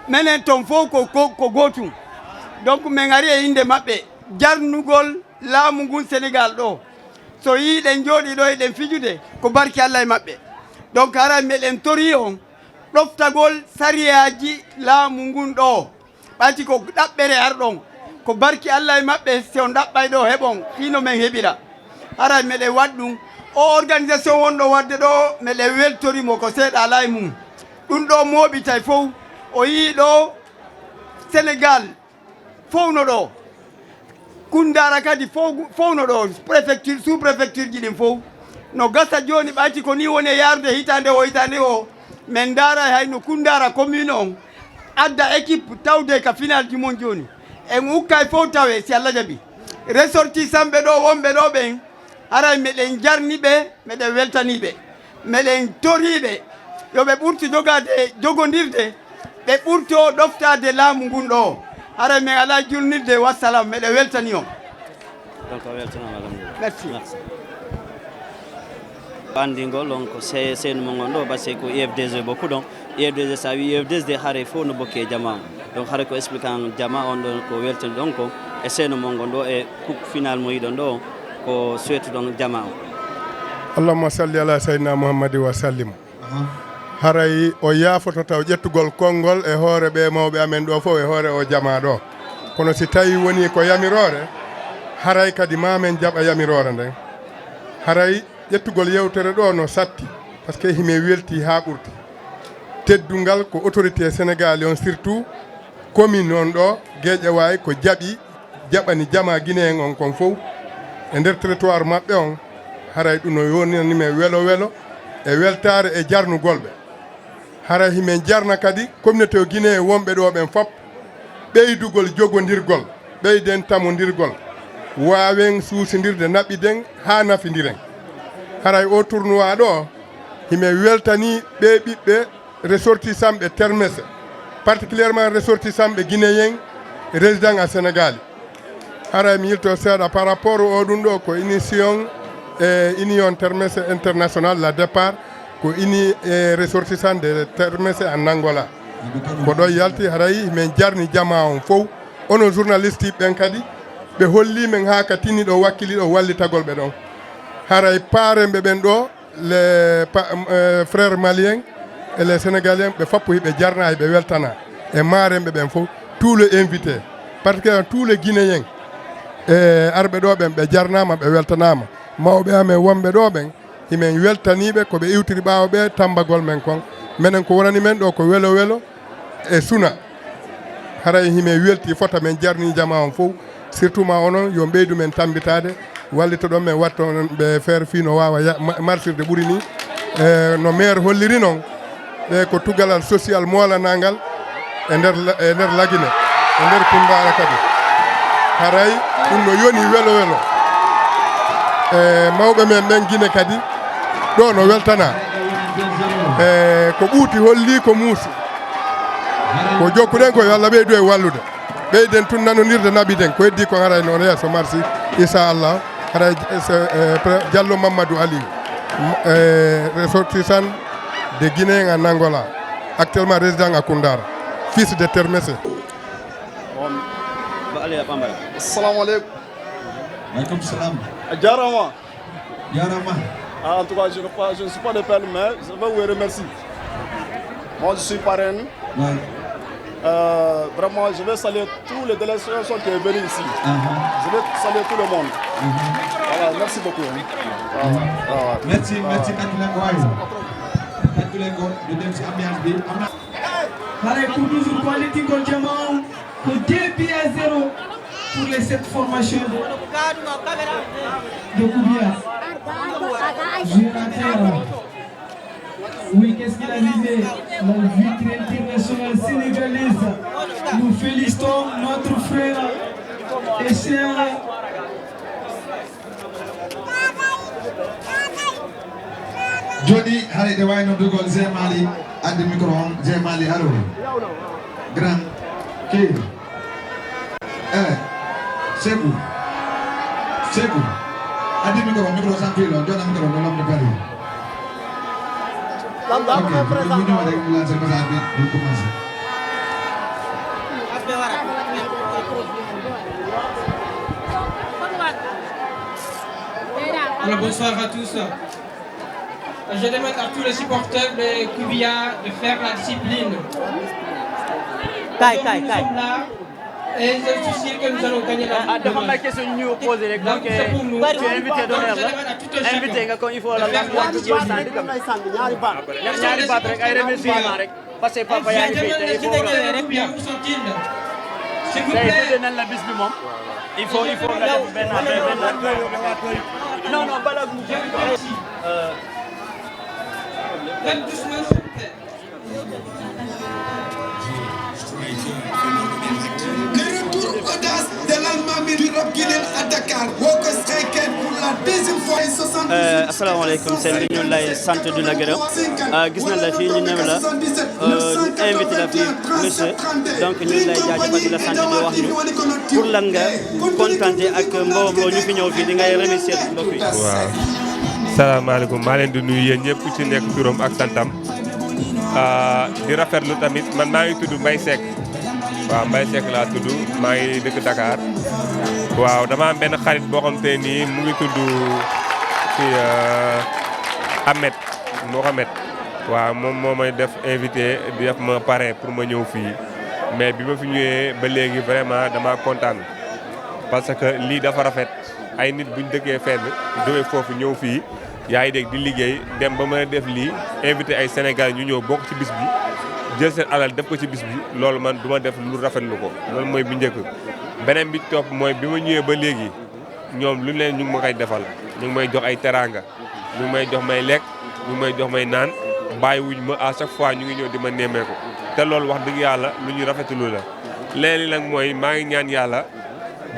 Menen ton fof ko, ko, ko gootum. Donc men ari e innde maɓɓe. Jarnugol laamu ngun Sénégal ɗo. So yii ɗen jooɗii ɗo eɗen fijude, ko barki Alla e maɓɓe. Donc haray meɗen torii on ɗoftagol sariyaaji laamu ngun ɗo. Ɓayti ko ɗaɓɓere arɗon, ko barki Alla e maɓɓe, si on ɗaɓɓay ɗo heɓon, fii no men heɓira. Haray meɗen waɗ ɗum. O organisation wonɗo waɗde ɗo, meɗen weltori mo ko seeɗa alaa e mum. Ɗum ɗo mooɓitay fow, o yii ɗo Sénégal fow no ɗo. Kundara kadi fow, fow no ɗo, préfecture, sous-préfecture ji ɗin fow. No gasa jooni ɓayti ko ni woni e yaarude hitaande o, hitaande o. Men ndaara hay no Kundara commune on adda équipe tawde ka final ji mon jooni. En ukkay fow tawe si Alla jaɓi. Ressortissant ɓe ɗo wonɓe ɗo ɓen, haray meɗen jarni ɓe, meɗen weltanii ɓe. Meɗen torii ɓe yo ɓe ɓurtu jogaade, jogondirde, ɓe ɓurto ɗoftaade laamu ngun ɗo. Haray men alaa julnirde, wassalam, meɗen weltanii on. Donc, a weltanaama, alhamdulillah. Merci. Merci. Anndingol on ko se-, seenu mo ngon ɗo, parce que ko U F D G bokku ɗon. U F D G, so a wii U F D G, haray fof no bokki e jamaa on. Donc, haray ko expliquant jamaa on ɗon ko weltani ɗon ko e seenu mo ngon ɗo e coupe finale mo yiɗon ɗo, ko suwetuɗon jamaa on. Allahumma salli ala sayyidina Muhammadi wa sallim. Haray o yaafoto taw ƴettugol konngol e hoore ɓee mawɓe amen ɗoo fof, e hoore oo jamaa ɗoo. Kono si tawii wonii ko yamiroore, haray kadi maa men jaɓa yamiroore nden. Haray ƴettugol yewtere ɗoo no satti, parce que himen weltii haa ɓurti. Teddungal ko autorité Sénégal on, surtout commune on ɗoo, Guédiawaye, ko jaɓi jaɓani jamaa Guinéen on kon fow e nder territoire maɓɓe on, haray ɗum no yonani men welo welo e weltaare e jarnugol ɓe. Haray himen jarna kadi communauté guinéen wonɓe ɗoo ɓen fop ɓeydugol jogondirgol, ɓeyden tamondirgol, waawen suusindirde, naɓiden haa nafindiren. Haray oo tournoi ɗoo, himen weltanii ɓee ɓiɓɓe ressortissant ɓe Termessé, particulièrement ressortissant ɓe guinéen résident à Sénégal. Haray mi yilto seeɗa par rapport o ɗum ɗo ko émission e Union Termessé International, la départ ko ini e ressortissant de Termessé en Angola. Ko ɗo yalti, haray men jarni jamaa on fow. Onon journaliste ɓen kadi, ɓe holli men haa ka tinni ɗo wakkili ɗo wallitagol ɓe ɗon. Haray paaren ɓe ɓen ɗo, les pa-, euh, frères maliens et les sénégaliens, ɓe foppo hiɓe jarna, hiɓe weltana e maarenɓe ɓen fof, tous les invités, particulièrement tous les guinéens e arɓe ɗo ɓen, ɓe jarnama, ɓe weltanama. Mawɓe amen wonɓe ɗo ɓen, himen weltaniɓe ko ɓe iwtiri ɓawo ɓe tambagol men kon. Menen ko wonani men ɗo ko welo welo e suna. Haray hime welti, fota men jarni jama on fof, surtout ma onon, yo ɓeydu men tambitaade, wallito ɗon men, watto on ɓe feere fii no waawa ya-, ma-, marsirde ɓuri ni. E, no maire holliri noon, ɓe ko tugalal social moolanangal e nder la-, e nder Lagine, e nder Kundara kadi. Haray ɗum no yoni welo welo. E, mawɓe men ɓen Gine kadi, ɗo no weltana. E, ko ɓuuti holli ko muusi. Ko jokkuɗen ko yo Allah ɓeydu en wallude. Ɓeyden tun nanondirde, naɓiden. Ko heddi kon haray noon yeeso marsi, inchallah. Haray, eh, se-, eh, pre-, Diallo Mamadou Aliou, m-, eh, ressortissant de Guinée en Angola, actuellement résident à Koundara, fils de Termessé. On, ba Aliou Bambara. Assalamu alaikum. Wa alaikum salam. A jarama. Jarama. Ah, en tout cas, je ne, pas, je ne suis pas de Pelle, mais je vais vous remercier. Moi, je suis parrain. Ouais. Euh, vraiment, je vais saluer tous les délégations qui sont venues ici. Uh-huh. Je vais saluer tout le monde. Uh-huh. Voilà, merci beaucoup. Uh-huh. Voilà, voilà. Merci, voilà. Merci, Kadilengo. Kadilengo, de dem si ambiance bi. Am na. Haray pour toujours quality ko jama on, ko deux buts à zéro. Pour les sept formations de Koubia, joueur à terre. Oui, qu'est-ce qu'il a visé? La vitrine internationale sénégalaise. Nous félicitons notre frère et cher. Joni haray de wayno dugol Zé Mali, addi micro on, Zé Mali, allo. Grand, ke. Eh, Seku. Seku. Addi micro, micro sans fil, jona micro, no lamde bari. Lamɗo, ok, ko ñëw rek, mu lancer message bi, ñu commencé. Alors, bonsoir à tous. Je demande à tous les supporters de Koubia de faire la discipline. Kay, kay, kay. Et je suis sûr que nous allons gagner la Ah, dafa am ay question ñu posé rek. Donc, c'est pour nous. Tu es invité d'honneur la. Invité nga, kon il faut la langue. Ñaari baat rek, ay remerciement rek. Parce que papa yaa ngi fi te il faut nga. Tey tuddee nañ la bis bi moom. Il faut, il faut nga def benn affaire, benn affaire. Non, non, bala mu. Euh, Le retour audace de l'Almaami du rap guinéen à Dakar. Woo ko Stray Cat pour la deuxième fois et soixante-dix-huit. Eh, asalaamaaleykum, sëñ bi, ñu ngi lay sant, di la gërëm. Ah, gis nañ la fii, ñu ñëw la. Euh, ñu invité la fii, monsieur. Donc, ñu ngi lay jaajëfal, di la sant, di wax ñu pour lan nga kontaante ak mbooloo ñu fi ñëw fii, di ngay remercier mbokk yi. Waaw. Salaamaaleykum, maa leen di nuyu yéen ñëpp, ku ci nekk turam ak santam. Ah, di rafetlu tamit, man maa ngi tudd Mbaye Seck. Waaw, Mbaye Seck laa tudd, maa ngi dëkk Dakar. Waaw, dama am benn xarit boo xam te nii mu ngi tudd ci, euh, Ahmed Mohamed. Waaw, moom moo may def invité, di def ma parrain pour ma ñëw fii. Mais bi ma fi ñëwee ba léegi, vraiment dama kontaan, parce que lii dafa rafet. Ay nit buñ dëkkee fenn, jógee foofu ñëw fii, yaa ngi dégg, di liggéey, dem ba mën a def lii, invité ay Sénégal ñu ñëw bokk ci bis bi, jël seen alal def ko ci bis bi, loolu man du ma def lu rafetlu ko. Loolu mooy bu njëkk. Beneen bi ci topp mooy bi ma ñëwee ba léegi, ñoom lu leen ñu ngi ma koy defal, ñu ngi may jox ay teraanga, ñu ngi may jox may lekk, ñu ngi may jox may naan, bàyyiwuñ ma, à chaque fois ñu ngi ñëw di ma nemmeeku. Te loolu, wax dëgg Yàlla, lu ñu rafetlu la. Leneen li nag mooy maa ngi ñaan Yàlla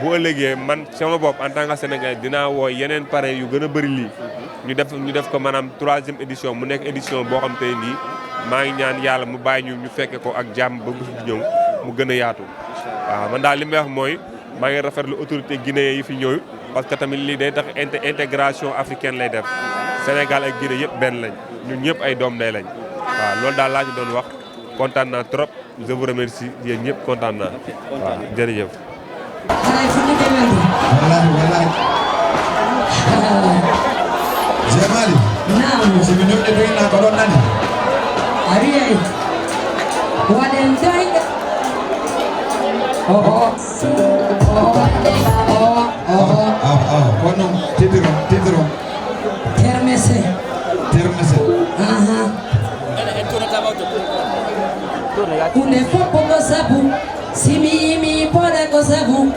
bu ëllëgee man sama bopp en tant que Sénégalais dinaa woo yeneen parrain yu gën a bëri lii, ñu def, ñu def ko, maanaam, troisième édition, mu nekk édition boo xam te nii maa ngi ñaan Yàlla mu bàyyi ñu, ñu fekke ko ak jàmm ba bés bu ñëw mu gën a yaatu. Waaw, man daal li may wax mooy maa ngi rafetlu autorité guinéen yi fi ñëw, parce que tamit lii day tax inte-, intégration africaine lay def. Sénégal ak Guinée yëpp benn lañ, ñun ñëpp ay doom ndey lañ. Waaw, loolu daal laa ci doon wax. Kontaan naa trop. Je vous remercie, yéen ñëpp kontaan naa. Waaw, jërëjëf. Haray fuɗɗude welde. Wallahi, wallahi. Zé Mali. Naam. Si mi nodde doyna ko ɗon nani. A wiyay. Waɗen doyɗe. Oho. Oho. Oho. Oho. Oho. Kono titiron, titiron. Termese. Termese. Aha. Hunde fof ko sabu, si mi yimi pooɗa ko sabu,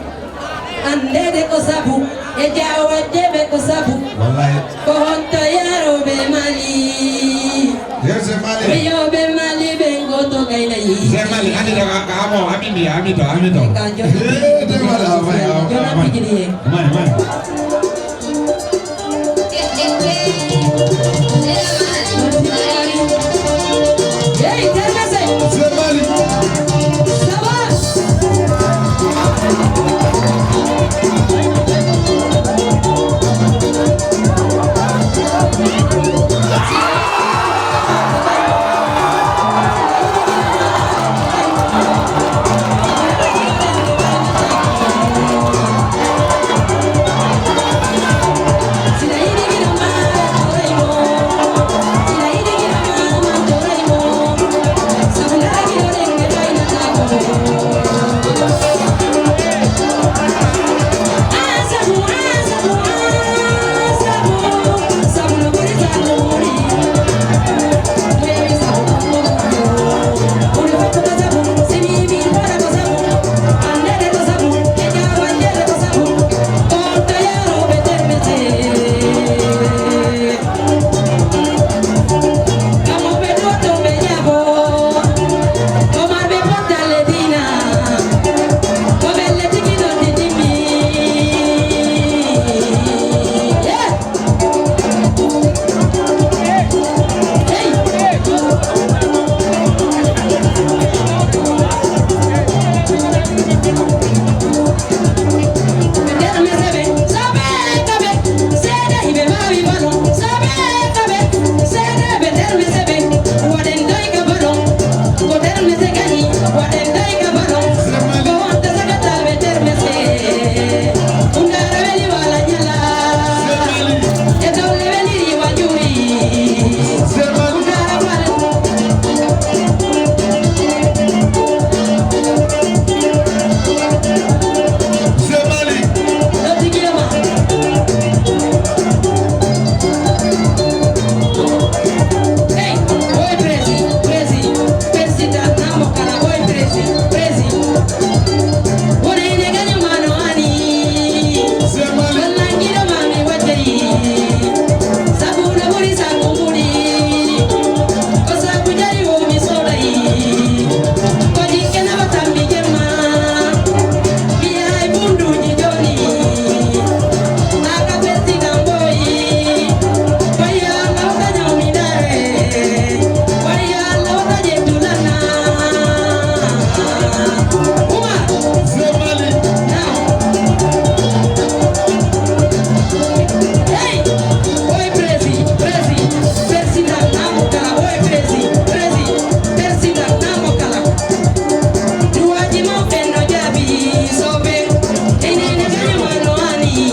anndeede ko sabu, e jaawa jeeɓe ko sabu. Wallahi. Ko honto yaarooɓe Mali? Yo Zé Mali. Rewɓe Mali ɓe gooto kay la yiɗi. Zé Mali, ani ɗo, a, a, mo, ami mi, ami ɗo, ami ɗo. Ka jooɗi. Eh, Zé Mali, a, may, a, a, may. May, may.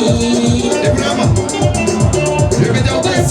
Ibrahima, Bébé Diaw Bas.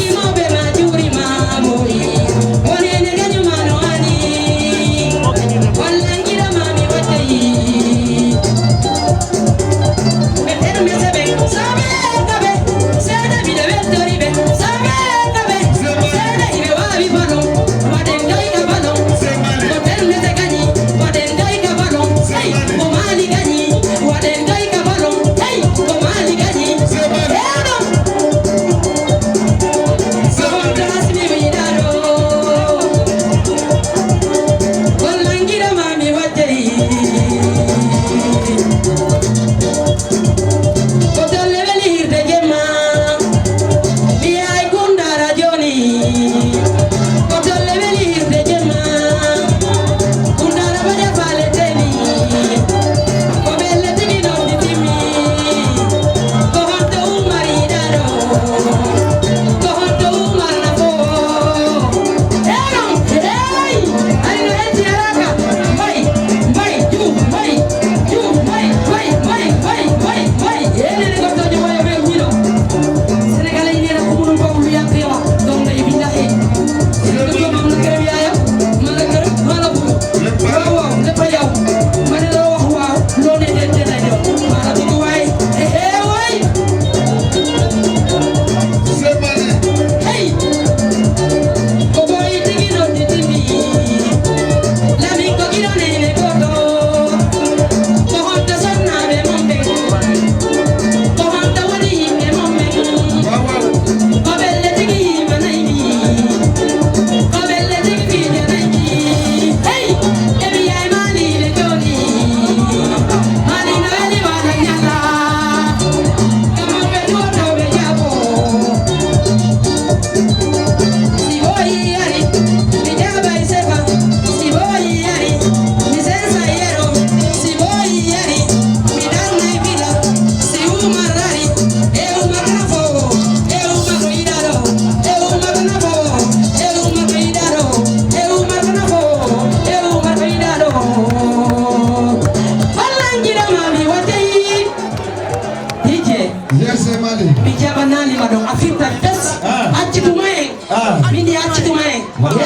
Yes, Mali. Mi jaɓanaani ma ɗon, a firta fes. Ah. Acci ɗum en. Ah. Min ya acci ɗum en. Wala.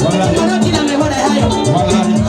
Wala. Wala. Wala.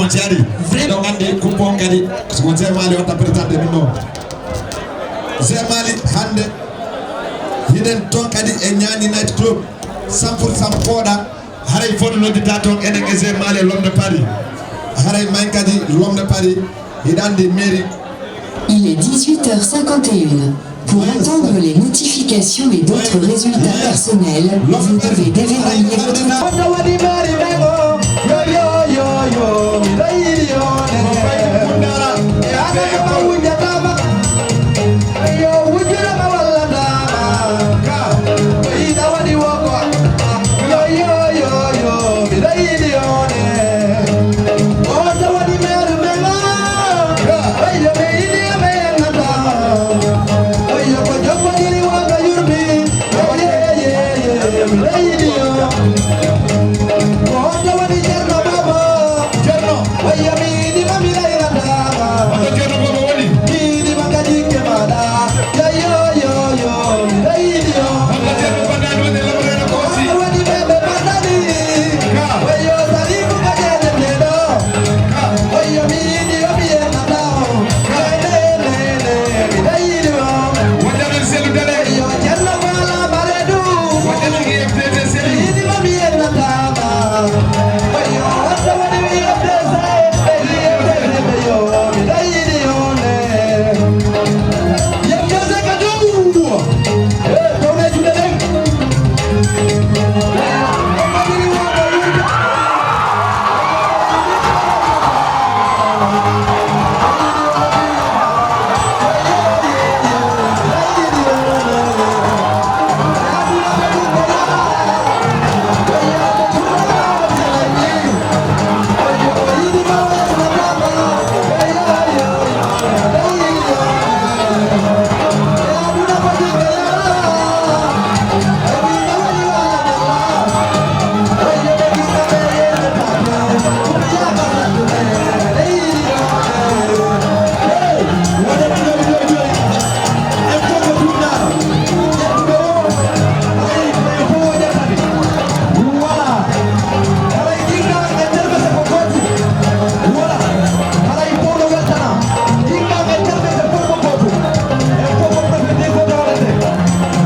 Si ari, eɗon anndi Kumpo on kadi, ko Zé Mali watta présenté min ɗo. Zé Mali, hannde, hiɗen toon kadi e Ñaani Night Club, cent pour cent Pooɗa, haray fof no nodditaa toon enen e Zé Mali e L'Homme de Paris. Haray mayn kadi L'Homme de Paris, hiɗa anndi mairie. Il est dix-huit heures cinquante et une. Pour entendre les notifications et d'autres résultats personnels, vous devez déverrouiller votre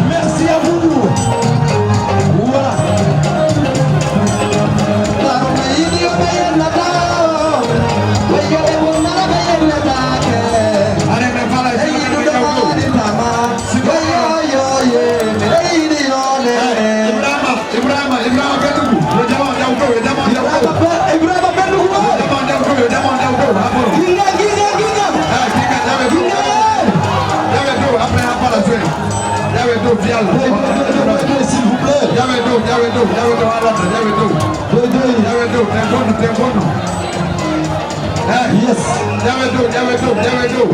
Merci à vous. Voilà. Ibrahima, Ibrahima Bendugu, yo jama on yaw dow, yo jama on yaw dow. Ibrahima Be-, Ibrahima Bendugu, yo jama on yaw dow, yo jama on yaw dow, ha boro. Ginga, ginga, ginga. Ah, ginga, yawe dow. Ginga. Yawe dow, après ha pala join. Yawe dow, fi Allah. Doy, doy, doy, doy, doy, s'il vous plaît. Yawe dow, yawe dow, yawe dow, ha latta, yawe dow. Doy, doy. Yawe dow, ten bonno, ten bonno. Eh. Yes. Yawe dow, yawe dow, yawe dow.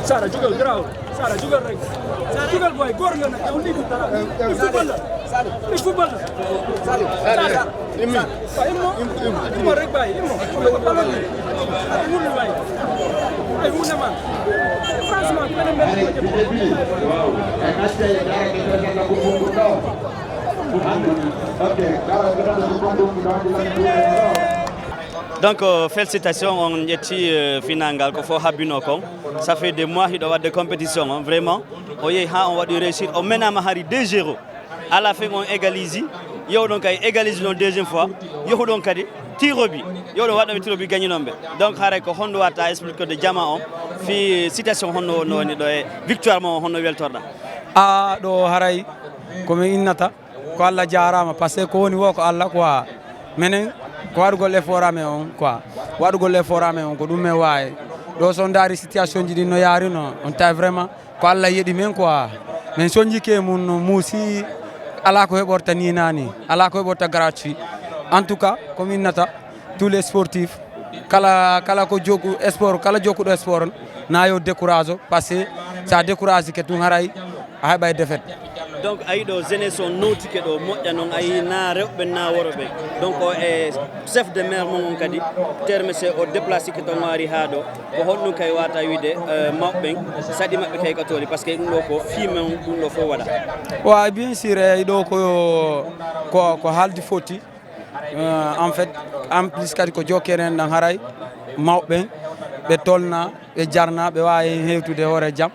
Sara, jugal, garaaw. Sara, jugal rek. Jugal, boy, góor nga nag. Yow, lii du dara. Lii football la. Lii football la. Sara, Sara. Immo. Immo rek, baay, immo. Ballon bi. Ay, wul, baay. Ay, wul na, man. Franchement, beneen benn. Donc, euh, félicitations, on ƴetti, euh, final ngal, ko fof habbino kon. Ça fait des mois hiɗo waɗde compétition on, vraiment. O yehi ha on waɗi réussir, o menama hari deux zéro. À la fin, on égalise. Yewɗon kay égalise non deuxième fois. Yehuɗon kadi tir au but. Yewɗon waɗɗon tir au but, gagninon ɓe. Donc, haray ko honɗum wata expliquer de jama on, fi situation honno woni ɗo e victoire mo honno weltorɗa? A ɗo haray ko mi innata ko Allah jaaraama, parce que ko woni wo ko Allah quoi. Menen ko waɗugol effort amen on quoi. Waɗugol effort amen on ko ɗum men waawi. Ɗo so on ndaari situation ji ɗin no yaari no, on tawi vraiment ko Allah yeɗi men quoi. Men sonjike mun no muusi, ala ko heɓorta ni nani, ala ko heɓorta gratuit. En tout cas, ko mi innata tous les sportifs, kala kala ko jokku sport, kala jokkuɗo sport, na yo décourage, parce que sa décourage ke tun haray a heɓay défaite. Donc, ayi ɗo jeunesse on notike ɗo moƴƴa non, ayi na rewɓe na worɓe. Donc, o e chef de maire mon on kadi, terme se o déplace ke ton o ari ha ɗo. Ko honɗum kay wata wiide, euh, mawɓe ɓen saɗi maɓɓe kay ka tooli, parce que ɗum ɗo ko fii men ɗum ɗo fof waɗa. Wa bien sûr, eyi ɗo ko ko ko haaldi foti. Euh, en fait, en plus kadi ko jokkere en ɗan haray mawɓe ɓe tolna, ɓe jarna, ɓe wawi hen hewtude hoore jam,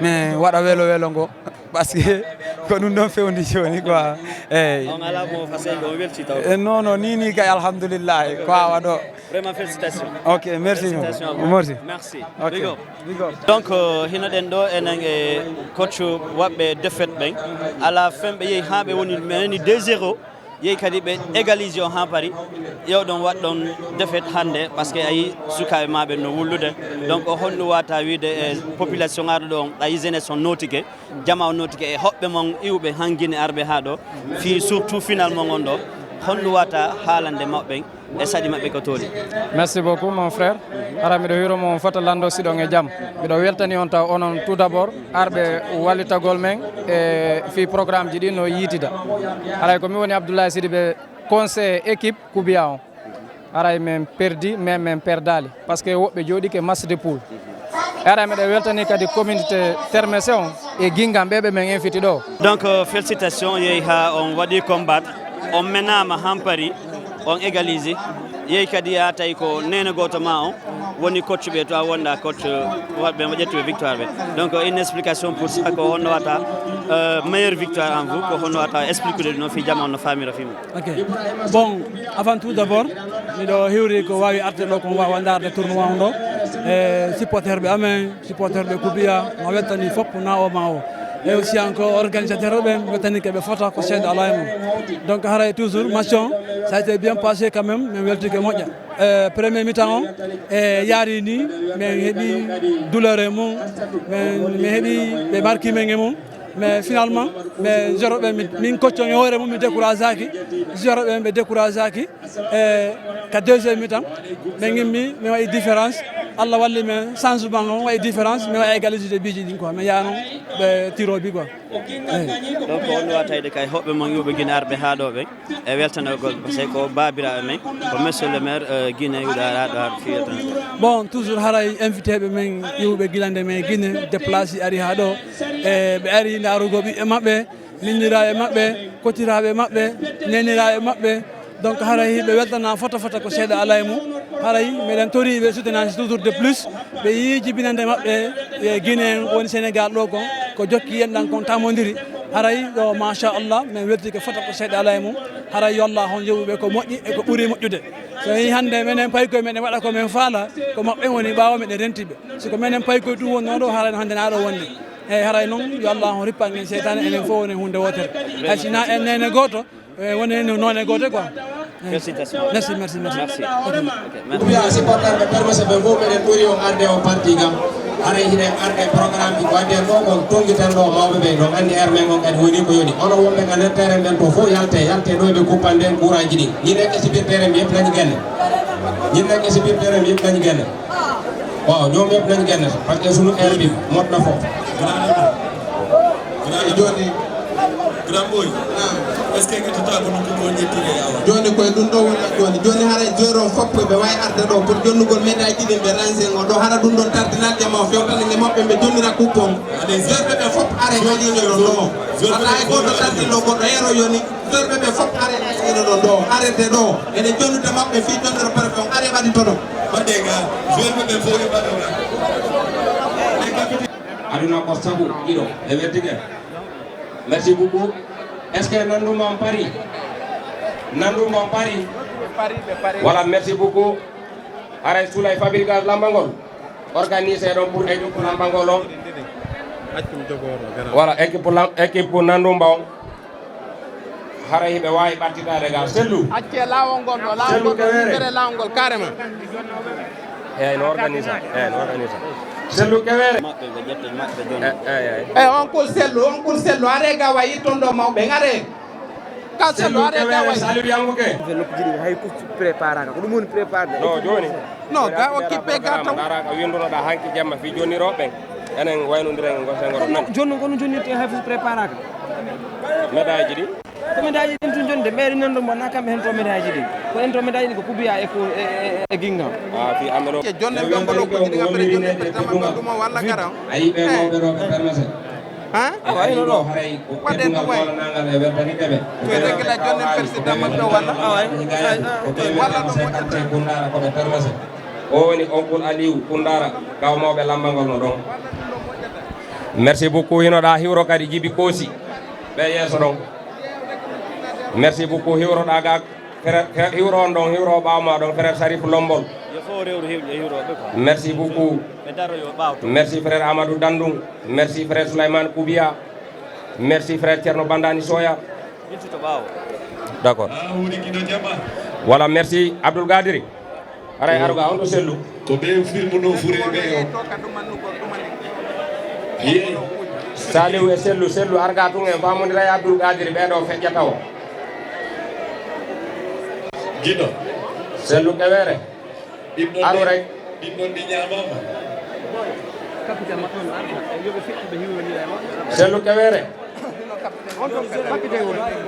mais waɗa welo welo ngo. Parce que ko ɗum ɗon fewndi joni quoi. Eyyi. On ala mo fasa, on welti taw. Eh, non non, ni ni kay, alhamdulillahi, ko awa ɗo. Vraiment, félicitations. Ok, merci. Félicitations à vous. Merci. Merci. Ok. Big up. Big up. Donc, euh, hino ɗen ɗo enen e coach waɓɓe défaite ɓen, à la fin ɓe yehi ha ɓe woni menani deux zéro. Yehi kadi ɓe égalise on ha paari. Yewɗon waɗɗon défaite hannde, parce que ayi sukaaɓe ma ɓe no wullude. Donc, o honɗum wata wiide e population arɗo ɗo on, ayi jeunesse on notike, jama on notike e hoɓɓe mon iwɓe han Guinée arɓe ha ɗo, fi surtout final mon on ɗo, honɗum wata haalande mawɓe ɓen e saɗi maɓɓe ko tooli? Merci beaucoup, mon frère. Hara miɗo hiiro mo on fota lando siɗon e jam. Miɗo weltani on taw onon tout d'abord arɓe wallitagol men e fi programme ji ɗi no yiitida. Haray ko mi woni Abdoulaye Sidibe, conseiller équipe Kubiya on. Haray men perdi, mais men perdali, parce que woɓɓe jooɗike match de poule. E haray meɗen weltani kadi communauté termese on e Guingamp ɓe ɓe men inviti ɗo. Donc, euh, félicitations, yehi ha on waɗi combat, on menama han paari, on égalise. Yehi kadi ha tawi ko nene goto ma on woni coach ɓe, to a wonɗa coach, euh, waɗɓe mo ƴettuɓe victoire ɓe. Donc, euh, une explication pour ça, ko honno wata, euh, meilleure victoire en vous, ko honno wata expliquer no fi jama on no famira fi mum? Ok. Bon, avant tout d'abord, miɗo hiwri ko wawi arde ɗo, ko wawa darde tournoi on ɗo. E supporter ɓe amen, supporter ɓe Kubiya, ma wettani fop na o ma o. E aussi encore organisateur ɓe, mi wettani ke ɓe fota ko seeɗa ala e mum. Donc, haray toujours, match on, ça a été bien passé quand même, min weltike moƴƴa. E premier mi-temps on, e yaari ni, min heɓi douleur e mum, min, min heɓi ɓe marki men e mum. Mais finalement, mais zéro ɓe, min, min coach on e hoore mum, mi décourage aki. Zéro ɓe, ɓe décourage aki. E ka deuxième mi-temps, min gimmi, min waɗi différence. Allah walli min, changement on waɗi différence, min waɗi égalité de but ji ɗin quoi. Min yaano ɓe tir au but quoi. Eyyi. Donc, on wata tawde kay hoɓɓe mon iwɓe Guinée arɓe ha ɗo ɓe e weltanogol, parce que ko babiraɓe men, ko monsieur le maire, euh, Guinée wiɗo ara ɗo har fiyata. Bon, toujours haray invité ɓe men iwɓe gila nde men Guinée déplacé ari ha ɗo. E ɓe ari ndarugol ɓiɓɓe maɓɓe, miñiraaɓe maɓɓe, kotiraaɓe maɓɓe, neeniraaɓe maɓɓe. Donc haray ɓe weltana fota fota ko seeɗa ala e mum. Haray meɗen tori ɓe soutenance toujours de plus. Ɓe yii jibinande maɓɓe e Guinée en woni Sénégal ɗo kon, ko jokki en ɗan kon tamodiri. Haray ɗo machallah min weltike fota ko seeɗa ala e mum. Haray yo Allah hon yoɓuɓe ko moƴƴi e ko ɓuri moƴƴude. So yii hannde menen paykoye meɗen waɗa ko men faala, ko maɓɓe woni ɓaawo meɗen rentiɓe. Si ko menen paykoye ɗum wonnoo ɗo, haray no hannde na ɗo wonde. Eyyi, haray noon yo Allah on rippan en seytaane, enen fof wonen huunde wootere. Hay si na en neene gooto, e wonen no noone goote quoi. Eyyi. Félicitations. Merci, merci, merci. Merci. Ok. Ok, merci. Mbiya supporterɓe permese ɓe fof meɗen ɓuri on arde o parti gam haray hiɗen arde programme ji ko addi en ɗo kon tonngiten ɗo mawɓe ɓe, ɗon anndi heure men on kadi woni ko yoni. Onon wonɓe ka nder terrain ɓen to fof yalte, yalte ɗo ɓe kuppan nden courant ji ɗin. Ñinen ɓe sibir terrain ɓe yeɓtani galle. Ñi nekk si biir terrain bi yëpp nañu génn. Waaw, ñoom yëpp nañu génn parce que sunu air bi mot na foofu. Grand Boy, grand boy. Est-ce que ngeta tago no ko ñi tuge yawa? Joni koye ɗum ɗo wona joni. Joni haray joueur o fof ɓe wawi arde ɗo pour jonnugol médaille ɗiɗi ɓe rangé ngo ɗo. Hara ɗum ɗon tardinal jama o fewtani nde maɓɓe ɓe jonnira coupe on. Joueur ɓe ɓe fof are gañino ɗon ɗo. Wala hay goto tardinɗo goɗɗo ero yoni. Joueur ɓe ɓe fof are gañino ɗon ɗo. Arete ɗo. Eɗen jonnude maɓɓe fii jonniro préfet on are ɓadito ɗon. Waɗde ga. Joueur ɓe ɓe fof yo ɓaɗo ga. Aduna ko sabu ɗiɗo. E weddike. Merci beaucoup. Est-ce que Nanduma on pari? Nanduma on pari? Voilà, merci beaucoup. Haray Soulay Fabricage Lambangol. Organisé ɗon pour équipe Lambangol on. Voilà, équipe Lam-, équipe Nandumba on. Haray hiɓe waawi ɓattitaade ga. Sellu. Acce laawol ngol ɗo, laawol Sellu ngol ɗo, Kewere. Yitere laawol ngol, carrément. Eeyi, no organisa, eeyi, no organisa. Sellu Kewere. Maɓɓe ɓe ƴetta maɓɓe joni. Eeyi, eeyi, eeyi. Eeyi, on ko Sellu, on ko Sellu. Are ga wa yitton ɗo mawɓe, are. Ka Sellu, Sellu, are ga Kewere, wa. Saliou Yanguke. Nokku jiɗi hay ko préparaka. Ko ɗum woni préparde. No, joni. No, ga o kippe ga taw. Ndara ka windunoɗa hanki jemma fi joni roɓe. Enen waynondira en gosengol. Kono joni, kono joni te hay fof préparaka. Médaille ji ɗi. Ko médaille ɗin tun jonde, ɓeyɗo nan ɗo mbo, na kamɓe hen to médaille ɗin. Ko en to médaille ɗin ko Kubiya e ko, e, e, e Ginga. Ah, fi amen o. Ke jonde ɗon mbo ɗo ko jiɗi ngaɓɓere jonde ɓe tama ɗo ɗum o walla garan. Ayi ɓe mawɓe ɗo ɓe permese. Ha? Awa, hino ɗo. Waɗe ɗum way. Ko e regla jonde président maɓɓe o walla? Awa, ayi. Walla ɗo moƴƴata. Kundara ko ɓe permese. O woni Onkul Aliou Kundara, kaw mawɓe lambangol no ɗon. Merci beaucoup, hino ɗa hiwro kadi Jibi Koosi. Ɓe yeeso ɗon. Merci beaucoup, hiwroɗa ga, frère, frère, hiwro on ɗon, hiwro ɓaawo ma ɗon, frère Sarif Lombol. Yo fof rewru hewƴi e hiwroɓe quoi. Merci beaucoup. Ɓe daro yo ɓaaw to. Merci frère Amadou Dandou. Merci frère Souleymane Koubiya. Merci frère Thierno Bandani Soya. Ƴettu to ɓaawo. D'accord. Ah, woni Guido Diama. Voilà, merci Abdoul Gadiri. Haray aruga on to Sellu. Ko ɓe filmuno fure ɓe o. Yeey. Saliou e Sellu, Sellu arga tun en famondira e Abdoul Gadiri ɓe ɗo feƴƴata o. Giɗo. Sellu Kewere. Aru rek. Ɗin ɗon ɗi ñaamama. Sellu Kewere.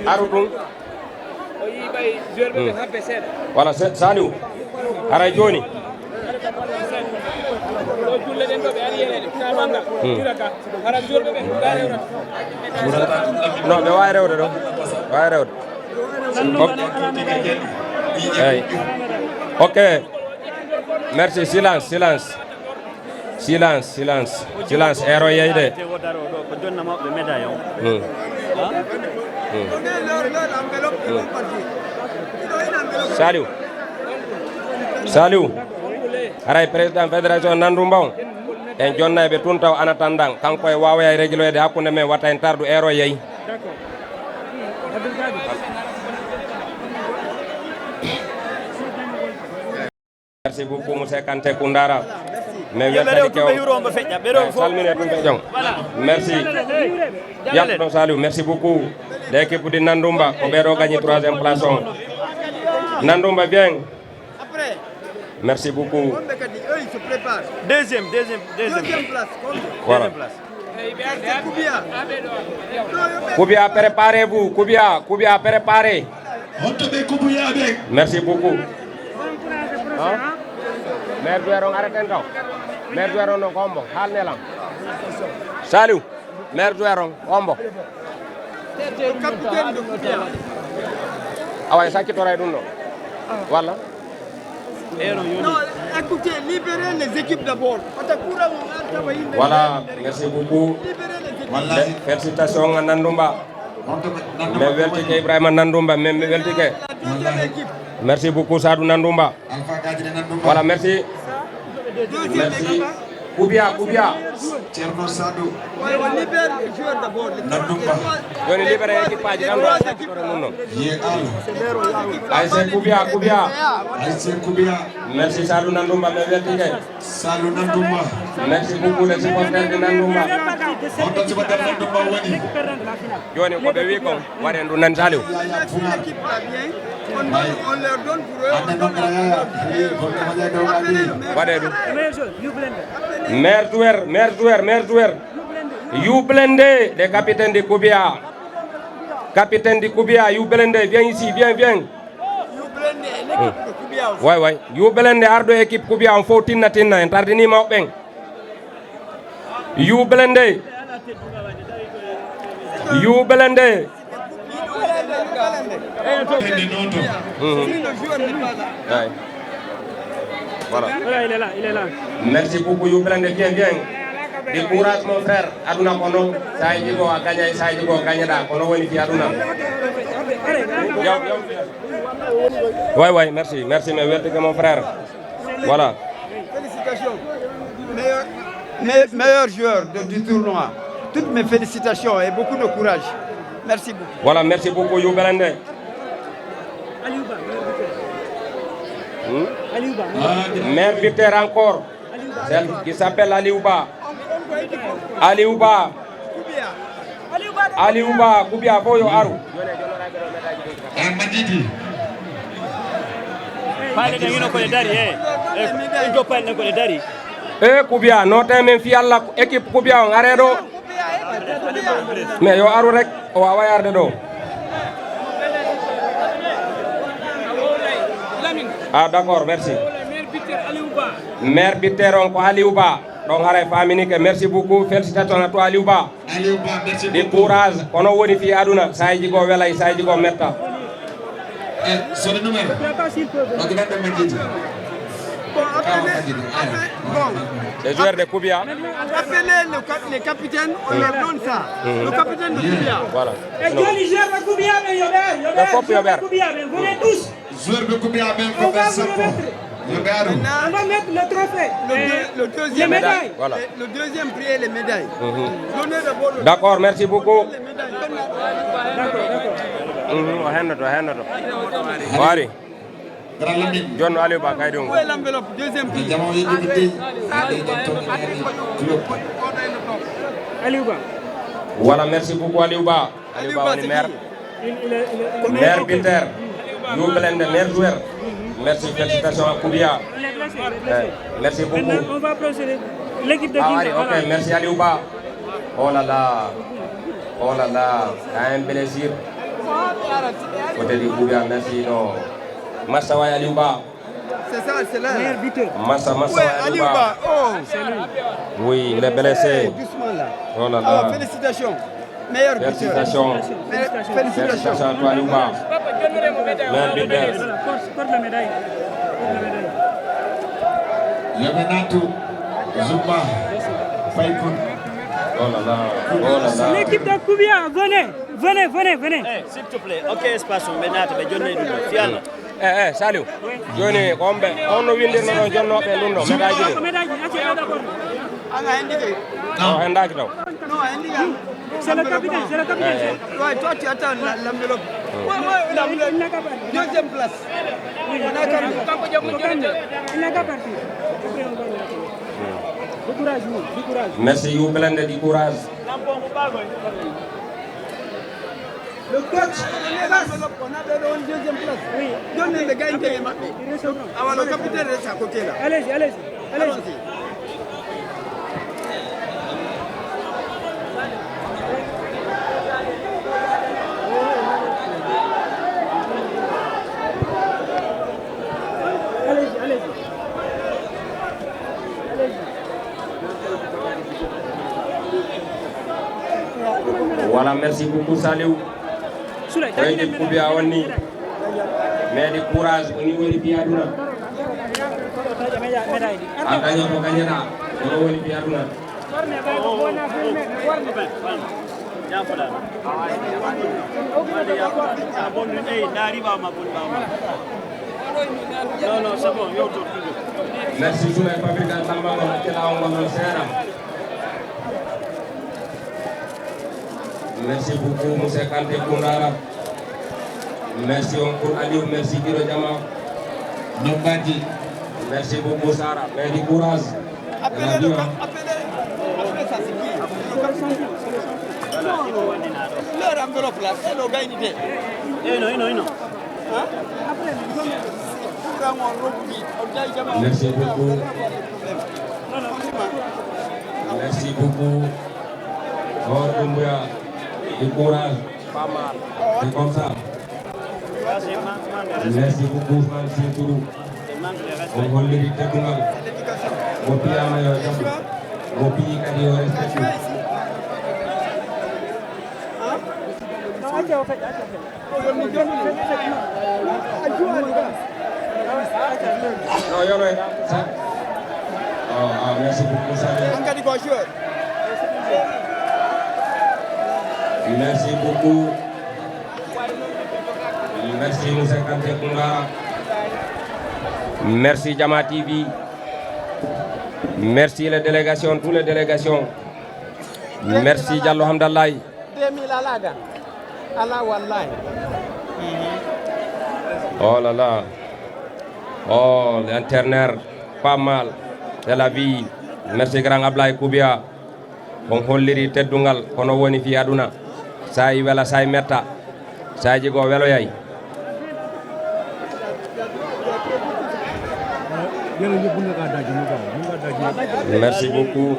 Aru ɗum. Hmm. Wala se-, Saliou. Haray jooni. Hmm. Non, ɓe waawi rewde ɗo. Waawi rewde. Ok. Eyi. Ok. Merci. Silence, silence. Silence, silence. Silence, heure o yehi de. Ko jonna mawɓe médaille on. Hmm. Hmm. Hmm. Saliou. Saliou. Haray président fédération Nandou Mbaw. En jonnayɓe tun taw ana tandan. Kanko e waaway réguloyde hakkunde men wata en tardu heure o yehi. Merci beaucoup, Monsieur Kanté Koundara. Mais weltani kew. Eh, salmine ɗum ɓe jom. Merci. Yalto Saliou, merci beaucoup. L'équipe de Nandumba, ko ɓe ɗo gagné troisième place on. Nandumba, bien. Merci beaucoup. Deuxième, deuxième, deuxième. Voilà. Deuxième place. Koubiya, préparez-vous. Koubiya, Koubiya, préparez. Honto ɓe Koubiya ɓe? Merci beaucoup. Hein? Maire Douer on areten taw. Maire Douer on no ko hombo. Haalnelam. Saliou. Maire Douer on ko hombo. Awa, e sakkitoray ɗum ɗo. Walla? Non, écoutez, libérez les équipes d'abord. Parce que courant, on a travaillé. Voilà, merci beaucoup. Libérez les équipes. Wallahi. Félicitations à Nandumba. Honto ɓe Nandumba? Mi weltike Ibrahima Nandumba, min mi weltike. Libérez la deuxième équipe. Merci beaucoup, Sadou Nandumba. Alpha Gadji Nandumba. Voilà, merci. Deuxième équipe. Merci. Koubiya, Koubiya. Thierno Sadou. Nandumba. Joni libéré équipe aji tan ɗo. Ye Al. Ayse Koubiya, Koubiya. Ayse Koubiya. Merci Salou Nandumba, ɓe weltike. Salou Nandumba. Merci beaucoup les supporters de Nandumba. Honto supporter Nandumba woni? Joni ko ɓe wi kon, waɗen ɗum nan Saliou. Yaya Pulaar. Ande noon, Yaya, fii ko ɓe waɗi e dow waɗi. Waɗee ɗum. Meilleur joueur, Youblende. Meilleur joueur, meilleur joueur, meilleur joueur. Youblende, le capitaine de Koubiya. Capitaine de Koubiya, Youblende, viens ici, viens, viens. Hmm. Way, way. Youblende, arɗo équipe Koubiya, on fof tinna, tinna, en tardinii mawɓe ɓen. Youblende. Youblende. Mhm. Ay. Voilà. Voilà, il est là, il est là. Merci beaucoup, Youblende. Viens, viens. Du courage, mon frère. Aduna ko noon. Saaji ko a gañay, saaji ko gañaɗa. Ko noon woni fii aduna. Yaw, yaw. Way, way, merci. Merci, mais weltike, mon frère. Voilà. Félicitations. Meilleur, me- meilleur joueur de- du tournoi. Toutes mes félicitations et beaucoup de courage. Merci beaucoup. Voilà, merci beaucoup, Youblende. Hmm? Meilleur buteur encore. Celle qui s'appelle Aliou Ba. Aliou Ba. Aliou Ba, Koubiya fof yo aru. Faale ɗen hino ko ɗe dari, e. E, ɗo paale ɗen ko ɗe dari. E, Koubiya, nooten men fii Alla, équipe Koubiya on, aree ɗo. Mais yo aru rek, o waaway arde ɗo. Ah, d'accord, merci. Meilleur buteur on ko Aliou Ba. Ɗon haray faaminike. Merci beaucoup. Félicitations à toi, Aliou Ba. Aliou Ba, merci beaucoup. Du courage. Kono woni fii aduna. Saaji goo welay, saaji goo metta. Eh, sori numéro. Ɗo ko ɗon ɗon majjiti. Bon, appelez, appelez, bon. Les joueurs de Koubiya. Appelez le cap-, les capitaines, on leur donne ça. Mhm. Le capitaine de Koubiya. Voilà. E joni joueur de Koubiya ɓen yo ɓe ar, yo ɓe ar, fof yo ɓe ar. Koubiya ɓen, venez tous. Joueur de Koubiya ɓen ko ɓe sappo. Yo ɓe aru. On va mettre le trophée. Le deux-, le deuxième, les médailles. Voilà. Le, le deuxième prix et les médailles. Mhm. Donnez d'abord le D'accord, merci beaucoup. Les médailles. D'accord, d'accord. Mhm, o hennoto, o hennoto. Waari. Grand Lamine. Jooni Aliou Ba kay ɗum. Où est l'enveloppe? Deuxième prix. Jama o yejjiti. Club. Aliou Ba. Voilà, merci beaucoup, Aliou Ba. Aliou Ba woni maire. Maire Binter. Youblende, maire joueur. Merci, félicitations à Koubiya. Eh, merci beaucoup. Maintenant, on va procéder. L'équipe de Ah, Ginga, allez, ok, voilà. Merci Aliou Ba. Oh là là. Oh là là. T'as un blessure. Côté de Koubiya, merci. Non. Massa waay Aliou Ba. C'est ça, c'est là, là. Meilleur buteur. Massa, massa waay Aliou Ba. Oh. Oui, il est blessé. Doucement là. Oh là là. Oh, félicitations. Meilleur buteur. Félicitations. Félicitations. Félicitations à toi, Aliou Ba. Meilleur buteur. Voilà, porte, porte la médaille. Porte la médaille. Yo ɓe naatu Zumba Faykun. Oh là là, oh là là. L'équipe de Koubiya, venez, venez, venez, venez. Eh, s'il te plaît, ok, espace, ɓe naata, ɓe jonnay ɗum ɗo. Fii Alla. Eh, eh, Saliou. Jooni, ko on ɓe, on no winndirno ɗo jonnooɓe ɗum ɗo, médaille ji ɗi? Médaille ji, acca, d'accord. An a henndi kay. O henndaaki taw. Non, a henndi kay. C'est le capitaine, c'est le capitaine. Eh, eh. Ouais, toi, tu attends la, l'enveloppe. Hmm. Ouais, ouais, l'enveloppe. Il n'a qu'à partir. Deuxième place. Oui, il n'a qu'à partir. Il n'a qu'à partir. Après, on va le mettre. Hmm. Du courage, oui, du courage. Merci, Youblende, du courage. Le coach, on a ɓe ɗo on deuxième place. Oui. Ɗon ɓe gaynteɓe maɓɓe. Awa, le capitaine reste à côté là. Allez-y, allez-y, allez-y. Allons-y. Allez-y, allez-y. Allez-y. Voilà, merci beaucoup, Saliou. Ko équipe Koubiya on ni. Mais du courage au niveau de Biaduna. A gaño ko gañaɗa. Ko ɗo woni Biaduna. Non, non, c'est bon, yewto toujours. Merci Souley Fabricant Samba Ba, hakkilawol ngol ɗon seeɗa. Merci beaucoup, monsieur Kanté Koundara. Merci oncle Aliou, merci Guido Diama. Nombaji. Merci beaucoup, Sara. Mais du courage. Appelez le cap-, appelez, appelez ça, c'est qui? Le capitaine. Non, non. Leur enveloppe là, c'est le gars, il était. Eh, non, non, non. Merci beaucoup. Merci beaucoup. Oh, Doumbouya, du courage. C'est comme ça. Merci beaucoup, Ousmane Sinturu. On holliri teddungal. Mo piyama yo jam. Mo piyi kadi yo respecte. Non, yo, no, sa- Oh, ah, merci beaucoup, Sadio. An kadi ko joueur. Merci beaucoup. Merci, Moussa Kanté Koungara. Merci, Jama T V. Merci, les délégations, toutes les délégations. Merci, Diallo Hamdallahi. Deux mille ala gan. Ala wallahi. Oh là là. Oh, l'entraîneur, pas mal. C'est la vie. Merci, grand Ablaye Koubia. On holliri teddungal, kono woni fi aduna. Sa'i wela, sa'i metta. Sa'i jigo welo yai. Merci beaucoup.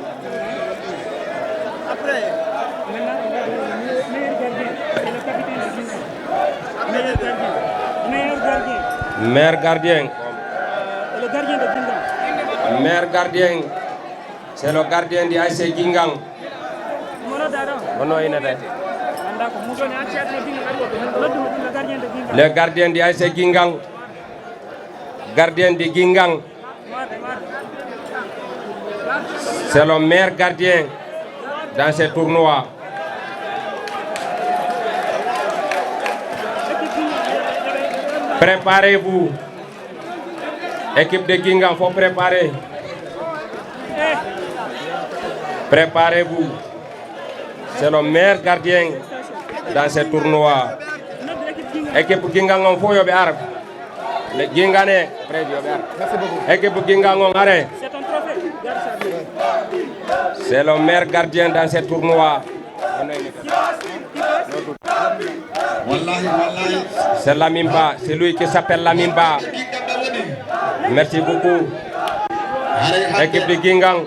Meilleur gardien. Meilleur gardien. C'est le gardien du A S C Guingamp. Hono inete? Le gardien du A S C Guingamp. Gardien de Guingamp. C'est le meilleur gardien dans ce tournoi. Préparez-vous. Équipe de Guingamp, faut préparer. Préparez-vous. C'est le meilleur gardien dans ce tournoi. Équipe Guingamp on fof yo ɓe ar. Le Guingampais, après yo ɓe ar. Équipe Guingamp on are. C'est le meilleur gardien dans ce tournoi. Wallahi, wallahi. C'est Lamine Ba, c'est lui qui s'appelle Lamine Ba. Merci beaucoup. Équipe de Guingamp.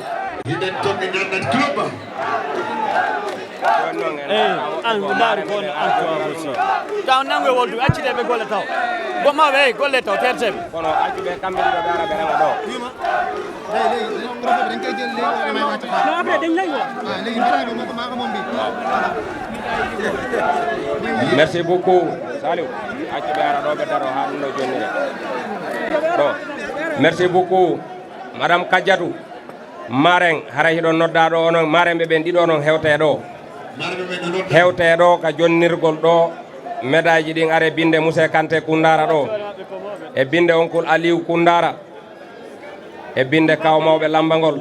Eyi, an ko ndaari ko on, an ko an aussi. Taw nangu e woldu, accite ɓe golle taw. Gommaɓe, eyi, golle taw, terteɓe. Kono accu ɓe kamɓe ɗiɗo ɓe ara ɓe rema ɗo. Merci beaucoup, Saliou. Accu ɓe ara ɗo ɓe daro haa ɗum ɗo jonnire. Ɗo. Merci beaucoup, Madame Kadiatou. Maren, haray hiɗon noddaa ɗo, onon marenɓe ɓen ɗiɗo onon hewta e ɗo. Hewta e ɗo ka jonnirgol ɗo, médaille ji ɗin are binde Mousse Kanté Koundara ɗo. E binde Oncle Aliou Koundara. E binde kaw mawɓe lamba ngol.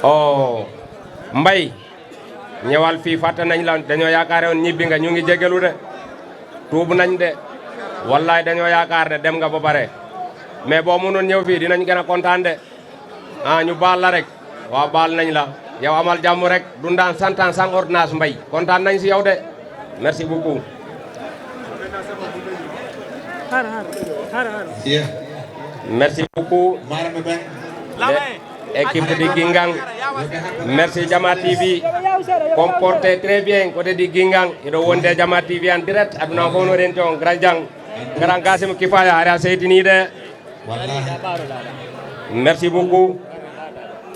O, Mbaye. Ñëwal fii, fàtte nañ la, dañoo yaakaare woon ñibbi nga, ñu ngi jégalu de. Tuub nañ de. Wallaay dañoo yaakaar de dem nga ba pare. Mais boo mënoon ñëw fii dinañ gën a kontaan de. Ah, ñu baal la rek. Waaw, baal nañ la. Yow amal jàmm rek. Dundaan cent ans sans ordonnance, Mbaye. Kontaan nañ si yow de. Merci beaucoup. Har, har, har, har. Yeah. Merci beaucoup. Marame ben. Équipe de Guingamp. Merci Jama T V. Comporté très bien côté de Guingamp. Hiɗo wonde Jama T V en direct. Aduna fof no renti on. Grand Jang. Grand Gasim Kifaya, hari a seytini de. Wallahi. Merci beaucoup.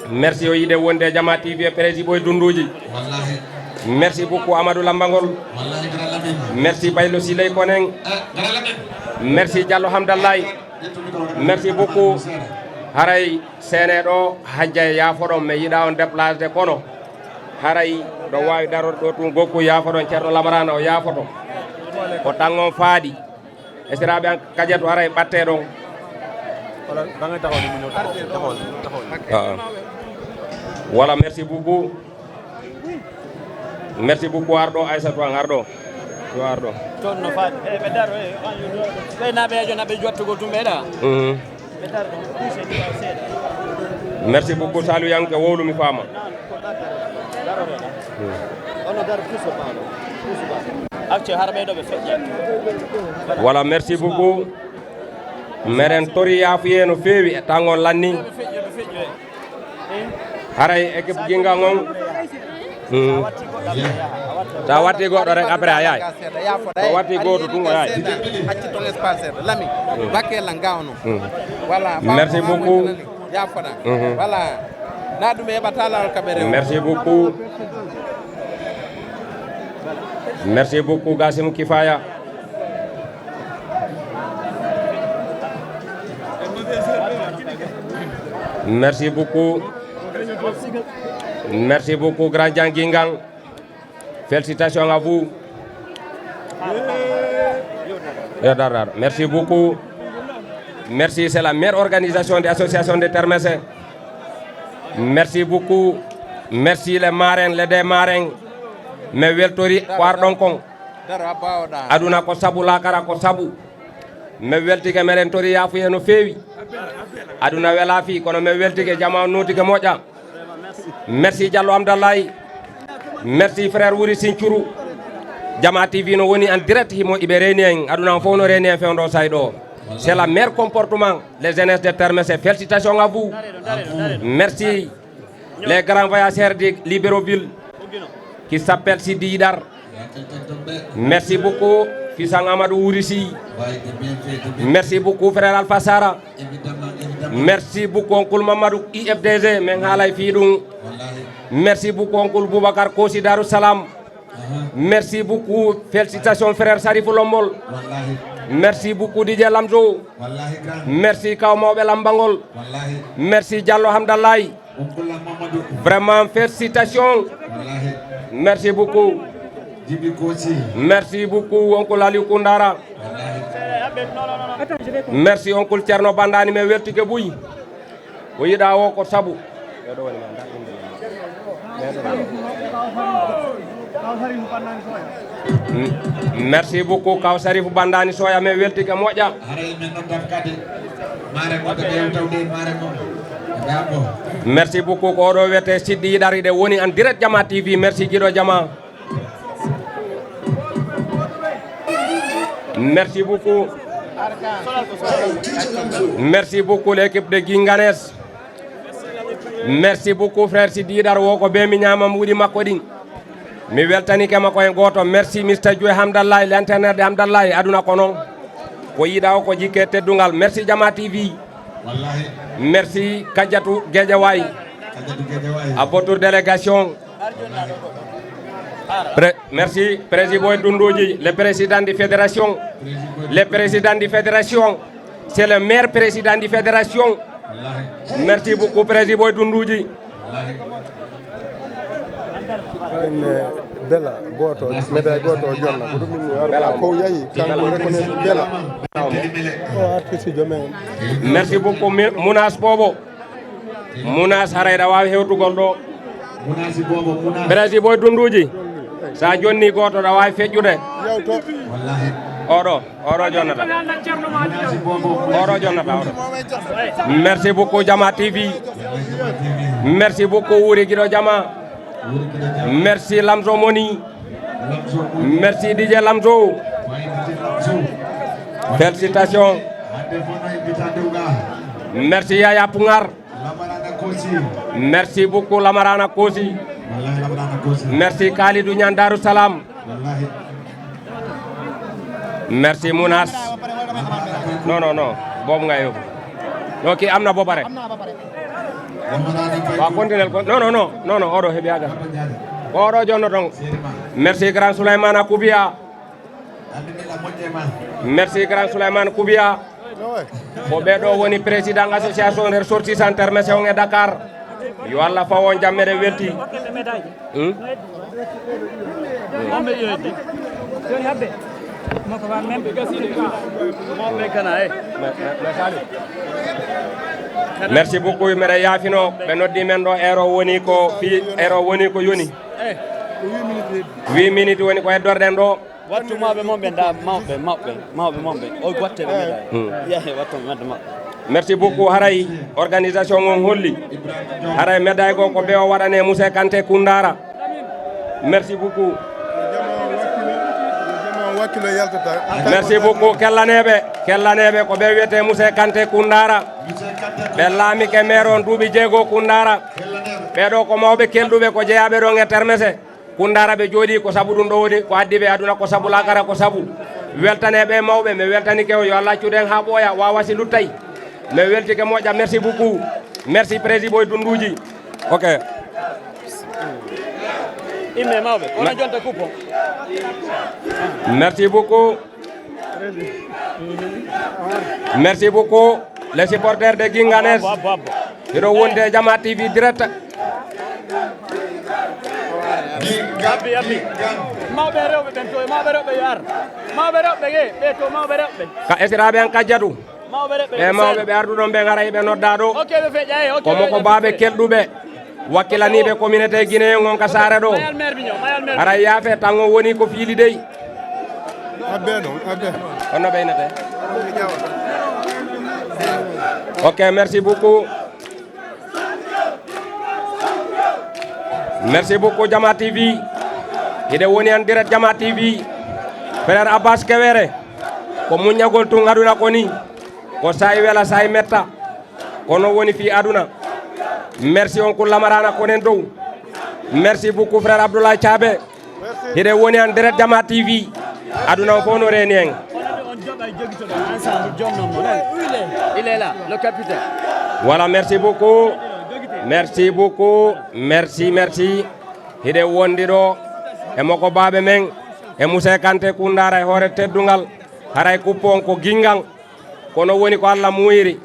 Merci o yiɗe wonde Jama T V e Prési Boy Dunduji. Wallahi. Merci beaucoup Amadou Lambangol. Wallahi, Grand Lamine. Merci Baylo Siley Konen. Eh, Grand Lamine. Merci Diallo Hamdallahi. Merci beaucoup. Haray sene ɗo hajja e yaafoɗon, mi yiɗa on déplacé kono haray ɗo wawi darorde ɗo tun gokku yaafoɗon Ceerno Lamarana o yaafoto. Ko tan on faaɗi. Esiraɓe an kajatu haray ɓatte ɗon. Wala, da ngay taxaw ni mu ñëw taxaw, taxaw, taxaw. Ah. Wala, merci beaucoup. Merci beaucoup, arɗo Aissatou an, arɗo. Yo arɗo. Toon no faati. Eh, ɓe daro, eh, ɓe naɓe, ɓe jottugol tum ɓe ɗa. Mhm. Ɓe daro ɗon, puuse ɗi seeɗa. Merci beaucoup, Saliou Yanke, wowlu mi faama. Daro ɗo. Hmm. Ono daro puuse faama. Puuse faama. Voilà, merci beaucoup. Meɗen tori yaafuye no feewi e tangon lanni. Haray équipe Gingang on. Hmm. Sa watti goɗɗo rek, après a yaay. Ko watti gooto tun, o yaay. Acci ton espace seeɗa. Lami, bakke lan gawno. Hmm. Voilà, merci beaucoup. Yaafoɗa. Mhm. Voilà. Na ɗum e ɓata lawol kaɓe rewo. Merci beaucoup. Merci beaucoup, Gassim Kifaya. Merci beaucoup. Merci beaucoup, Grand Dianguingang. Félicitations à vous. Yo dar dar. Merci beaucoup. Merci, c'est la meilleure organisation de association de Termese. Merci beaucoup. Merci les marraines, les deux marraines. Mi weltori ko arɗon kon. Aduna ko sabu, lakara ko sabu. Mi weltike, meɗen tori yaafuye no feewi. Aduna wela fii, kono mi weltike, jama on notike moƴƴa. Merci Diallo Amdallahi. Merci frère Wuri Sinthiou. Jama T V no woni en direct, himo iɓe reeni en, aduna on fof no reeni en fewndo sayɗo. C'est la meilleure comportement, les jeunesses de Termese, félicitations à vous. Merci les grands voyageurs de Libéroville qui s'appellent Sidi Yidar. Merci beaucoup, Fisan Amadou Wurisi. Merci beaucoup, frère Alpha Sara. Merci beaucoup, oncle Mamadou I F D G. Min haalay fii ɗum. Merci beaucoup, oncle Boubacar Kosi Darou Salam. Merci beaucoup, félicitations, frère Sarifou Lombol. Merci beaucoup, D J Lamzo. Merci, kaw mawɓe lambangol. Merci, Diallo Hamdallahi. Vraiment, félicitations. Merci beaucoup. Merci beaucoup, oncle Aliou Koundara. Merci, oncle Thierno Bandani, mi weltike buy. Ko yiɗa o ko sabu. M-, merci beaucoup, kaw Sarifou Bandani Soya, mi weltike moƴƴa. Haray min noddat kadi. Mare mo ɓe yewtaw de mare mo. Merci beaucoup, ko oɗo wiyete Siddi Yiɗari, ɗe woni en direct Jama T V. Merci giɗo Jama. Merci beaucoup. Merci beaucoup, l'équipe de Guinganes. Merci beaucoup, frère Siddi Yiɗar, wo ko be mi ñaama mbuuɗi makko ɗin. Mi weltanike makko en gooto. Merci, Mister Joe Hamdallahi, l'entraîneur de Hamdallahi, aduna ko non. Ko yiɗa o ko jikke teddungal. Merci, Jama T V. Wallahi. Merci, Kadiatou Guédiawaye. Kadiatou Guédiawaye. À votre délégation. Pré-, merci, Président Boy Doundouji, le président de fédération. Le président de fédération. C'est le meilleur président de fédération. Merci beaucoup, Président Boy Doundouji. Enne Bela, gooto, médaille gooto o jonna. Ko ɗum min mi warata. Bela. Ko yayi, kanko reconnaître Bela. O artiste joom en. Merci beaucoup, Mi-, Mounas Bobo. Mounas, haray ɗa waawi hewtugol ɗo. Mounas Bobo, Mounas. Président Boy Doundouji, sa jonni gooto, ɗa waawi feƴƴude. Yawto. Wallahi. Oɗo, oɗo jonnata. Mounas Bobo, Mounas. Oɗo jonnata, oɗo. Merci beaucoup, Jama T V. Merci beaucoup, Wuri Giɗo Jama. Merci, Lamzo Moni. Merci, D J Lamzo. Félicitations. Merci, Yaya Pungar. Merci beaucoup, Lamarana Kosi. Merci, Kalidou Niang Darou Salam. Merci, Mounas. Non, non, non. Boobu ngay yóbbu. Non, kii am na ba pare. Waaw, continuel ko. Non, non, non. Non, non, oɗo heɓi aga. Ko oɗo jonno ton. Merci, grand Souleymane Koubia. Merci, grand Souleymane Koubia. Ko ɓe ɗo woni président association ressortissant Termese on e Dakar. Yo Allah fawo on jam, meɗen welti. Hmm? Merci beaucoup, meɗen yaafino. Ɓe noddi men ɗo, heure o woni ko fi, heure o woni ko yoni. Huit minutes woni ko heddorɗen ɗo. Wattu mawɓe mon ɓe, nda mawɓe, mawɓe, mawɓe mon ɓe. O watte ɓe médaille. Hmm. Yahe, wattu mawɓe maɓɓe. Merci beaucoup. Haray organisation on holli. Haray médaille go ko ɓe o waɗane Moussa Kanté Koundara. Merci beaucoup. Merci beaucoup. Kellaneeɓe, kellaneeɓe ko ɓe wiyetee Muse Kante Kundara. Ɓe laamike maire on duuɓi jeego Kundara. Ɓee ɗoo ko mawɓe kelɗuɓe ko jeyaaɓe ɗon e termese. Kundara ɓe jooɗii ko sabu ɗum ɗo woni, ko addi ɓe aduna ko sabu laakara ko sabu. Weltaneeɓe mawɓe, mi weltanike o, yo Allah accude en haa ɓooya, waawa si luttay. Mi weltike moƴƴa, merci beaucoup. Merci président Boy Dunduji. Ok. Imme mawɓe, kono jonta coupe o. Merci beaucoup. Merci beaucoup, les supporters de Guinganes. Abbo, abbo, abbo. Hiɗo wonde Jama T V direct. Abbi, abbi. Mawɓe rewɓe ɓen to, mawɓe rewɓe yo ar. Mawɓe rewɓe ɓe, ɓe to, mawɓe rewɓe ɓen. Ka esiraaɓe an kajjatu. Mawɓe rewɓe ɓe ɓe mawɓe sel. Ɓe arduɗon ɓe ngara hiɓe nodda ɗo. Ok, ɓe feƴƴa, eh, ok, komo ɓe ko feƴƴa. Baaɓe kelɗuɓe. Wakkilaniiɓe communauté guinéen on ka saare ɗo. Mayal maire bi ñëw, mayal maire bi. Aray yaafe, tan o woni ko fiili dey. Abbe non, abbe. Honno ɓeynete? Ok, merci beaucoup. Merci beaucoup, Jama T V. Hiɗe woni en direct, Jama T V. Frère Abbas Kewere. Ko muññagol tun aduna ko ni. Ko sa'i wela, sa'i metta. Kono woni fii aduna. Merci on kulla marana konen dow. Merci beaucoup, frère Abdoulaye Thiabé. Hiɗe woni en direct Jama T V. Aduna on fof no reeni en. On joɓa e jogitoɗo ensemble, joom non mo. Il est là, le capitaine. Voilà, merci beaucoup. Merci beaucoup. Merci, merci. Hiɗe wondi ɗo e moko baaɓe men, e Muse Kante Kundara e hoore teddungal. Haray coupe on ko Guinguinéo. Kono woni ko Allah muuyiri.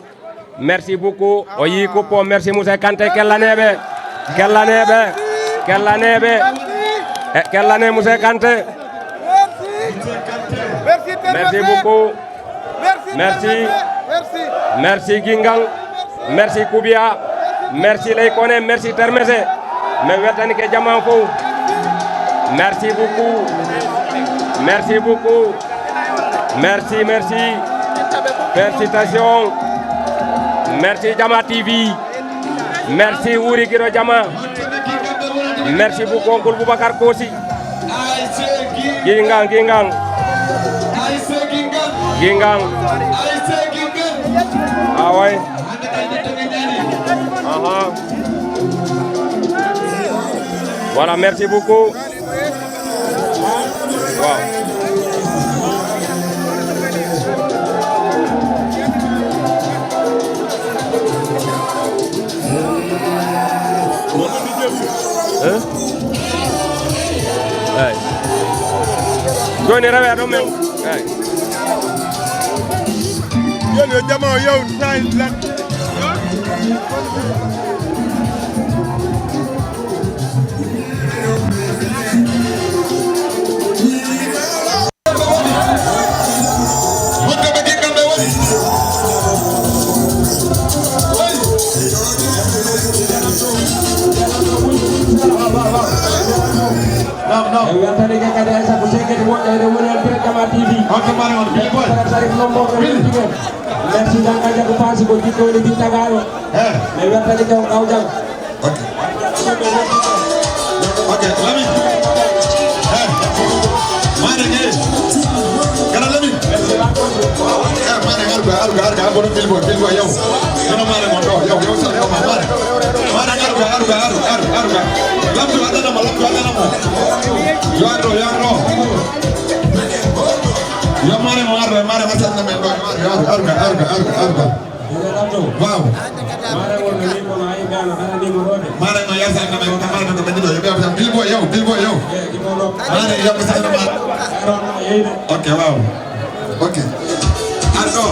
Merci beaucoup. O yii coupe o. Merci Muse Kante. Kellaneeɓe. Kellaneeɓe. Kellaneeɓe. E, kellane Muse Kante. Merci beaucoup. Merci. Merci Guinguinéo. Merci Koubiya. Merci Leykone. Merci Termese. Mi weltanike jama fof. Merci beaucoup. Merci beaucoup. Merci, merci. Félicitations. Merci Jama T V. Merci Wuri Giɗo Jama. Merci beaucoup, Uncle Boubacar Kosi. Guinguinéo, Guinguinéo. Guinguinéo. Ah ouais. Aha. Voilà, merci beaucoup. Waaw. Hein? Eey. Jooni rewe ɗon men. Eey. Jooni yo jama o yawtu tan lan. Naam, naam. En weltanike kadi hay sago seekede moƴƴa, eɗen woni en direct Jama T V. On ko mari on, Billy Boy. Sarif Lombo, ko Billy. Weltinen. Merci Janga Jago Pasi, ko jiɗɗo woni Bittagaaɗo. Eh. En weltanike on Kaw Jang. Ok. Ok, Lamine. Eh. Mare nge. Kana Lamine. Eh, mare ngar ga, ar ga, ar ga, bono Bilbo, Bilbo, yow. Kana mare mo do, yow, yow, sa, yow, mare. Mare ngar ga, ar ga, ar, ar, ar ga. Lamdu adana mo, lamdu adana mo. Yo ando, yo ando. Yo mare mo, ar, mare, mare, ar ga, ar ga, ar ga, ar ga. Waaw. Mare no yasa na men kamar da kamar da ya ga Bilbo yow, Bilbo yow. Mare ya kusa da ma. Ok, waaw. Ok. Ardo.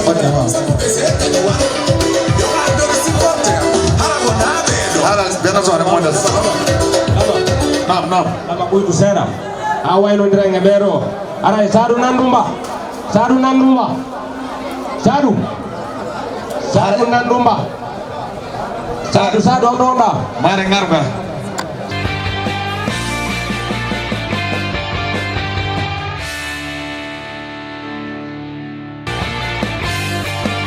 Ok, waaw. Hala bena so ne modas. Naam, naam. Aba kuitu sera. A waynondira e ɓee ɗo. Aray, Saadu Nandumba. Saadu Nandumba. Saadu. Saadu Nandumba. Saadu, Saadu, o ɗon ɗa. Mare ngarga.